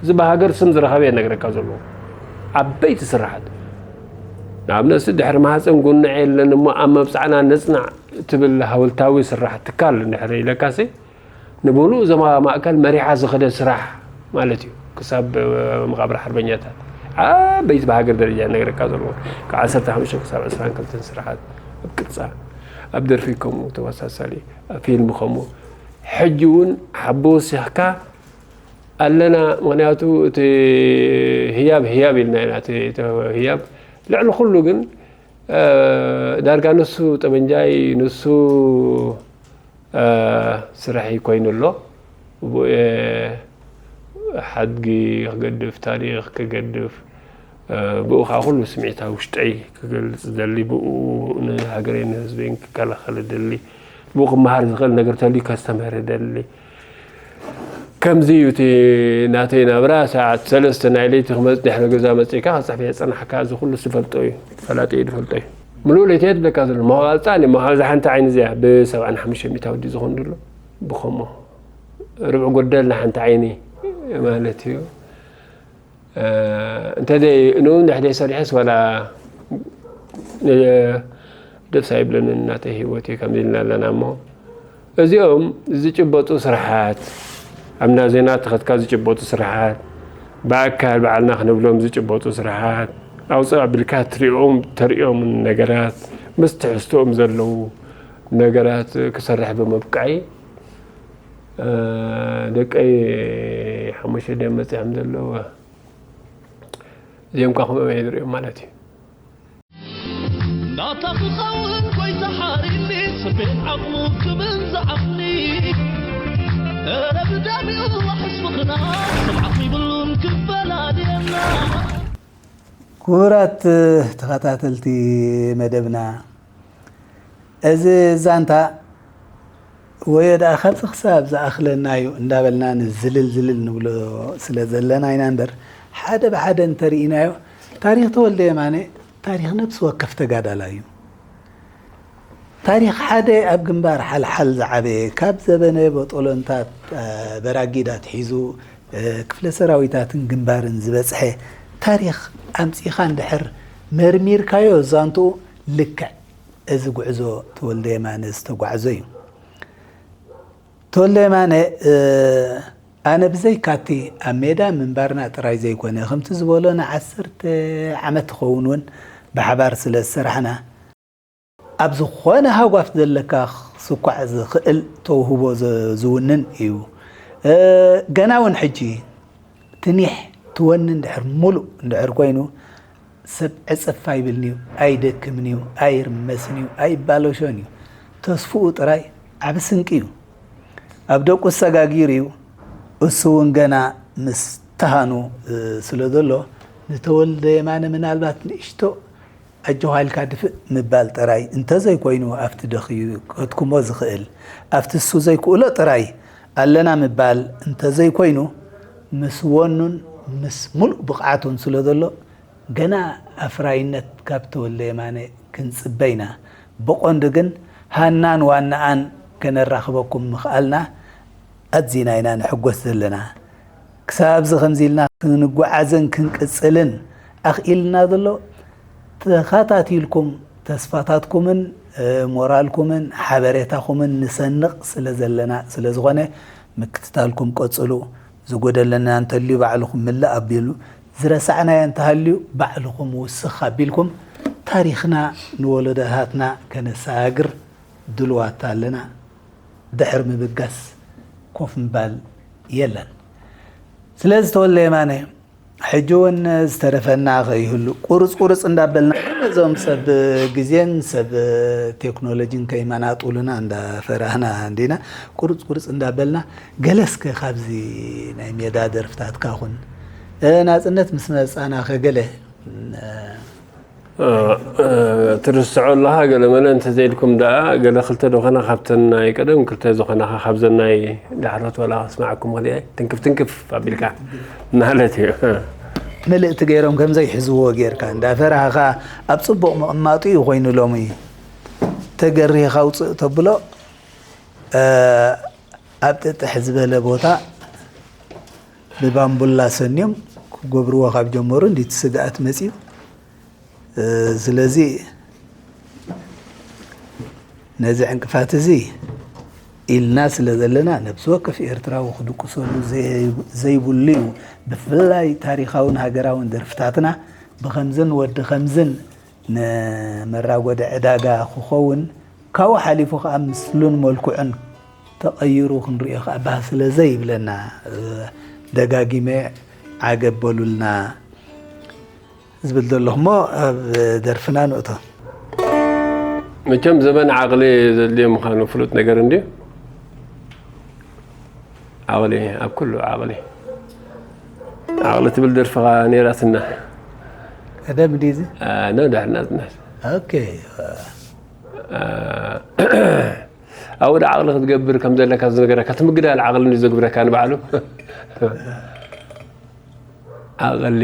እዚ ብሃገር ስም ዝረኸበ እየ ነግረካ ዘለዎ ዓበይቲ ስራሓት ንኣብነት ድሕሪ ማህፀን ጉንዕ የለን እሞ ኣብ መብፃዕና ነፅናዕ ትብል ሃወልታዊ ስራሕ ትካል እንድሕር ኢለካሲ ንብሉ ዘማ ማእከል መሪሓ ዝኸደ ስራሕ ማለት እዩ። ክሳብ መቃብር ሓርበኛታት ዓበይቲ ብሃገር ደረጃ ነግረካ ዘለዎ ካብ ዓሰርተ ሓሙሽተ ክሳብ ዕስራን ክልተን ስራሓት ኣብ ቅርፃ ኣብ ደርፊ ከምኡ ተመሳሳሊ ኣብ ፊልም ከምኡ ሕጂ እውን ሓቦ ወሲኽካ ኣለና። ምክንያቱ እቲ ህያብ ህያብ ኢልና ኢና ህያብ ልዕሊ ኩሉ ግን ዳርጋ ንሱ ጠበንጃይ ንሱ ስራሐይ ኮይኑ ኣሎ። ብኡ እየ ሓድጊ ክገድፍ፣ ታሪኽ ክገድፍ፣ ብኡ ከዓ ኩሉ ስምዒታ ውሽጠይ ክገልፅ ደሊ፣ ብኡ ንሃገረይን ንህዝበይን ክከላኸል ደሊ፣ ብኡ ክመሃር ዝኽእል ነገር ተልዩ ከስተምህር ደሊ። ከምዚ እዩ እቲ ናተይ ናብራ። ሰዓት ሰለስተ ናይ ለይቲ ክመፅ ድሕሪ ገዛ መፅእካ ክፅሕፍ እየ ዝፀናሕካ። እዚ ኩሉ ዝፈልጦ እዩ፣ ፈላጢ እዩ ዝፈልጦ እዩ። ምሉእ ለይቲ እየ ዝብለካ ዘሎ። መዋልፃ እኔ መዋልዛ ሓንቲ ዓይኒ እዚኣ ብሰብዓን ሓሙሽተ ሚእታዊ ድዩ ዝኾን ዘሎ ብኸሞ ርብዒ ጎደል ንሓንቲ ዓይኒ ማለት እዩ። እንተ ንኡ ንሕደይ ሰሪሐስ ዋላ ደስ ኣይብለንን እናተይ ህይወት እዩ ከምዚ ኢልና ኣለና እሞ እዚኦም ዝጭበጡ ስራሓት ኣብ ናዜና ተኸትካ ዝጭበጡ ስራሓት ብኣካል በዓልና ክነብሎም ዝጭበጡ ስራሓት ኣውፅእ ኣቢልካ ትሪኦም ተሪኦም ነገራት ምስ ትሕዝትኦም ዘለዉ ነገራት ክሰርሕ ብምብቃይ ደቀይ ሓሙሽተ ድዮም መፂኦም ዘለዉ? እዚኦም ከ ከምኦም እየ ዝሪኦም ማለት እዩ። ናታ ክኸውን ጎይታ ሓሪኒ ስቤት ዓቕሙ ክብል ዝዓቕኒ። እረ ብደሚኡ ዋሕስ ምኽና ስምዓት ይብሉን ክፈላልየና። ክቡራት ተኸታተልቲ መደብና፣ እዚ ዛንታ ወዮ ደኣ ካብዚ ክሳብ ዝኣኽለና እዩ እንዳበልና ንዝልል ዝልል ንብሎ ስለ ዘለና ኢና እምበር፣ ሓደ ብሓደ እንተርኢናዮ፣ ታሪኽ ተወልደ የማነ ታሪኽ ነብሲ ወከፍ ተጋዳላይ እዩ። ታሪኽ ሓደ ኣብ ግንባር ሓልሓል ዝዓበየ፣ ካብ ዘበነ ቦጦሎንታት በራጊድ ኣትሒዙ ክፍለ ሰራዊታትን ግንባርን ዝበፅሐ ታሪኽ ኣምፂእኻ እንድሕር መርሚርካዮ ዛንትኡ ልክዕ እዚ ጉዕዞ ተወልደ የማነ ዝተጓዕዞ እዩ። ተወልደ የማነ ኣነ ብዘይካቲ ኣብ ሜዳ ምንባርና ጥራይ ዘይኮነ ከምቲ ዝበሎ ንዓሰርተ ዓመት ትኸውን እውን ብሓባር ስለ ዝሰራሕና ኣብ ዝኾነ ሃጓፍ ዘለካ ክስኳዕ ዝኽእል ተውህቦ ዝውንን እዩ። ገና እውን ሕጂ ትኒሕ ትወኒ እንድሕር ሙሉእ እንድሕር ኮይኑ ሰብ ዕፅፍ ኣይብልን እዩ፣ ኣይደክምን እዩ፣ ኣይርመስን እዩ፣ ኣይባለሾን እዩ። ተስፍኡ ጥራይ ዓቢ ስንቂ እዩ። ኣብ ደቁ ሰጋጊሩ እዩ። እሱ እውን ገና ምስ ተሃኑ ስለ ዘሎ ንተወልደ የማነ ምናልባት ንእሽቶ ኣጆኻ ኢልካ ድፍእ ምባል ጥራይ እንተዘይኮይኑ ኣብቲ ደኽዩ ከድክሞ ዝኽእል ኣብቲ እሱ ዘይክእሎ ጥራይ ኣለና ምባል እንተዘይኮይኑ ምስ ወኑን ምስ ሙሉእ ብቕዓቱን ስለ ዘሎ ገና ኣፍራይነት ካብ ተወልደ የማነ ክንጽበ ኢና። ብቐንዱ ግን ሃናን ዋናኣን ከነራኽበኩም ምኽኣልና ኣዚና ኢና ንሕጎስ ዘለና። ክሳብ እዚ ከምዚ ኢልና ክንጓዓዝን ክንቅጽልን ኣኽኢልና ዘሎ ተኸታቲልኩም ተስፋታትኩምን ሞራልኩምን ሓበሬታኹምን ንሰንቕ ስለ ዘለና ስለ ዝኾነ ምክትታልኩም ቀጽሉ። ዝጎደለና እንተልዩ ባዕልኹም ምልእ ኣቢሉ ዝረሳዕናዮ እንተሃልዩ ባዕልኹም ውስኽ ኣቢልኩም ታሪኽና ንወለዶታትና ከነሰጋግር ድልዋት ኣለና። ድሕር ምብጋስ ኮፍ ምባል የለን። ስለዚ ተወልደ የማነ ሕጂ እውን ዝተረፈና ከይህሉ ቁርፅ ቁርፅ እንዳበልና ነዞም ሰብ ግዜን ሰብ ቴክኖሎጂን ከይመናጡሉና እንዳፈራህና እንዲና ቁርፅ ቁርፅ እንዳበልና ገለ እስከ ካብዚ ናይ ሜዳ ደርፍታትካ ኩን ናፅነት ምስ መፃና ከገለ ትርስዖ ኣለኻ ገለመለ እንተዘይልኩም ደኣ ገለ ክልተ ዝኾና ካብተን ናይ ቀደም ክልተ ዝኾናኻ ካብዘን ናይ ዳሕሮት ዋላ ክስማዓኩም ክልእ ትንክፍ ትንክፍ ኣቢልካ ማለት እዩ። ምልእቲ ገይሮም ከምዘይሕዝዎ ጌርካ እንዳፈራህኻ ኣብ ፅቡቕ ምቕማጡ እዩ ኮይኑ ሎሚ ተገሪኻ ውፅእ ተብሎ ኣብ ጥጥሕ ዝበለ ቦታ ብባምቡላ ሰንዮም ክገብርዎ ካብ ጀመሩ እንዲቲ ስግኣት መፅዩ። ስለዚ ነዚ ዕንቅፋት እዚ ኢልና ስለ ዘለና ነብሲ ወከፍ ኤርትራዊ ክድቅሰሉ ዘይብሉ እዩ። ብፍላይ ታሪኻውን ሃገራውን ደርፍታትና ብኸምዝን ወዲ ኸምዝን ንመራጎዲ ዕዳጋ ክኸውን ካብኡ ሓሊፉ ከዓ ምስሉን መልክዑን ተቐይሩ ክንሪኦ ከዓ ባህ ስለ ዘይብለና ደጋጊመ ዓገብ በሉልና ዝብል ዘለኹ እሞ ኣብ ደርፍና ንእቶ። መቸም ዘበን ዓቕሊ ዘድልዮ ምዃኑ ፍሉጥ ነገር እንድዩ። ዓቕሊ ኣብ ኩሉ ዓቕሊ ዓቕሊ ትብል ደርፍኻ ነይራትና። ቀደም ድዩ እዚ? ኖ ድሕር ናጽነት። ኦኬ። ኣብኡ ዓቕሊ ክትገብር ከም ዘለካ ዝነገረካ እቲ ምግዳል ዓቕሊ እንድዩ ዘግብረካ ንባዕሉ። ዓቕሊ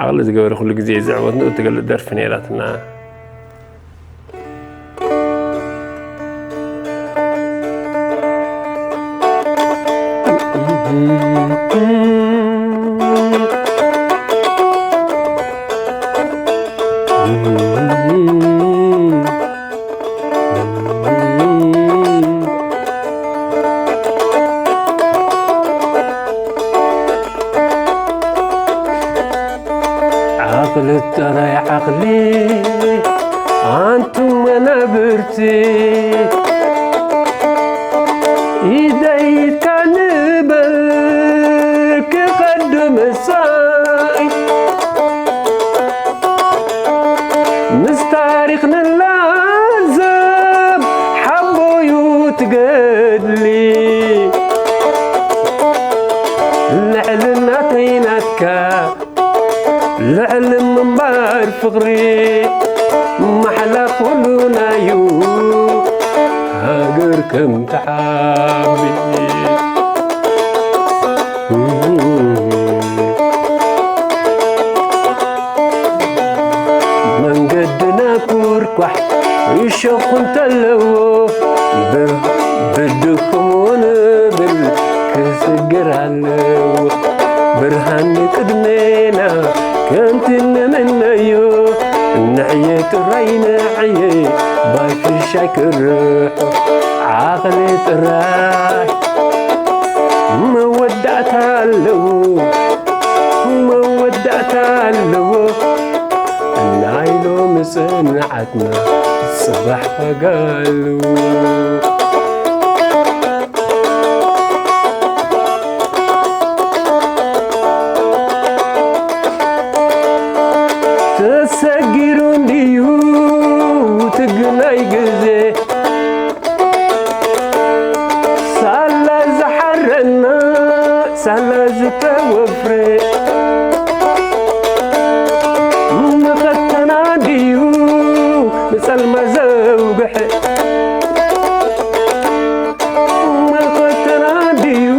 ዓቕሊ ዝገበረ ኩሉ ግዜ ዝዕወት ንኡ ትገልጽ ደርፊ ነይራትና። ዓቕሊ ጥራይ ዓቕሊ ኣንቱም መናብርቲ ኢደይ ምስ ታሪኽ ንላዘብ ሓቦዩ ትገድሊ፣ ልዕሊ ናተይ ናትካ፣ ልዕሊ ምንባር ፍቕሪ፣ ማሕላ ኩሉናዩ፣ ሃገር ከም ትዓቢ። መንገድና ኩርኳሕ እሾኹ እንተለዎ፣ ብ-፣ ብድኹም ንብል ክስግር ኣለዎ። ብርሃን ንቅድሜና ከምቲ ንምነዮ፣ ንዕየ ጥራይ ንዕየ ባይ ፍሻይ ክርሑ ዓቕሊ ጥራይ መወዳእታ ኣለዎ። መወዳእታ ኣለዎ። ናይ ሎሚ ጽንዓትና ጽባሕ ዋጋ ኣለዎ። ተሰጊሩ እንድዩ ትግናይ ግዜ ሳላ ዝሓረና ሳላ ዝተወፍረ መኸተና ድዩ ንጸልማ ዘውግሐ? መኸተና ድዩ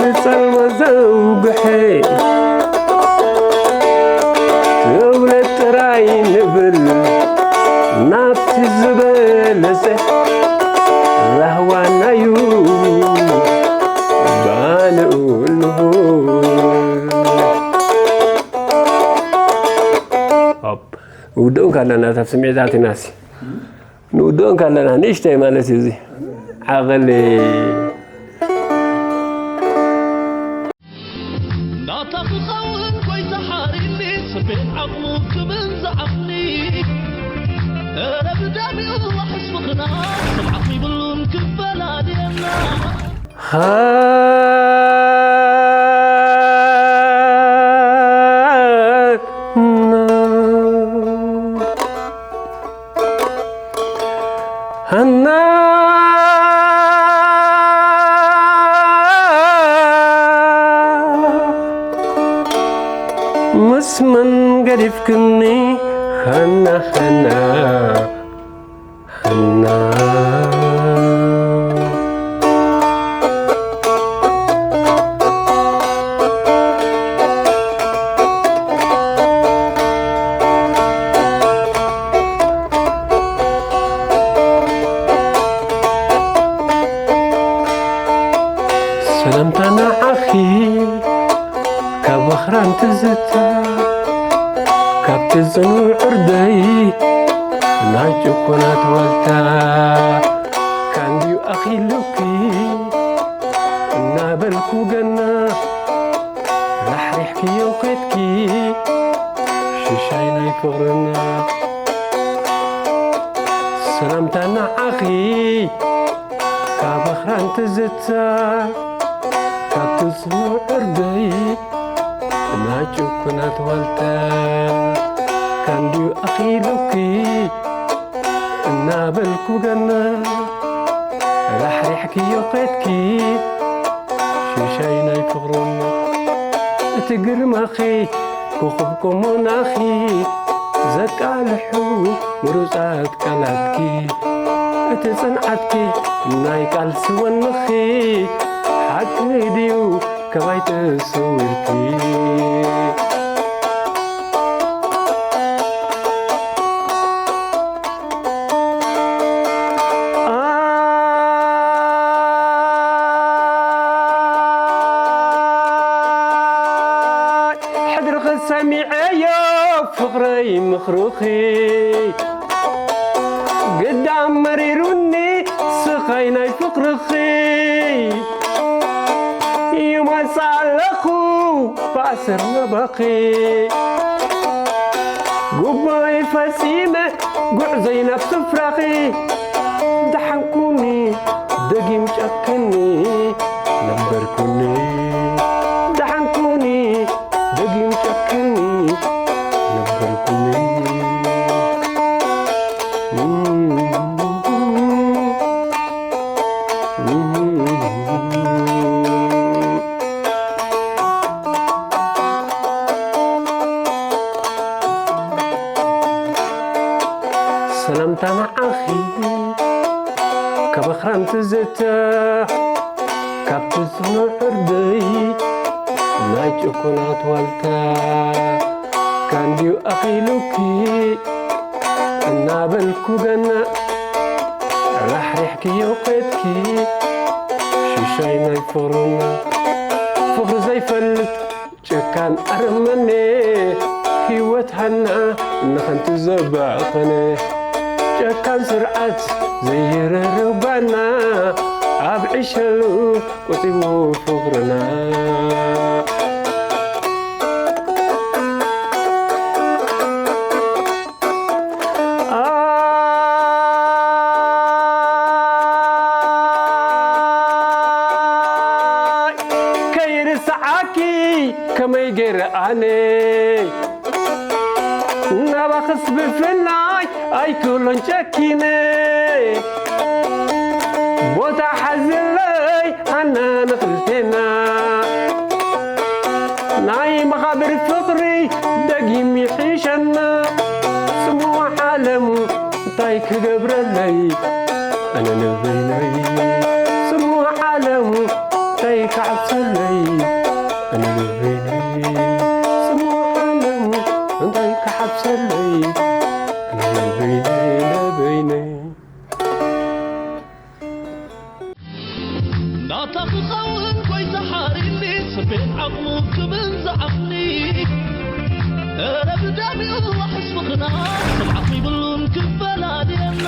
ንጸልማ ዘውግሐ? እውነት ጥራይ ንብል ናብቲ ዝበለጸ ራህዋናዩ ባንኡ ንቡር። ሆፕ፣ ንውድኦ እንከለና፣ እታ ስምዒታት ኢናሲ ንውድኦ እንከለና፣ ንእሽተይ ማለት እዩ እዚ። ዓቕሊ። ናታ ክኸውን ጎይታ ሓሪኒ፣ ስምዒት ዓቕሙ ክብል ዝዓቕሊ። እረ ብደሚኡ ዋሕስ ምኽና፣ ስምዓት ይብሉን ክፈላልየና። ሃና ሃና ምስ መን ገዲፍክኒ ሃና ሃና። ሰላምታ ንዓኺ ካብ ኣኽራን ትዝታ፣ ካብቲ ጽኑዕ ዕርደይ ናይ ጭኮናት ዋልታ፣ ካንድዩ ኣኺሉኪ እናበልኩ ገና፣ ራሕሪሕክዮ ኬድኪ ሽሻይ ናይ ፍቕርና። ሰላምታ ንዓኺ ካብ ኣኽራን ትዝታ፣ ካብቲ ጽኑዕ ዕርደይ ናይ ጭኩናት ዋልታ፣ ካንድዩ ኣኺሉኪ እናበልኩ ገና፣ ራሕሪሕክዮ ኬድኪ ሽሻይ ናይ ፍቕርና። እቲ ግርማኺ ኮኸብ ኮሞናኺ ዘቃልሑ ምሩጻት ቃላትኪ፣ እቲ ጽንዓትኪ ናይ ቃልሲ ወንኺ፣ ሓቂ ድዩ ካባይ ተሰዊርኪ? ሕድርኺ ሰሚዐዮ ፍቕረይ ምኽርኺ፣ ግዳ መሪሩኒ ስቓይ ናይ ፍቕርኺ። ይመጽእ ኣለኹ ብኣሰር ናባኺ፣ ጉቦይ ፈጺመ ጉዕዞይ ናብ ስፍራኺ። ደሓንኩኒ ደጊም ጨክኒ ነበርኩኒ፣ ደሓንኩኒ ደጊም ጨክኒ ነበርኩኒ። ሰላምታ ንዓኺ ካብ ኣኽራን ትዝታ፣ ካብቲ ጽኑዕ ዕርደይ ናይ ጭኮናት ዋልታ። ካንድዩ ኣኺሉኪ እናበልኩ ገና ራሕሪሕክዮ ኬድኪ፣ ሽሻይ ናይ ፍቕርና ፍቕሪ ዘይፈልጥ ጨካን ኣረመኔ፣ ህይወት ሃና ንኸንቱ ዘባኸነ። ጨካን ስርዓት ዘይርርባና፣ ኣብ ዕሸሉ ቆጺቡ ፍቕርና። ኣይ፣ ከይርስዓኪ ከመይ ገይረ ኣነ ናባኽስ ብፍላይ ኣይክእሎን ጨኪነ። ቦታ ሓዝለይ ኣና ንኽልቴና፣ ናይ መቓብር ፍቕሪ ደጊም ይሕሸና። ጽምዋ ዓለም እንታይ ክገብረለይ ኣነ ንበይነይ? ጽምዋ ዓለም እንታይ ክሓብሰለይ ኣነ ንበይነይ? ጽምዋ ዓለም እንታይ ክሓብሰለይ ኣነ ንበይነይ፣ ንበይነይ? ናታ ክኸውን ጎይታ ሓሪኒ፣ ስቤት ዓቕሙ ክብል ዝዓቕኒ። እረ ብደሚኡ ዋሕስ ምኽና፣ ስምዓት ይብሉን ክፈላልየና።